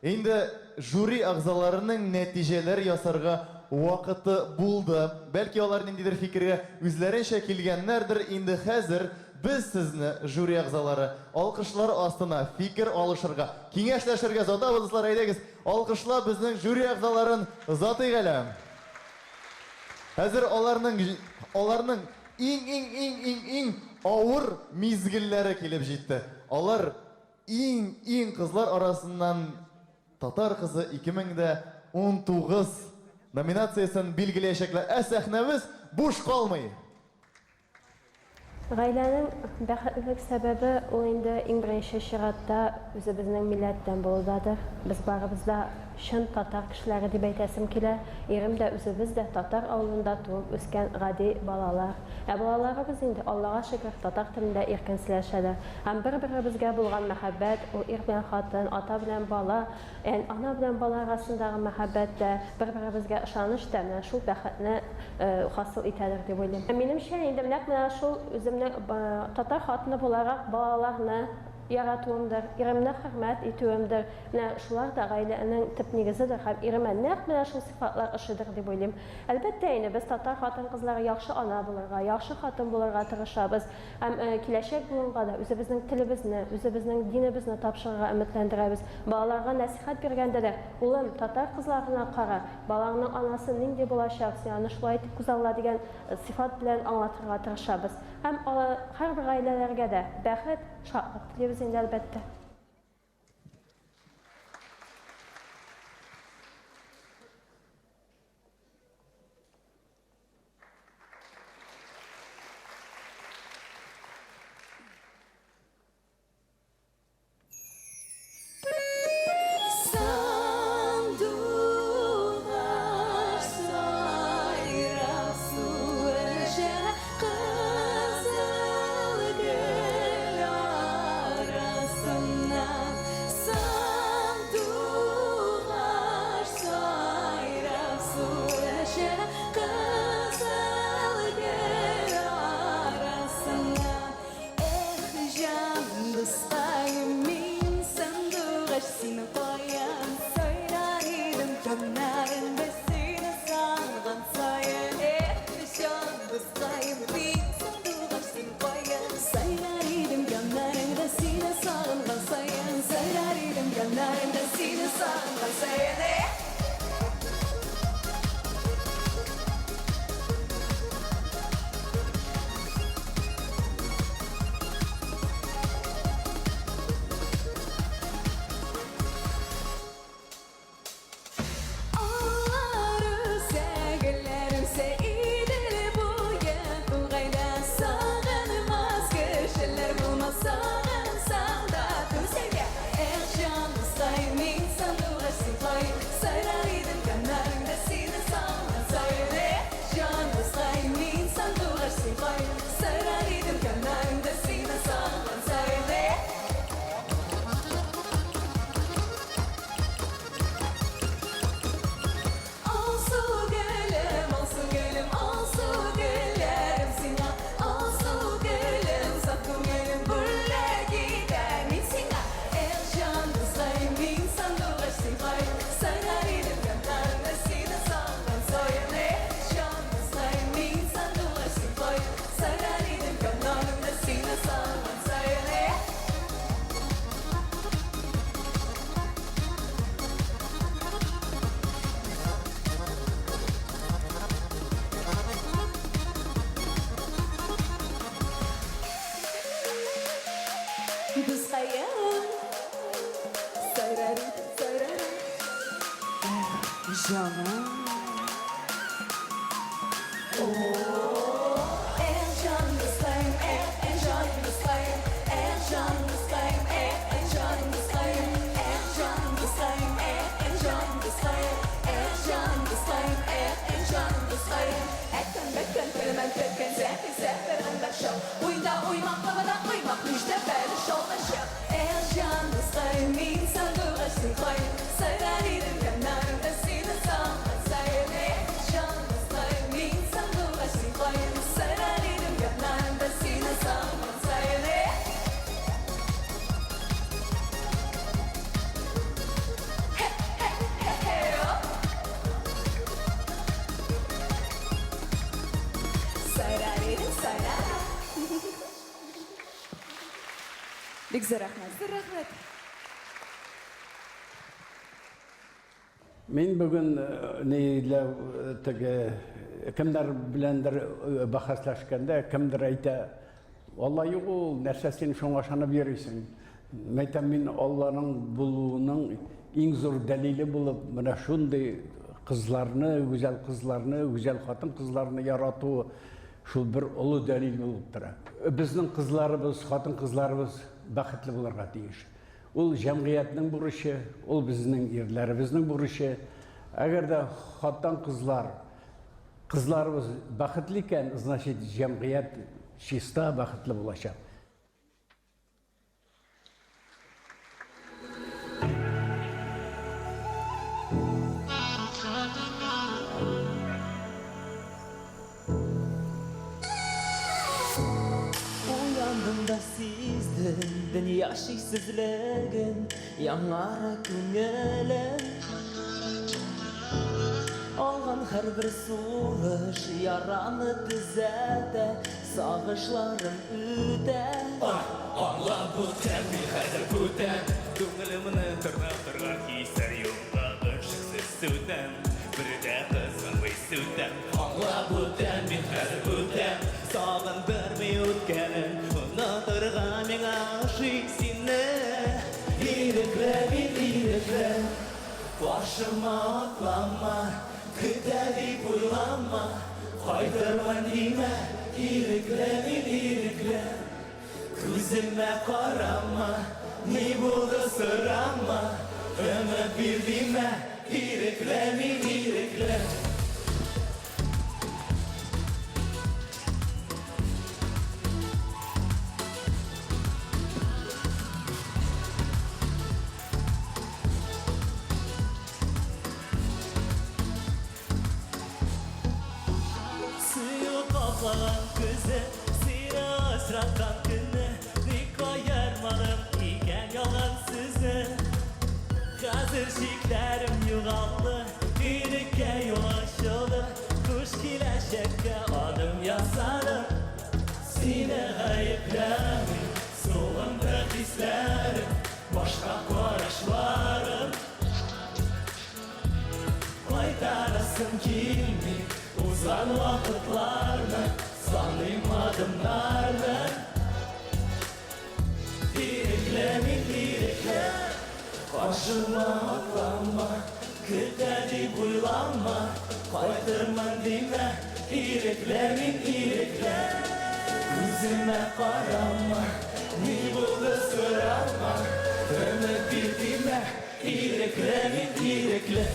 Инде жюри әгъзаларының нәтиҗәләр ясарга вакыты булды. Бәлки алар ниндидер фикергә үзләренчә килгәннәрдер. Инде хәзер без сезне, жюри әгъзалары, алкышлар астына фикер алышырга, киңәшләшергә озатабыз, дуслар, әйдәгез, алкышлап безнең жюри әгъзаларын озатыйк әле. Хәзер аларның аларның иң иң иң иң иң авыр мизгелләре килеп җитте. Алар иң иң кызлар арасыннан Татар кызы 2019 номинациясен билгеләячәкләр. Ә сәхнәбез буш калмый. Гаиләнең бәхетлелек сәбәбе ул инде иң беренче чиратта үзебезнең милләттән булудадыр. Без барыбыз да чын татар кешеләре дип әйтәсем килә. Ирем дә, үзебез дә татар авылында туып үскән гади балалар. Ә балаларыбыз инде, Аллага шөкер, татар телендә иркен сөйләшәләр. Һәм бер-беребезгә булган мәхәббәт, ул ир белән хатын, ата белән бала, Ән, ана белән бала арасындагы мәхәббәт тә, бер-беребезгә ышаныч та менә шул бәхетне хасил итәдер дип уйлыйм. Минемчә, инде нәкъ менә шул үземнең татар хатыны буларак балаларны яратуымдыр, иремне хөрмәт итүемдер, менә шулар да гаиләнең төп нигезедер һәм иремә нәкъ менә шул сыйфатлар ошыйдыр дип уйлыйм. Әлбәттә инде, без татар хатын-кызлары яхшы ана булырга, яхшы хатын булырга тырышабыз. Һәм киләчәк буынга да үзебезнең телебезне, үзебезнең динебезне тапшырырга өметләндерәбез. Балаларга нәсыйхәт биргәндә дә, Улым, татар кызларына кара, балаңның анасы нинди булачак, син аны шулай итеп күзалла дигән сыйфат белән аңлатырга тырышабыз. Һәм һәрбер гаиләләргә дә бәхет, шатлык телибез инде, әлбәттә. Сандугач сайрап су эчә, Кызыл гөл арасыннан. Сандугач сайрап су эчә, Кызыл гөл арасыннан. Эх, җан дускаем, мин сандугач, син каян? Сайрар идем таңнарында сине сагынган саен. Эх, җан дускаем, мин сандугач, син каян? Сайрар идем яннарыңда сине сагынган саен. Сайрар идем яннарыңда сине сагынган саен. Эх! Аллар үсә, гөлләр үсә, Идел буе тугайда. Сагынмас кешеләр булмас, сагынсаң да түзәргә. Эх, җан дускаем, мин сандугач, син каен. Сайрар идем яннарыңда сине сагынган саен. Эх, җан дускаем, мин сандугач, син каен. Сайрар идем яннарыңда сине сагынган саен. Эх! Алсу гөлем, алсу гөлем, алсу гөлләрем сиңа. Алсу гөлем, саф күңелем бүләк итәм мин сиңа. Эх, җан дускаем, мин сандугач, син каен. Сайрар идем яннарыңда сине сагынган саен. Эх, җан дускаем, мин сандугач, син каен. Сайрар идем яннарыңда сине сагынган саен. Эх! Дускаем, сайрар идем, сайрар. Эх, җаным. Эх, җан дускаем, эх, эх, җан дускаем, эх, җан дускаем, эх, эх, җан дускаем, эх, җан дускаем, эх, эх, җан дускаем, эх, җан дускаем, эх, эх, җан дускаем. Әккән, бәккән, көлмән, төккән, зәхи, зәфәр, әнбәр, Уйда уймак, бабада коймак, мичтә бәлеш, алма-чык. Эх, җан дускаем, мин сандугач, син каен. Сайрар идем яннарыңда сине сагынган саен. Эх, җан дускаем, мин сандугач, син каен. Сайрар идем яннарыңда сине сагынган саен. Эх! Хе-хе-хе-хе, оп! Сайрар идем, сайрар. Бик зур рәхмәт. Зур рәхмәт. Мин бүген ниләр теге Кемнәр беләндер бәхәсләшкәндә, кемдер әйтә, Алла юк ул, нәрсә син шуңа ышанып йөрисең? Мәйтәм, мин Алланың булуының иң зур дәлиле булып, менә шундый кызларны, гүзәл кызларны, гүзәл хатын-кызларны яратуы шул бер олы дәлил булып тора. Безнең кызларыбыз, хатын-кызларыбыз бәхетле булырга тиеш. Ул җәмгыятьнең бурычы, ул безнең ирләребезнең бурычы. Әгәр дә хатын-кызлар, кызларыбыз бәхетле икән, значит, җәмгыять чиста, бәхетле булачак. Уяндым да сиздем дөнья чиксезлеген, яңара күңелем. Алган һәрбер сулыш яраны төзәтә, сагышларым үтә. Аңлап үтәм мин хәзер бүтән, күңелемне тырнап торган хисләр йомгагын шиксез сүтәм, бер дә кызганмый сүтәм. Аңлап үтәм мин хәзер бүтән, сагындырмый үткәнен, онытырга миңа ошый сине. Ирекле мин, ирекле, каршыма атлама, көтә дип уйлама, кайтырмын димә, ирекле мин, ирекле. Күземә карама, ни булды сорама, өмет бир димә, ирекле мин, ирекле. Сөю каплаган күзе, сине очраткан көнне, ник аермадым икән ялган сүзне? Хәзер шикләрем югалды, иреккә юл ачылды, хуш киләчәккә адым ясадым. Сине гаепләмим, суынды хисләрем, башка карашларым. Кайтарасым килми узган вакытларны, саныйм адымнарны. Ирекле мин, ирекле, каршыма атлама, көтә дип уйлама, кайтырмын димә, ирекле мин, ирекле. Күземә карама, ни булды сорама, өмет бир димә, ирекле мин, ирекле.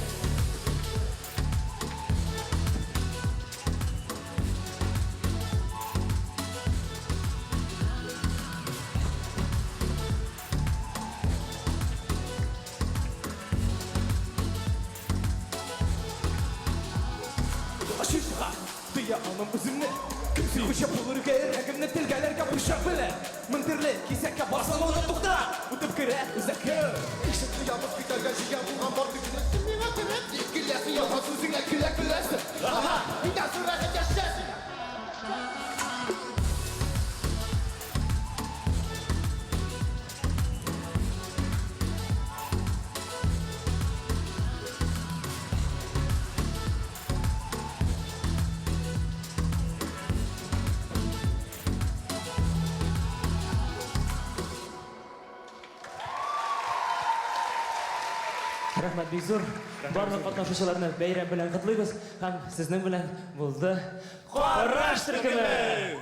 Ачышка тыя алмам үземне. Кем хуҗа булыр йөрәгемне телгәләргә пычак белән. Мең төрле кисәккә басам аны тукта. Үтеп керә үзәккә. Ишекне ябып китәргә җыен булган бар көчеңне. Син миңа терәк дип киләсең, ялган сүзеңә көлә көләсең. Ага, миннән соң рәхәт яшәсең. Рәхмәт бик зур. Барлык катнашучыларны бәйрәм белән котлыйбыз һәм сезнең белән булды Караш төркеме!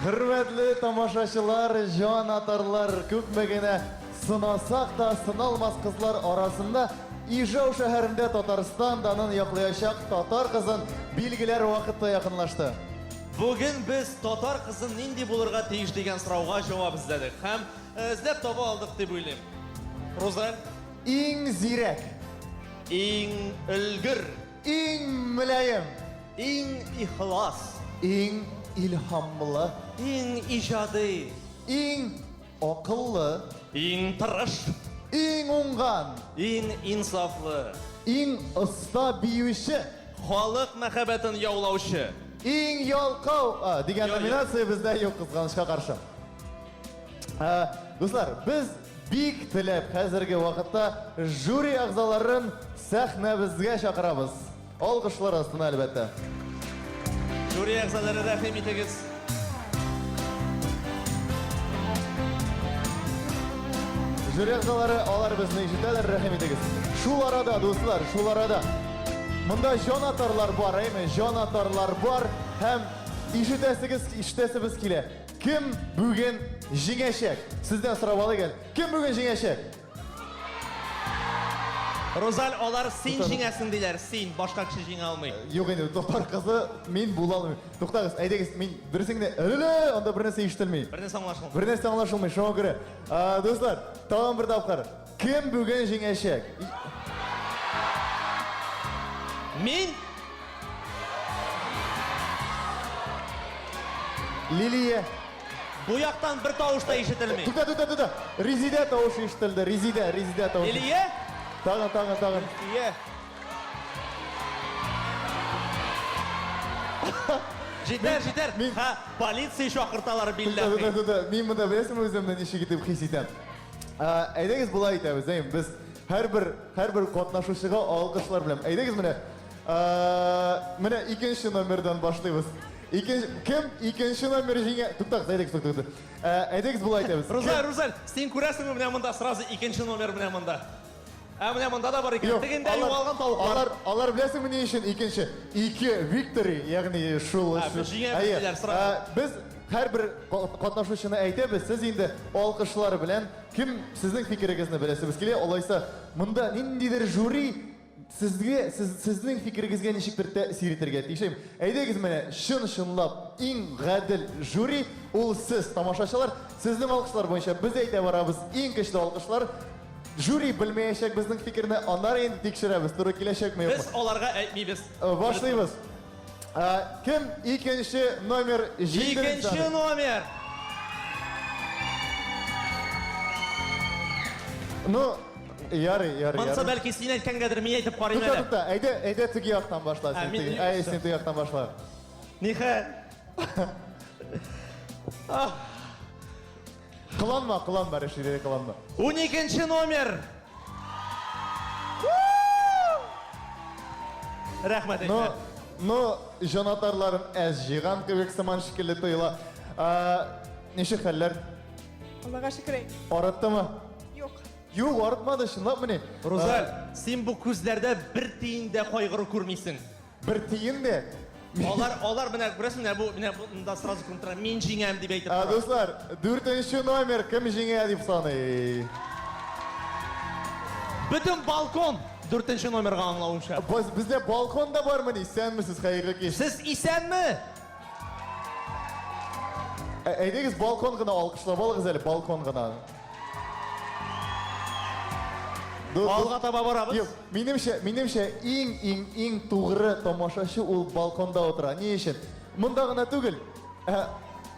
Хөрмәтле тамашачылар, җан атарлар, күпме генә сынасак та, сыналмас кызлар арасында Ижау шәһәрендә Татарстан данын яклаячак татар кызын билгеләр вакыт та якынлашты. Бүген без татар кызы нинди булырга тиеш дигән сорауга җавап эзләдек һәм эзләп таба алдык дип уйлыйм. Рузаль? Иң зирәк. Иң өлгер. Иң мөлаем. Иң ихлас. Иң илһамлы. Иң иҗади. Иң акыллы. Иң тырыш. Иң уңган. Иң инсафлы. Иң оста биюче. Халык мәхәббәтен яулаучы. Иң ялкау а, дигән номинация бездә юк, кызганычка каршы. Дуслар, без бик теләп хәзерге вакытта жюри әгъзаларын сәхнәбезгә чакырабыз. Алкышлар астына, әлбәттә. Жюри әгъзалары рәхим итегез. Жюри әгъзалары, алар безне ишетәләр, рәхим итегез. Шул арада, дуслар, шул арада. Монда җанатарлар бар, әйме? Җанатарлар бар һәм ишетәсегез, ишетәсебез килә. Кем бүген җиңәчәк? Сездән сорап алыйк әле. Кем бүген җиңәчәк? Рузаль, алар син җиңәсең диләр, син, башка кеше җиңә алмый. Юк инде, татар кызы мин була алмыйм. Туктагыз, әйдәгез, мин дөресен генә, әле, анда бер нәрсә ишетелми. Бер нәрсә аңлашылмый. Бер нәрсә аңлашылмый, шуңа күрә. Дуслар, тагын бер тапкыр. Кем бүген җиңәчәк? Мин? Лилия. Бу яктан бер тавыш та ишетелми. Тукта, тукта, тукта. Резидә тавышы ишетелде. Резидә, Резидә тавышы. Лилия? Тагын, тагын, тагын. Лилия. Җитәр, җитәр. Ха, полиция чакырталар билләһи. Тукта, тукта, тукта. Мин монда беләсеңме үземне ничек итеп хис итәм? Әйдәгез болай итәбез, әйме? Без һәрбер һәрбер катнашучыга алкышлар белән. Әйдәгез менә менә икенче номердан башлыйбыз. Икенче кем икенче номер җиңә? Туктагыз, әйдәгез, туктагыз. Әйдәгез болай итәбез. Рузаль, Рузаль, син күрәсеңме менә монда сразу икенче номер менә монда. Ә менә монда да бар икән. Тегендә югалган тавыклар. Алар, алар беләсеңме ни өчен икенче? Ике виктори, ягъни шул. Ә, без җиңәбез диләр сразу. Без һәрбер катнашучыны әйтәбез, сез инде алкышлар белән кем сезнең фикерегезне беләсебез килә, алайса монда ниндидер жюри сезгә, сез, сезнең фикерегезгә ничектер тәэсир итәргә тиеш. Әйдәгез менә чын-чынлап иң гадел жюри ул сез, тамашачылар. Сезнең алкышлар буенча без әйтә барабыз иң көчле алкышлар. Жюри белмәячәк безнең фикерне, аннары инде тикшерәбез, туры киләчәкме, юкмы. Без аларга әйтмибез. Башлыйбыз. Кем икенче номер җиңде? Икенче номер! Ну, ярый, ярый. Монысы бәлки син әйткәнгәдер, мин әйтеп карыйм әле. Тукта, тукта, әйдә, әйдә теге яктан башла син. Әй, син теге яктан башла. Нихәл? Кыланма, кыланма, Рәшидә, кыланма. Уникенче номер! Рәхмәт Ну, ну, җанатарларын әз җыйган кебек сыман шикелле тоела. Ничек хәлләр? Аллага шөкер. Арыттымы? Юк. Юк, арытмады, чынлапмыни? Рузаль, син бу күзләрдә бер тиен дә кайгыру күрмисең. Бер тиен дә. Алар, алар менә күрәсең, менә бу, менә монда сразу күренеп тора. Мин җиңәм дип әйтеп тора. Дуслар, дүртенче номер кем җиңә дип саный? Бөтен балкон дүртенче номерга аңлавымча. Без, бездә балкон да бармыни? Исәнмесез, хәерле кич. Сез исәнме? Әйдәгез балкон гына алкышлап алыгыз әле, балкон гына. Алга таба барабыз. Юк, минемчә, минемчә иң иң иң тугры тамашачы ул балконда утыра. Ни өчен? Монда гына түгел. Ә,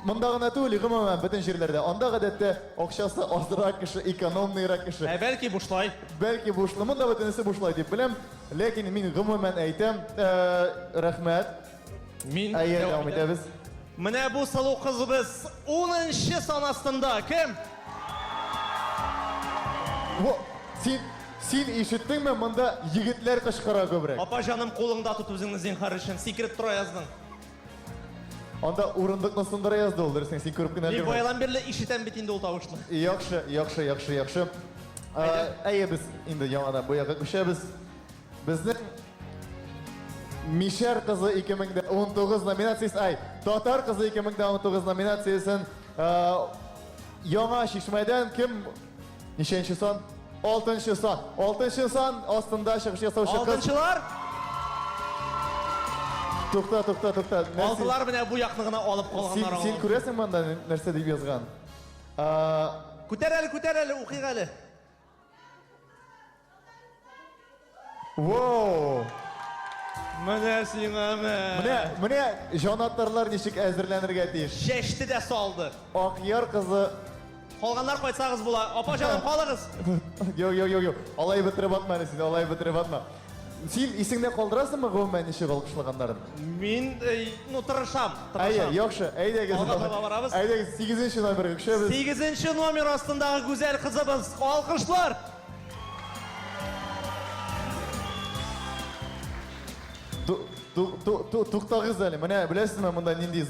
монда гына түгел, гомумән бөтен җирләрдә. Анда гадәттә акчасы азрак кеше, экономныйрак кеше. Ә бәлки бушлай. Бәлки бушлы. Монда бөтенесе бушлай дип беләм. Ләкин мин гомумән әйтәм, рәхмәт. Мин Әйе, дәвам итәбез. Менә бу сылу кызыбыз 10 сан астында. Кем? Во, син син ишеттеңме, монда егетләр кычкыра күбрәк. Апа җаным, кулыңда тот үзеңне зинһар өчен. Сикереп тора яздың. Анда урындыкны сындыра язды ул, дөресен син күреп кенә Мин баядан бирле ишетәм бит инде ул тавышны. Яхшы, яхшы, яхшы, яхшы. Әйе, без инде яңадан бу якка күчәбез. Безнең Мишәр кызы 2019 номинациясе, ай, Татар кызы 2019 номинациясен Яңа Чишмәдән кем ничәнче сан? Алтынчы сан. Алтынчы сан астында чыгыш ясаучы кыз. Алтынчылар? Тукта, тукта, тукта. Алтылар менә бу якны гына алып калганнар. Син, син күрәсең монда нәрсә дип язган? Күтәр әле, күтәр әле, укыйк әле. Воу! Менә сиңа мә. Менә, менә җанатарлар ничек әзерләнергә тиеш. Чәчте дә салды. Акъяр кызы. Калганнар кайтсагыз була. Апа җаным, калыгыз. Юк, юк, юк, юк. Алай бетереп атма әле син, алай бетереп атма. Син исеңдә калдырасыңмы гомумән ничек алкышлаганнарын? Мин, ну, тырышам, Әйе, тырышам. яхшы. Әйдәгез. Алга таба барабыз. Әйдәгез, сигезенче номерга күчәбез. Сигезенче номер астындагы гүзәл кызыбыз. Алкышлар! Туктагыз әле, менә беләсезме, монда нинди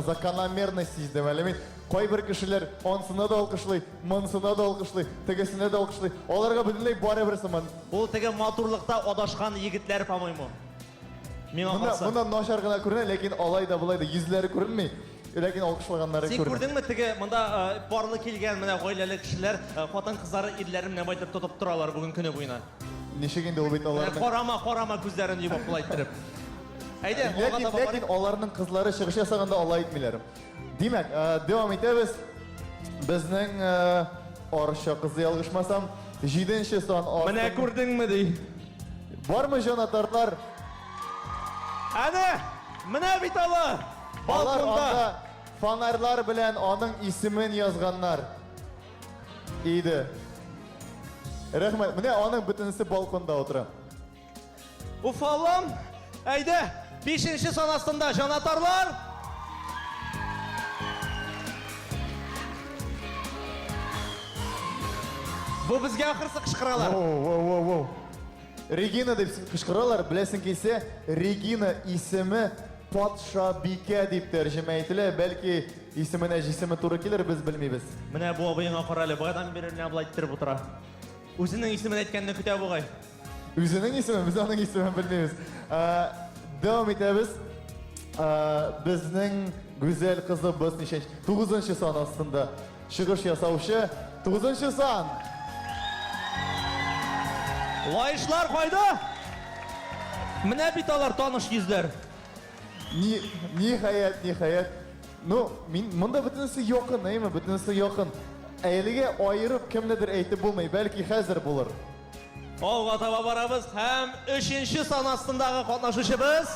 закономерность сиздем әле мин. Кайбер кешеләр ансына да алкышлый, монсына да алкышлый, тегесенә дә алкышлый. Аларга бөтенләй барыбер сыман. Ул теге матурлыкта адашкан егетләр, по-моему. Миңа калса. Монда начар гына күренә, ләкин алай да болай да йөзләре күренми. Ләкин алкышлаганнары Син күренә. күрдеңме теге монда парлы килгән менә гаиләле кешеләр, хатын-кызлары ирләрен менә байтып тотып торалар бүген көне буена. Ничек инде ул бит аларның. Карама, карама күзләрен йомып болай иттереп. Әйдә, алга Ләкин, таба ләкин аларның кызлары чыгыш ясаганда алай итмиләр. Димәк, дәвам итәбез. Безнең Арча кызы ялгышмасам, җиденче сан Менә күрдеңме ди. Бармы җанатарлар? Әнә, менә бит алар. Алар Балконда. анда фонарьлар белән аның исемен язганнар. Иде. Рәхмәт. Менә аның бөтенесе балконда утыра. Уф, Аллам! Әйдә, бишенче сан астында җанатарлар! Бу безгә ахырсы кычкыралар. Воу, воу, воу, воу. Регина дип кычкыралар, беләсең килсә, Регина исеме патшабикә дип тәрҗемә ителә. Бәлки исеменә җисеме туры килер, без белмибез. Менә бу абыеңа кара әле, баядан бирле менә болай иттереп утыра. Үзенең исемен әйткәнне көтә бугай. Үзенең исеме, без аның исемен белмибез. Дәвам итәбез. Безнең гүзәл кызыбыз ничәнче? Тугызынчы сан астында чыгыш ясаучы. Тугызынчы сан! Лаешлар кайда? Менә бит алар таныш йөзләр. Ни, ниһаять, ниһаять. Ну, мин монда бөтенесе якын, әйме, бөтенесе якын. Әлегә аерып кемнедер әйтеп булмый, бәлки хәзер булыр. Алга таба барабыз һәм өченче сан астындагы катнашучыбыз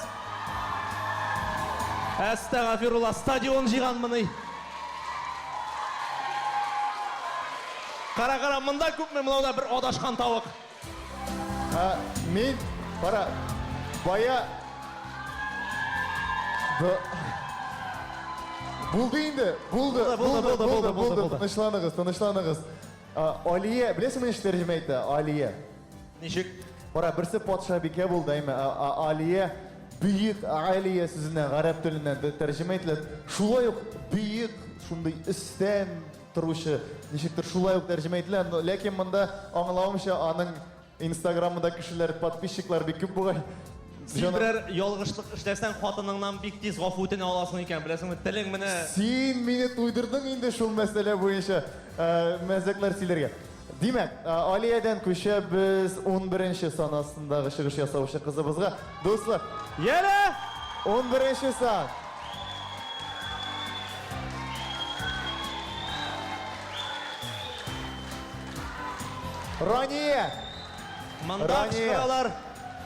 Әстәгафирулла, стадион җыйганмыни? Кара, кара, монда күпме монда бер адашкан тавык. Ә, мин, кара, бая Булды инде, булды, булды, булды, булды, булды, булды. Тынычланыгыз, тынычланыгыз. Алия, беләсеңме ничек тәрҗемә итә Алия? Ничек? Кара, берсе патшабикә булды, әйме, Алия бөек Алия сүзеннән, гарәп теленнән тәрҗемә ителә. Шулай ук бөек, шундый өстән торучы, ничектер шулай ук тәрҗемә ителә. Ләкин монда аңлавымча, аның Инстаграмында кешеләр, подписчиклар бик күп бугай. Син берәр ялгышлык эшләсәң, хатыныңнан бик тиз гафу үтенә аласың икән, беләсеңме? Телең менә Син мине туйдырдың инде шул мәсьәлә буенча мәзәкләр сөйләргә. Димәк, Алиядән күчәбез унберенче сан астындагы чыгыш ясаучы кызыбызга. Дуслар, Яле! Унберенче сан! Рания! Монда Рания! кычкыралар.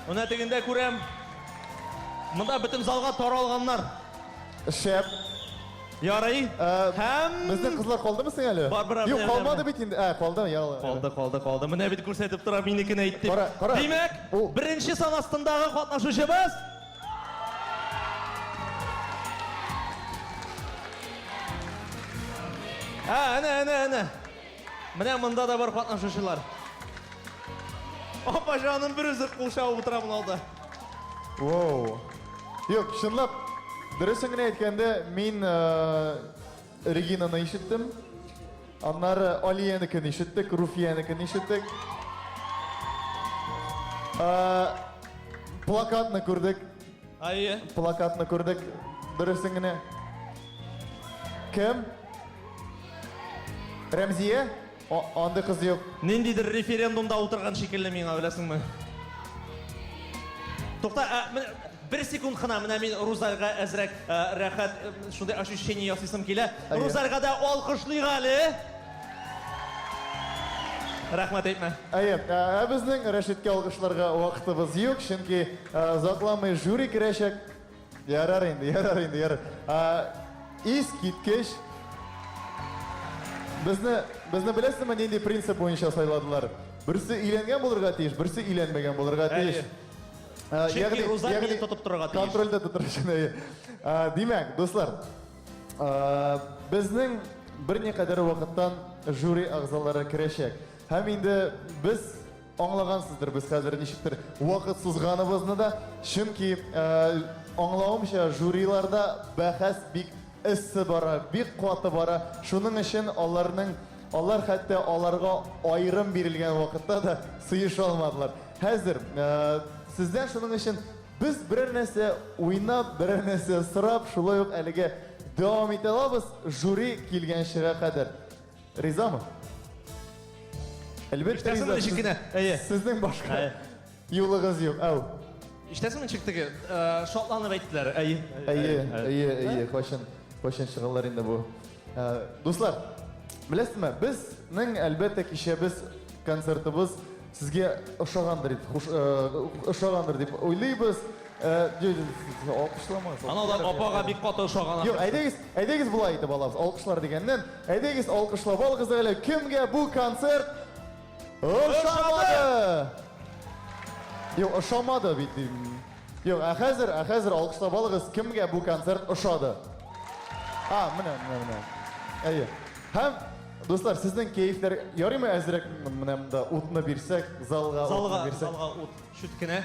Менә тегендә күрәм. Монда бөтен залга таралганнар. Шәп. Ярый. Һәм Безнең кызлар калдымы соң әле? Бар, бар, Юк, менә, калмады менә. бит инде. Ә, калды, ялы. Калды, калды, калды. Менә бит күрсәтеп тора, минекен әйтте. Кара, кара. Димәк, беренче сан астындагы катнашучыбыз Ә, әнә, әнә, әнә. Менә монда да бар катнашучылар. Апа җаным бер үзе кул чабып утыра моны алда. Воу. Юк, чынлап, дөресен генә әйткәндә, мин Регинаны ишеттем. Аннары Алиянекен ишеттек, Руфиянекен ишеттек. Плакатны күрдек. Әйе. Плакатны күрдек. Дөресен генә. Кем? Рәмзия? Андый кыз юк. Ниндидер референдумда утырган шикелле миңа, беләсеңме? Тукта, ә, менә бер секунд кына, менә мин Рузальга әзрәк ә, рәхәт э, шундый ощущение ясыйсым килә. Әйе. Рузальга да алкышлыйк әле. Рәхмәт әйтмә. Әйе, ә ә безнең Рәшиткә алкышларга вакытыбыз юк, чөнки ә, озакламый жюри керәчәк. Ярар инде, ярар инде, ярар. Ә, искиткеч. Безне, безне беләсезме, нинди принцип буенча сайладылар? Берсе өйләнгән булырга тиеш, берсе өйләнмәгән булырга тиеш. Әйе. Ә, Чөнки ягъни- Рузаль ягъни мине тотып торырга тиеш. Контрольдә тотыр өчен, әйе. Ә, Димәк, дуслар, ә, безнең берникадәр вакыттан жюри әгъзалары керәчәк. Һәм инде без Аңлагансыздыр, без хәзер ничектер вакыт сузганыбызны да, чөнки, аңлавымча, жюриларда бәхәс бик эссе бара, бик каты бара. Шуның өчен аларның, алар хәтта аларга аерым бирелгән вакытта да сыеша алмадылар. Хәзер, сездән шуның өчен без берәр нәрсә уйнап, берәр нәрсә сорап, шулай ук әлегә дәвам итә алабыз, жюри килгәнчегә кадәр. Ризамы? Әлбәттә, Ишетәсеңме риза. ничек кенә? Әйе. Сезнең башка юлыгыз юк. Әү. Ишетәсеңме ничек теге? Э, шатланып әйттеләр. Әйе. Әйе, әйе, әйе. Кайчан, кайчан чыгалар инде бу? Э, дуслар, беләсезме, безнең әлбәттә кичәбез, концертыбыз сезгә ошагандыр дип, хуш, э, ошагандыр дип уйлыйбыз. Э, алкышламагыз. Анау да апага бик каты ошаган. Юк, әйдәгез, әйдәгез болай итеп алабыз. Алкышлар дигәннән, әйдәгез алкышлап алыгыз әле. Кемгә бу концерт ошамады? Юк, ошамады бит дим. Юк, ә хәзер, ә хәзер алкышлап алыгыз, кемгә бу концерт ошады? А, менә, менә, менә. Әйе. Һәм дуслар, сезнең кәефләр ярыймы әзрәк менә монда утны бирсәк, залга утны Залга, бирсәк? залга ут чүт кенә.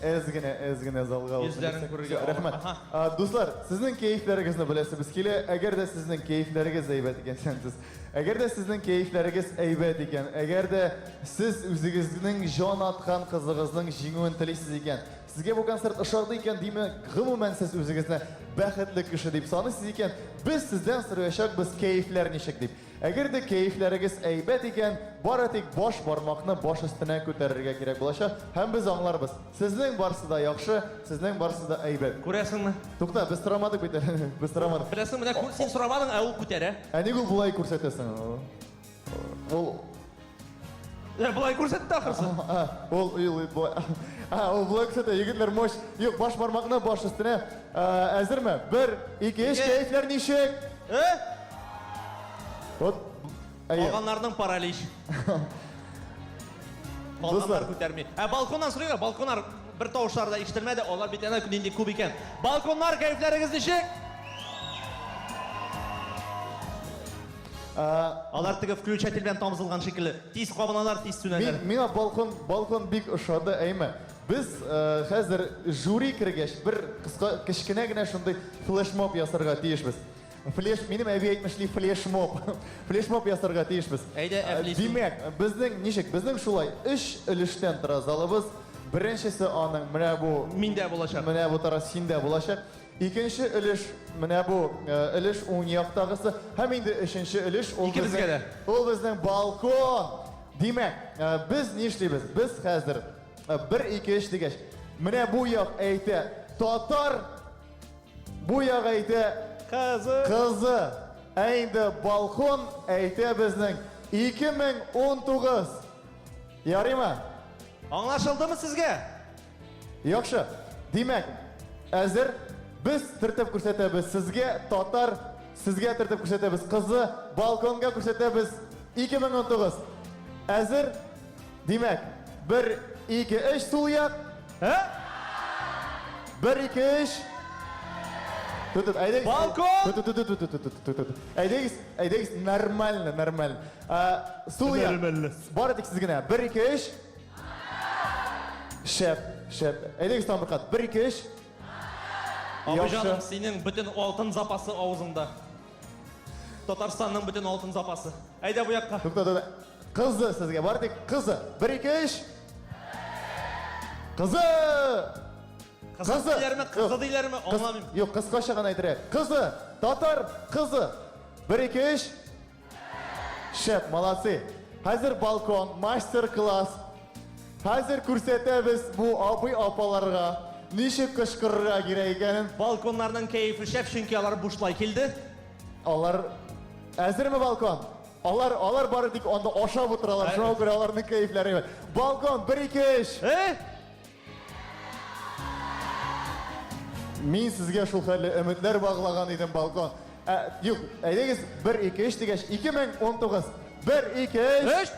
Әз генә, әз генә залга Йөзләрен күрергә авыр. Рәхмәт. Аһа. А, Дуслар, сезнең кәефләрегезне беләсебез килә. Әгәр дә сезнең кәефләрегез әйбәт икән, сәнсез. Әгәр дә сезнең кәефләрегез әйбәт икән, әгәр дә сез үзегезнең җан аткан кызыгызның җиңүен телисез икән, сезгә бу концерт ошады икән, димәк, гомумән сез үзегезне бәхетле кеше дип саныйсыз икән, без сездән сораячакбыз кәефләр ничек дип. Әгәр дә кәефләрегез әйбәт икән, бары тик баш бармакны баш өстенә күтәрергә кирәк булачак һәм без аңларбыз, сезнең барсы да яхшы, сезнең барсы да әйбәт. Күрәсеңме? Тукта, без сорамадык бит әле. Без сорамадык. Беләсең, менә син сорамадың, ә ул күтәрә. Ә ник ул болай күрсәтә соң? Ул Ә, болай күрсәтте ахрысы. Ул ул болай. А, ул болай күрсәтә, егетләр, мощь. Юк, баш бармакны баш өстенә. Әзерме? Бер, ике, өч, кәефләр ничек? Э? Вот. Әйе. Калганнарның паралич. Калганнар күтәрми. Ә балконнан сорыйк, балконнар бер тавышлары да ишетелмәде, алар бит әнә нинди күп икән. Балконнар кәефләрегез ничек? Алар теге включатель белән тамызылган шикелле. Тиз кабыналар, тиз сүнәләр. Мин, миңа балкон, балкон бик ошады, әйме. Без э, хәзер жюри кергәч, бер кыска, кечкенә генә шундый флешмоб ясарга тиешбез. Флеш, минем әби әйтмешли флешмоб. Флешмоб ясарга тиешбез. Әйдә, Э, әфлисун. Димәк, безнең ничек? Безнең шулай өч өлештән тора залыбыз. Беренчесе аның менә бу Миндә булачак. Менә бу тора синдә булачак. Икенче өлеш, менә бу өлеш уң яктагысы һәм инде өченче өлеш ул Икебезгә дә. Ул безнең балкон. Димәк, без нишлибез? Без хәзер бер, ике, өч дигәч, менә бу як әйтә татар, бу як әйтә кызы. Кызы. Ә инде балкон әйтә безнең 2019. Ярыймы? Аңлашылдымы сезгә? Яхшы. Димәк, әзер. Без төртеп күрсәтәбез сезгә татар, сезгә төртеп күрсәтәбез кызы, балконга күрсәтәбез 2019. Әзер? Димәк, 1, 2, 3 сул як. Ә? 1, 2, 3. Тут, тут, әйдәгез. Балкон! Тут, тут, тут, тут, тут, тут, тут. Әйдәгез, әйдәгез, нормально, нормально. Сул як. Бары тик сез генә. 1, 2, 3. Шәп, шәп. Әйдәгез тагын бер кат. Бер, ике, өч. Абый җаным, синең бөтен алтын запасы авызыңда. Татарстанның бөтен алтын запасы. Әйдә бу якка. Тукта, тукта. Кызы сезгә бар тик кызы. Бер, ике, өч. Кызы! Кызы диләрме, кызы диләрме, аңламыйм. Юк, кыскача гына әйтергә. Кызы, татар кызы. 1 2 3. Шәп, молодцы. Хәзер балкон, мастер-класс. Хәзер күрсәтәбез бу абый апаларга ничек кычкырырга кирәк икәнен. Балконнарның кәефе шәп, чөнки алар бушлай килде. Алар әзерме балкон? Алар, алар бары тик анда ашап утыралар, шуңа күрә аларның кәефләре әйбәт. Балкон, 1 2 3. Э? Мин сезгә шул хәтле өметләр баглаган идем, балкон. Ә, юк, әйдәгез, 1 2 3 дигәч, 2019. 1 2 3.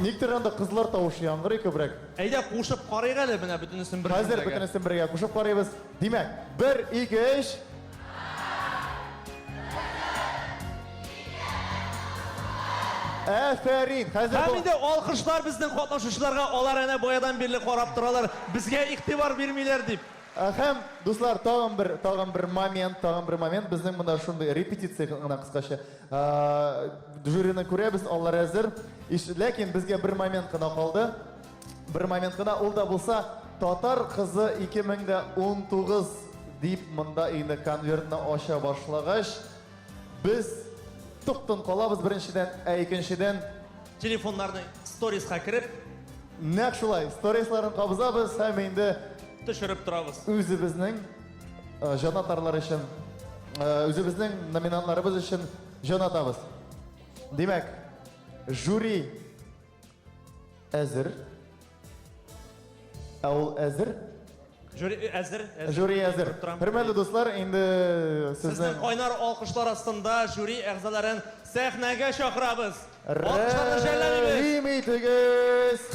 Никтер анда кызлар тавышы яңгырый күбрәк. Әйдә, кушып карыйк әле менә бөтенесен бер Хәзер бөтенесен бергә кушып карыйбыз. Димәк, 1 2 3. Әфәрин! Хәзер Һәм инде алкышлар безнең катнашучыларга, алар әнә баядан бирле карап торалар, безгә игътибар бирмиләр дип. Һәм, дуслар, тагын бер, тагын бер момент, тагын бер момент. Безнең монда шундый репетиция гына кыскача. Жюрины күрәбез, алар әзер. Ләкин безгә бер момент кына калды. Бер момент кына, ул да булса, Татар кызы 2019 дип монда инде конвертны ача башлагач, без туктын калабыз беренчедән, ә икенчедән телефоннарны сториска кереп, нәкъ шулай, сторисларын кабызабыз һәм инде төшереп торабыз. Үзебезнең э, җанатарлар өчен, э, үзебезнең номинантларыбыз өчен җан атабыз. Димәк, жюри Әзер. Ә ул әзер? Жюри э, әзер. Жюри әзер. Хөрмәтле дуслар, инде сезнең кайнар алкышлар астында жюри әгъзаларын сәхнәгә чакырабыз. Алкышларны жәлләмибез. Рәхим итегез.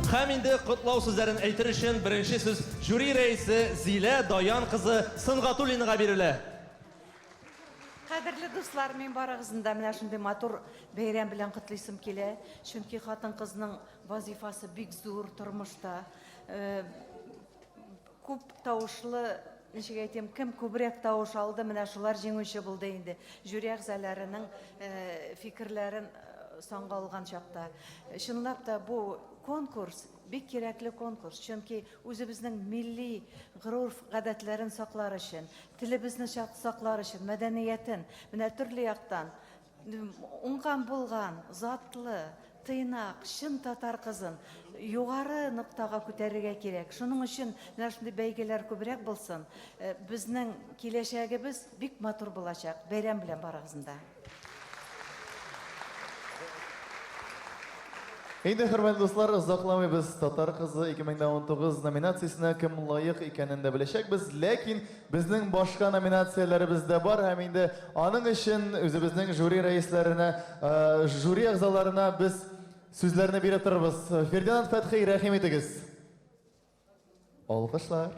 Һәм инде котлау сүзләрен әйтер өчен беренче сүз жюри рәисе Зилә Даян кызы Сөнгатуллинага бирелә. Кадерле дуслар, мин барыгызны да менә шундый матур бәйрәм белән котлыйсым килә. Чөнки хатын-кызның вазифасы бик зур тормышта. Э, күп тавышлы, ничек әйтим, кем күбрәк тавыш алды, менә шулар җиңүче булды инде. Жюри әгъзаларының э, фикерләрен э, санга алган чакта. Чынлап та бу конкурс Бик кирәкле конкурс, чөнки үзебезнең милли горур гадәтләрен саклар өчен, телебезне саклар өчен, мәдәниятен, менә төрле яктан уңган-булган, затлы, тыйнак, чын татар кызын югары ноктага күтәрергә кирәк. Шуның өчен менә шундый бәйгеләр күбрәк булсын. Безнең киләчәгебез бик матур булачак. Бәйрәм белән барыгызны да! Инде, хөрмәтле дуслар, озакламый без Татар кызы 2019 номинациясенә кем лаек икәнен дә беләчәкбез. Ләкин безнең башка номинацияләребез дә бар һәм инде аның өчен үзебезнең жюри рәисләренә, э, жюри әгъзаларына без сүзләрне биреп торырбыз. Фердинанд Фәтхи, рәхим итегез. Алкышлар.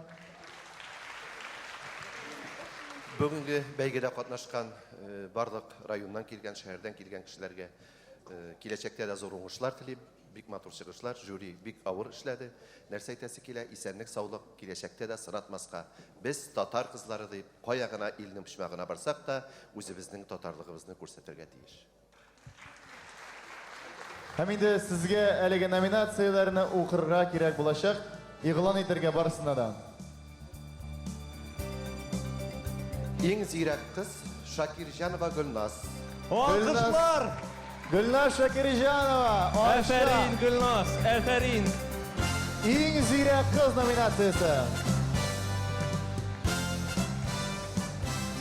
Бүгенге бәйгедә катнашкан э, барлык районнан килгән, шәһәрдән килгән кешеләргә э, киләчәктә дә зур уңышлар телим. Бик матур чыгышлар, жюри бик авыр эшләде. Нәрсә әйтәсе килә, исәнлек, саулык, киләчәктә дә сынатмаска. Без татар кызлары дип, кая гына илнең почмагына барсак та, үзебезнең татарлыгыбызны күрсәтергә тиеш. Һәм инде сезгә әлеге номинацияләрне укырга кирәк булачак, игълан итәргә барысына да. Иң зирәк кыз Шакирҗанова Гөлназ. Алкышлар! Гөлназ Шакирҗанова! Афәрин, Гөлназ, афәрин! Иң зирәк кыз номинациясе.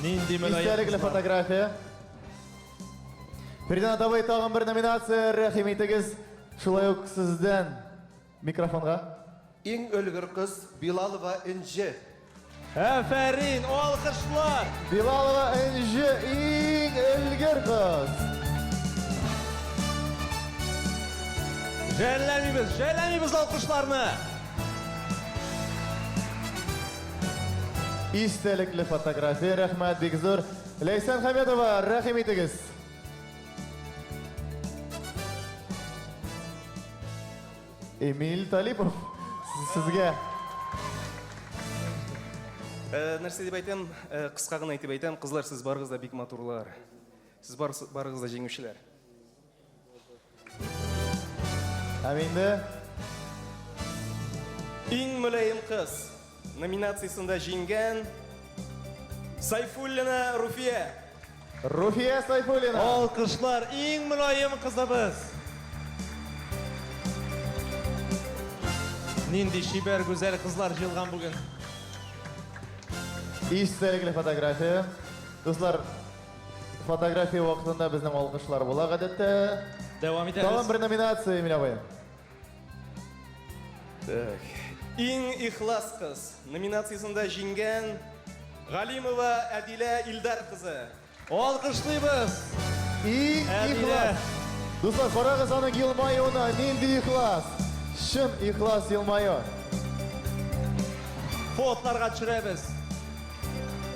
Нинди мөлаем Истәлекле кызлар. фотография. Фердинанд абый, тагын бер номинация, рәхим итегез. Шулай ук сездән микрофонга. Иң өлгер кыз Билалова Энҗе. Афәрин, алкышлар! Билалова Энҗе иң өлгер кыз. Жәлләмибез, жәлләмибез алкышларны. Истәлекле фотография, рәхмәт бик зур. Ләйсән Хәмедова, рәхим итегез. Эмиль Талипов, сезгә. Нәрсә дип әйтәм, кыска гына итеп әйтәм, кызлар, сез барыгыз да бик матурлар. Сез барыгыз да җиңүчеләр. Һәм инде Иң мөлаем кыз номинациясендә җиңгән Сайфуллина Руфия. Руфия Сайфуллина. Алкышлар, иң мөлаем кызыбыз. Нинди чибәр, гүзәл кызлар җыелган бүген. Истәлекле фотография. Дуслар, фотография вакытында безнең алкышлар була гадәттә. Дәвам итәбез. Тагын бер номинация, Эмиль абый. Так. Иң ихлас кыз номинациясендә җиңгән Галимова Әдилә Илдар кызы. Алкышлыйбыз. Иң ихлас. Дуслар, карагыз аның елмаюына, нинди ихлас. Чын ихлас елмаю. Фотларга төшерәбез.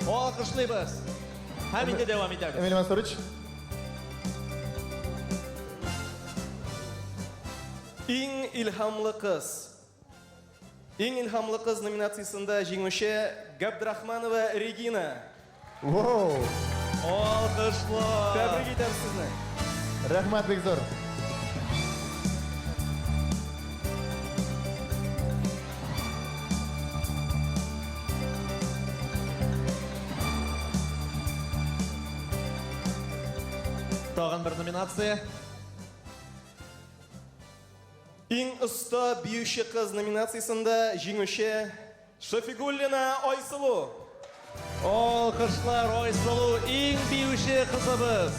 Алкышлыйбыз. Һәм инде дәвам итәбез. Эмиль Мансурович. Иң илһамлы кыз. Иң илһамлы кыз номинациясендә җиңүче Габдрахманова Регина. Воу! Алкышлар! Тәбрик итәбез сезне. Рәхмәт бик зур. Тагын бер номинация. Иң оста биюче кыз номинациясендә җиңүче Шафигуллина Айсылу. Алкышлар, Айсылу, иң биюче кызыбыз.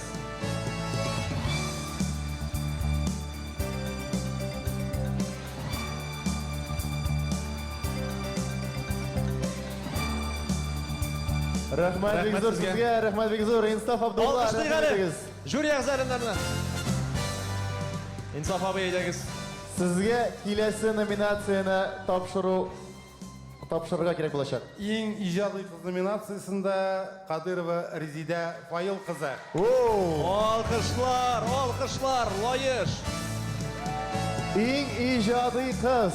Рәхмәт бик зур сезгә, рәхмәт бик зур. Инсаф Абдулла, Алкышлыйк рәхмәт әле. итегез. Жюри әгъзаларына. Инсаф абый, әйдәгез. Сезгә киләсе номинацияне тапшыру тапшырырга кирәк булачак. Иң иҗади кыз номинациясендә Кадырова Резидә Фаил кызы. Алкышлар, алкышлар, Лаеш. Иң иҗади кыз.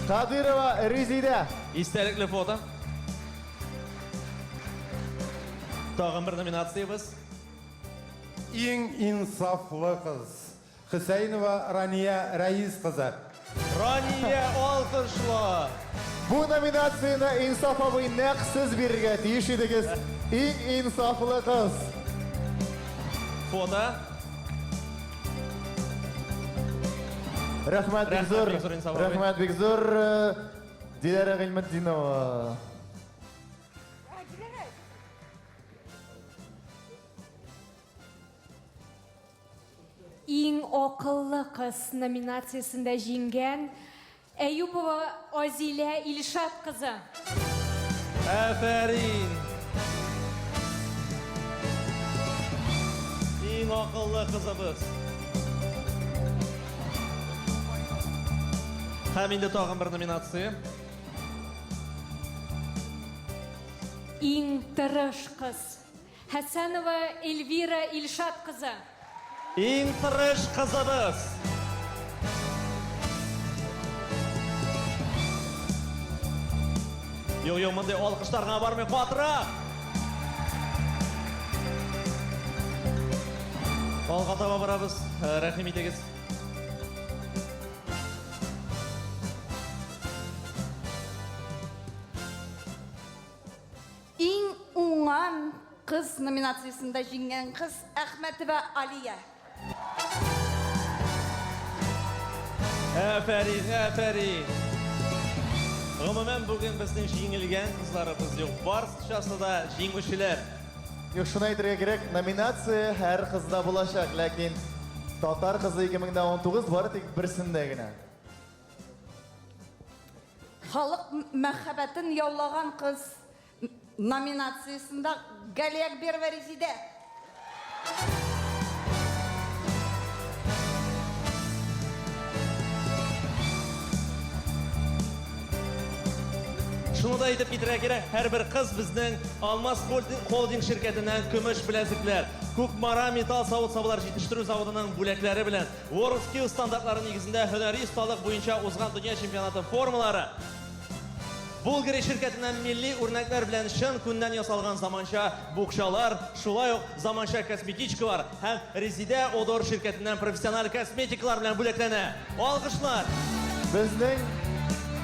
Кадырова Резидә. Истәлекле фото. Тагын бер номинациябез. Иң инсафлы кыз. Хөсәенова Рания Рәис кызы. Рания, алкышлар. Бу номинацияне Инсаф абый нәкъ сез бирергә тиеш идегез. Иң инсафлы кыз. Фото. Рәхмәт бик зур. Рәхмәт бик зур, Инсаф абый. Рәхмәт бик зур. Диләрә Гыйльметдинова. Иң акыллы кыз номинациясендә җиңгән Әюпова Азилә Илшат кызы. Афәрин! Иң акыллы кызыбыз. Һәм инде тагын бер номинация. Иң тырыш кыз. Хәсәнова Эльвира Илшат кызы. Иң тырыш кызыбыз. Юк, юк, мондый алкышлар гына бармый, катырак! Алга таба барабыз. Рәхим итегез. Иң уңган кыз номинациясендә җиңгән кыз Әхмәтова Алия. Афәрин, афәрин! Гомумән, бүген безнең җиңелгән кызларыбыз юк. Барчасы да җиңүчеләр. Юк, шуны әйтергә кирәк, номинация һәр кызда булачак, ләкин Татар кызы 2019 бары тик берсендә генә. Халык мәхәббәтен яулаган кыз номинациясендә Галиәкберова Резидә. Шуны да әйтеп китәргә кирәк, һәрбер кыз безнең Алмаз холдинг ширкәтеннән көмеш беләзекләр, Кукмара металл савыт-сабалар җитештерү заводының бүләкләре белән WorldSkills стандартлары нигезендә һөнәри осталык буенча узган дөнья чемпионаты формалары, Булгари ширкәтеннән милли үрнәкләр белән чын күннән ясалган заманча букчалар, шулай ук заманча косметичкалар һәм Резидә Одор ширкәтеннән профессиональ косметикалар белән бүләкләнә. Алкышлар! Безнең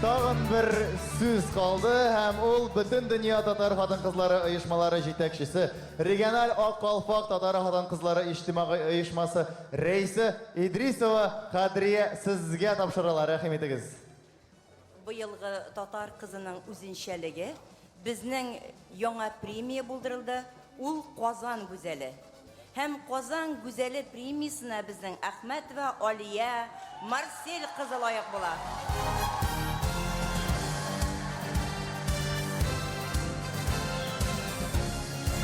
тагын бер сүз калды һәм ул Бөтендөнья татар хатын-кызлары оешмалары җитәкчесе, региональ Ак калфак татар хатын-кызлары иҗтимагый оешмасы рәисе Идрисова Кадрия сезгә тапшырыла. Рәхим итегез. Быелгы Татар кызының үзенчәлеге, безнең яңа премия булдырылды, ул Казан гүзәле. Һәм Казан гүзәле премиясенә безнең Әхмәтова Алия Марсель кызы лаек була.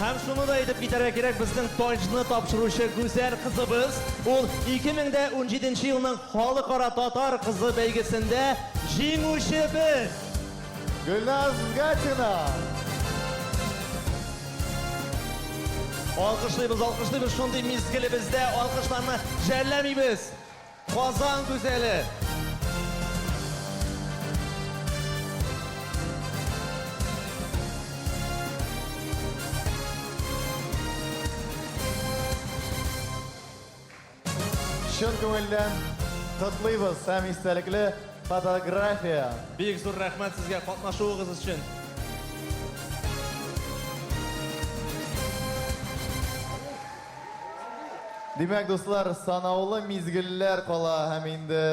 Һәм шуны да әйтеп китәргә кирәк, безнең таҗны тапшыручы гүзәл кызыбыз, ул 2017 елның Халыкара Татар кызы бәйгесендә җиңүчебез! Гөлназ Гатина! Алкышлыйбыз, алкышлыйбыз, шундый мизгелебездә алкышларны жәлләмибез! Казан гүзәле! Чын күңелдән котлыйбыз һәм истәлекле фотография. Бик зур рәхмәт сезгә катнашуыгыз өчен. Димәк, дуслар, санаулы мизгелләр кала һәм инде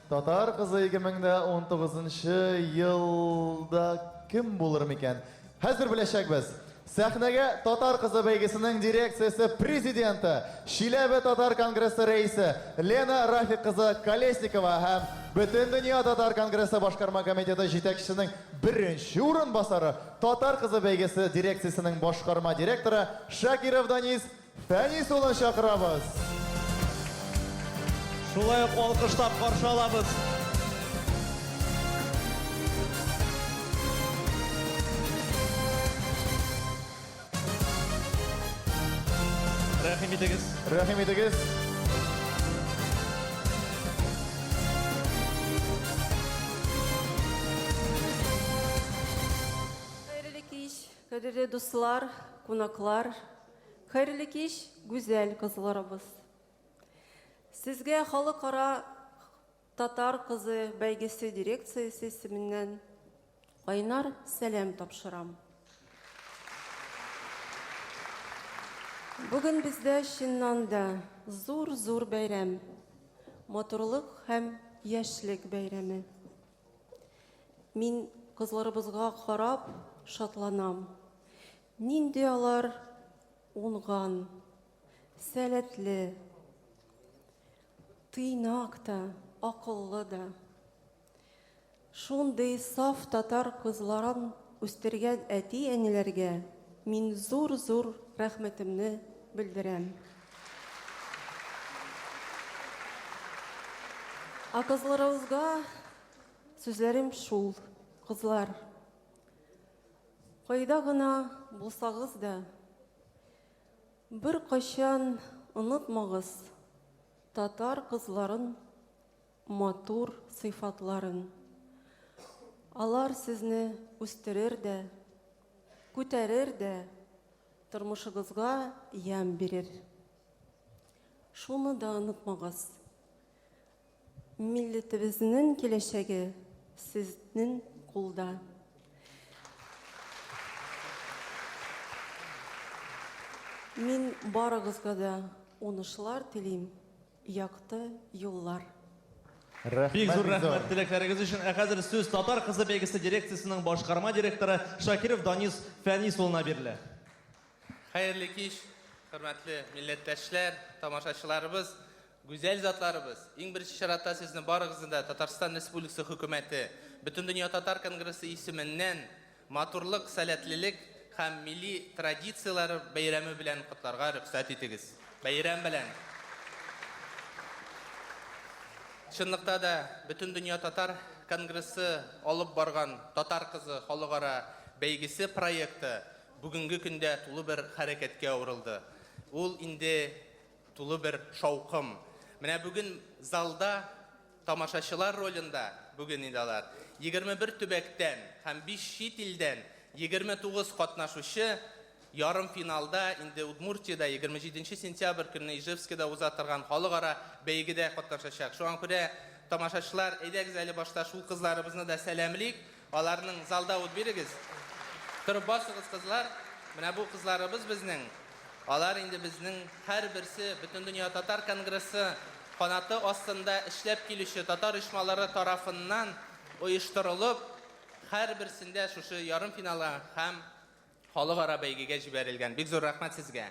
Татар кызы 2019 елда кем булыр микән? Хәзер беләчәкбез. Сәхнәгә Татар кызы бәйгесенең дирекциясе президенты, Чиләбе татар конгрессы рәисе Лена Рафик кызы Колесникова һәм Бөтендөнья татар конгрессы башкарма комитеты җитәкчесенең беренче урынбасары, Татар кызы бәйгесе дирекциясенең башкарма директоры Шакиров Данис Фәнис улын чакырабыз. Шулай ук алкышлап каршы алабыз. Рәхим итегез. Рәхим итегез. Хәерле кич, кадерле дуслар, кунаклар. Хәерле кич, гүзәл кызларыбыз! Сезгә Халыкара Татар кызы бәйгесе дирекциясе исеменнән кайнар сәлам тапшырам. Бүген бездә чыннан да зур-зур бәйрәм, матурлык һәм яшьлек бәйрәме. Мин кызларыбызга карап шатланам. Нинди алар уңган, сәләтле, тыйнак та, акыллы да. Шундый саф татар кызларын үстергән әти-әниләргә мин зур-зур рәхмәтемне белдерәм. Ә кызларыбызга сүзләрем шул, кызлар, Кайда гына булсагыз да, беркайчан онытмагыз татар кызларын матур сыйфатларын. Алар сезне үстерер дә, күтәрер дә, тормышыгызга ямь бирер. Шуны да онытмагыз, Милләтебезнең киләчәге сезнең кулда. Мин барыгызга да уңышлар телим, якты юллар. Бик зур рәхмәт теләкләрегез өчен. Ә хәзер сүз Татар кызы бәйгесе дирекциясенең башкарма директоры Шакиров Данис Фәнис улына бирелә. Хәерле кич, хөрмәтле милләттәшләр, тамашачыларыбыз, гүзәл затларыбыз. Иң беренче чиратта сезне барыгызны да Татарстан Республикасы Хөкүмәте, Бөтендөнья татар конгрессы исеменнән матурлык, сәләтлелек һәм милли традицияләр бәйрәме белән котларга рөхсәт итегез. Бәйрәм белән! Чынлыкта да Бөтендөнья татар. конгрессы алып барган Татар кызы халыкара бәйгесе проекты бүгенге көндә тулы бер хәрәкәткә әверелде. Ул инде тулы бер шаукым. Менә бүген залда тамашачылар ролендә бүген инде алар 21 төбәктән һәм 5 чит илдән 29 катнашучы ярым финалда инде Удмуртиядә 27 сентябрь көнне Ижевскида уза торган халыкара бәйгедә катнашачак. Шуңа күрә тамашачылар, әйдәгез әле башта шул кызларыбызны да сәламлик. Аларның залда ут бирегез. Торып басыгыз, кызлар. Менә бу кызларыбыз безнең. Алар инде безнең һәрберсе Бөтендөнья татар конгрессы канаты астында эшләп килүче татар оешмалары тарафыннан оештырылып, һәрберсендә шушы ярымфиналга һәм халыкара бәйгегә җибәрелгән. Бик зур рәхмәт сезгә.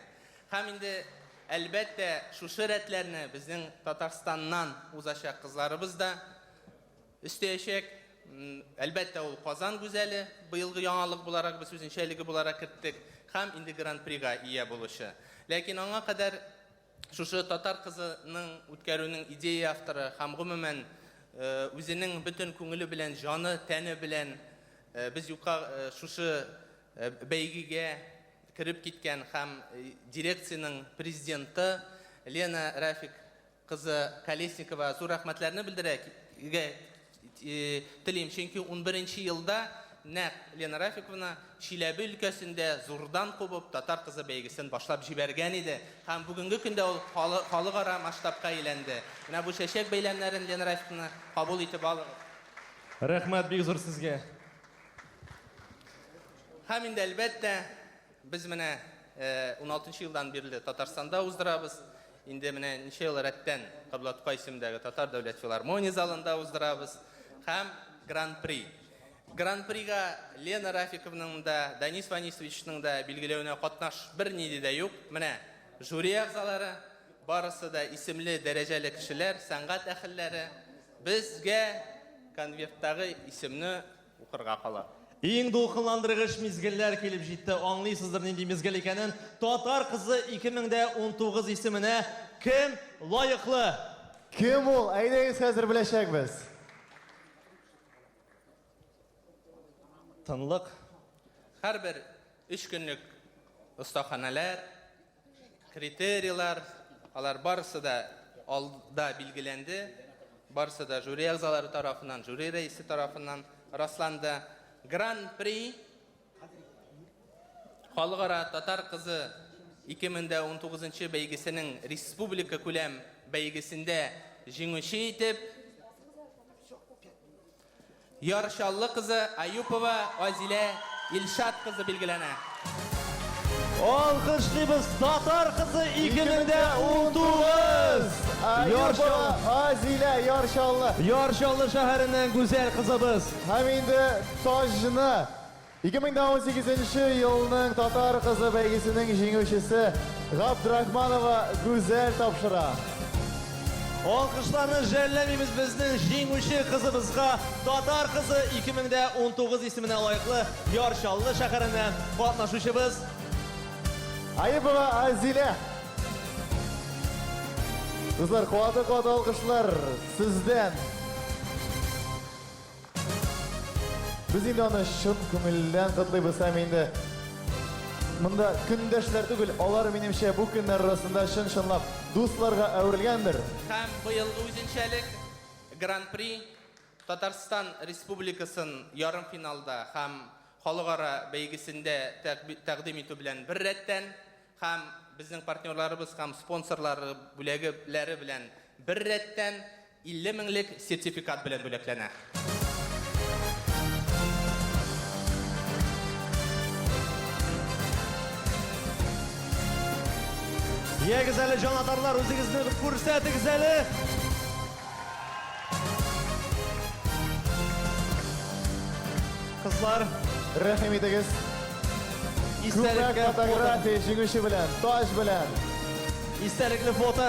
Һәм инде, әлбәттә, шушы рәтләрне безнең Татарстаннан узачак кызларыбыз да өстәячәк. Әлбәттә, ул Казан гүзәле, быелгы яңалык буларак без үзенчәлеге буларак керттек һәм инде Гран-прига ия булучы. Ләкин аңа кадәр шушы Татар кызы ның үткәрүнең идея авторы һәм гомумән үзенең бөтен күңеле белән, җаны, тәне белән без юкка шушы бәйгегә кереп киткән һәм дирекциянең президенты Лена Рафик кызы Колесникова зур рәхмәтләрне белдерергә телим, чөнки унберенче елда нәкъ Лена Рафиковна Чиләбе өлкәсендә зурдан кубып Татар кызы бәйгесен башлап җибәргән иде һәм бүгенге көндә ул халыкара масштабка әйләнде. Менә бу чәчәк бәйләмнәрен, Лена Рафиковна, кабул итеп алыгыз. Рәхмәт бик зур сезгә. Һәм инде, әлбәттә, без менә уналтынчы елдан бирле Татарстанда уздырабыз. Инде менә ничә ел рәттән Габдулла Тукай исемендәге Татар дәүләт филармония залында уздырабыз. Һәм Гран-при. Гран-прига Лена Рафиковның да, Данис Ванисовичның да билгеләвенә катнаш бернинди дә юк. Менә жюри әгъзалары, барысы да исемле, дәрәҗәле кешеләр, сәнгать әһелләре. Безгә конверттагы исемне укырга кала. Иң дулкынландыргыч мизгелләр килеп җитте. Аңлыйсыздыр нинди мизгел икәнен. Татар кызы 2019 исеменә кем лаеклы? Кем ул? Әйдәгез хәзер беләчәкбез. Тынлык. Һәрбер өч көнлек остаханәләр, Критерийлар, алар барысы да алда билгеләнде, барысы да жюри әгъзалары тарафыннан, жюри рәисе тарафыннан расланды. Гран-при Халыкара татар кызы 2019 бәйгесенең республика күләм бәйгесендә җиңүче итеп Яр Чаллы кызы Аюпова Азилә Илшат кызы билгеләнә. Алкышлыйбыз Татар кызы 2019! Аюпова Азилә, Яр Чаллы. Яр Чаллы шәһәреннән гүзәл кызыбыз. Һәм инде таҗны 2018 елның Татар кызы бәйгесенең җиңүчесе Габдрахманова Гүзәл тапшыра. Алкышларны жәлләмибез безнең җиңүче кызыбызга, Татар кызы 2019 исеменә лаеклы Яр Чаллы шәһәреннән катнашучыбыз. Аипова Азилә. Дуслар, каты-каты алкышлар сездән. Без инде аны чын күңелдән котлыйбыз һәм инде монда көндәшләр түгел, алар, минемчә, бу көннәр арасында чын-чынлап дусларга әверелгәндер. Һәм быелгы үзенчәлек, Гран-при Татарстан Республикасын ярымфиналда һәм халыкара бәйгесендә тәкъдим итү белән беррәттән, һәм безнең партнерларыбыз һәм спонсорлары бүләге белән беррәттән, 50 меңлек сертификат белән бүләкләнә. Ягез әле, җанатарлар, үзегезне күрсәтегез әле. Кызлар, рәхим итегез. Истәлеккә фотография җиңүче белән, таҗ белән. Истәлекле фото.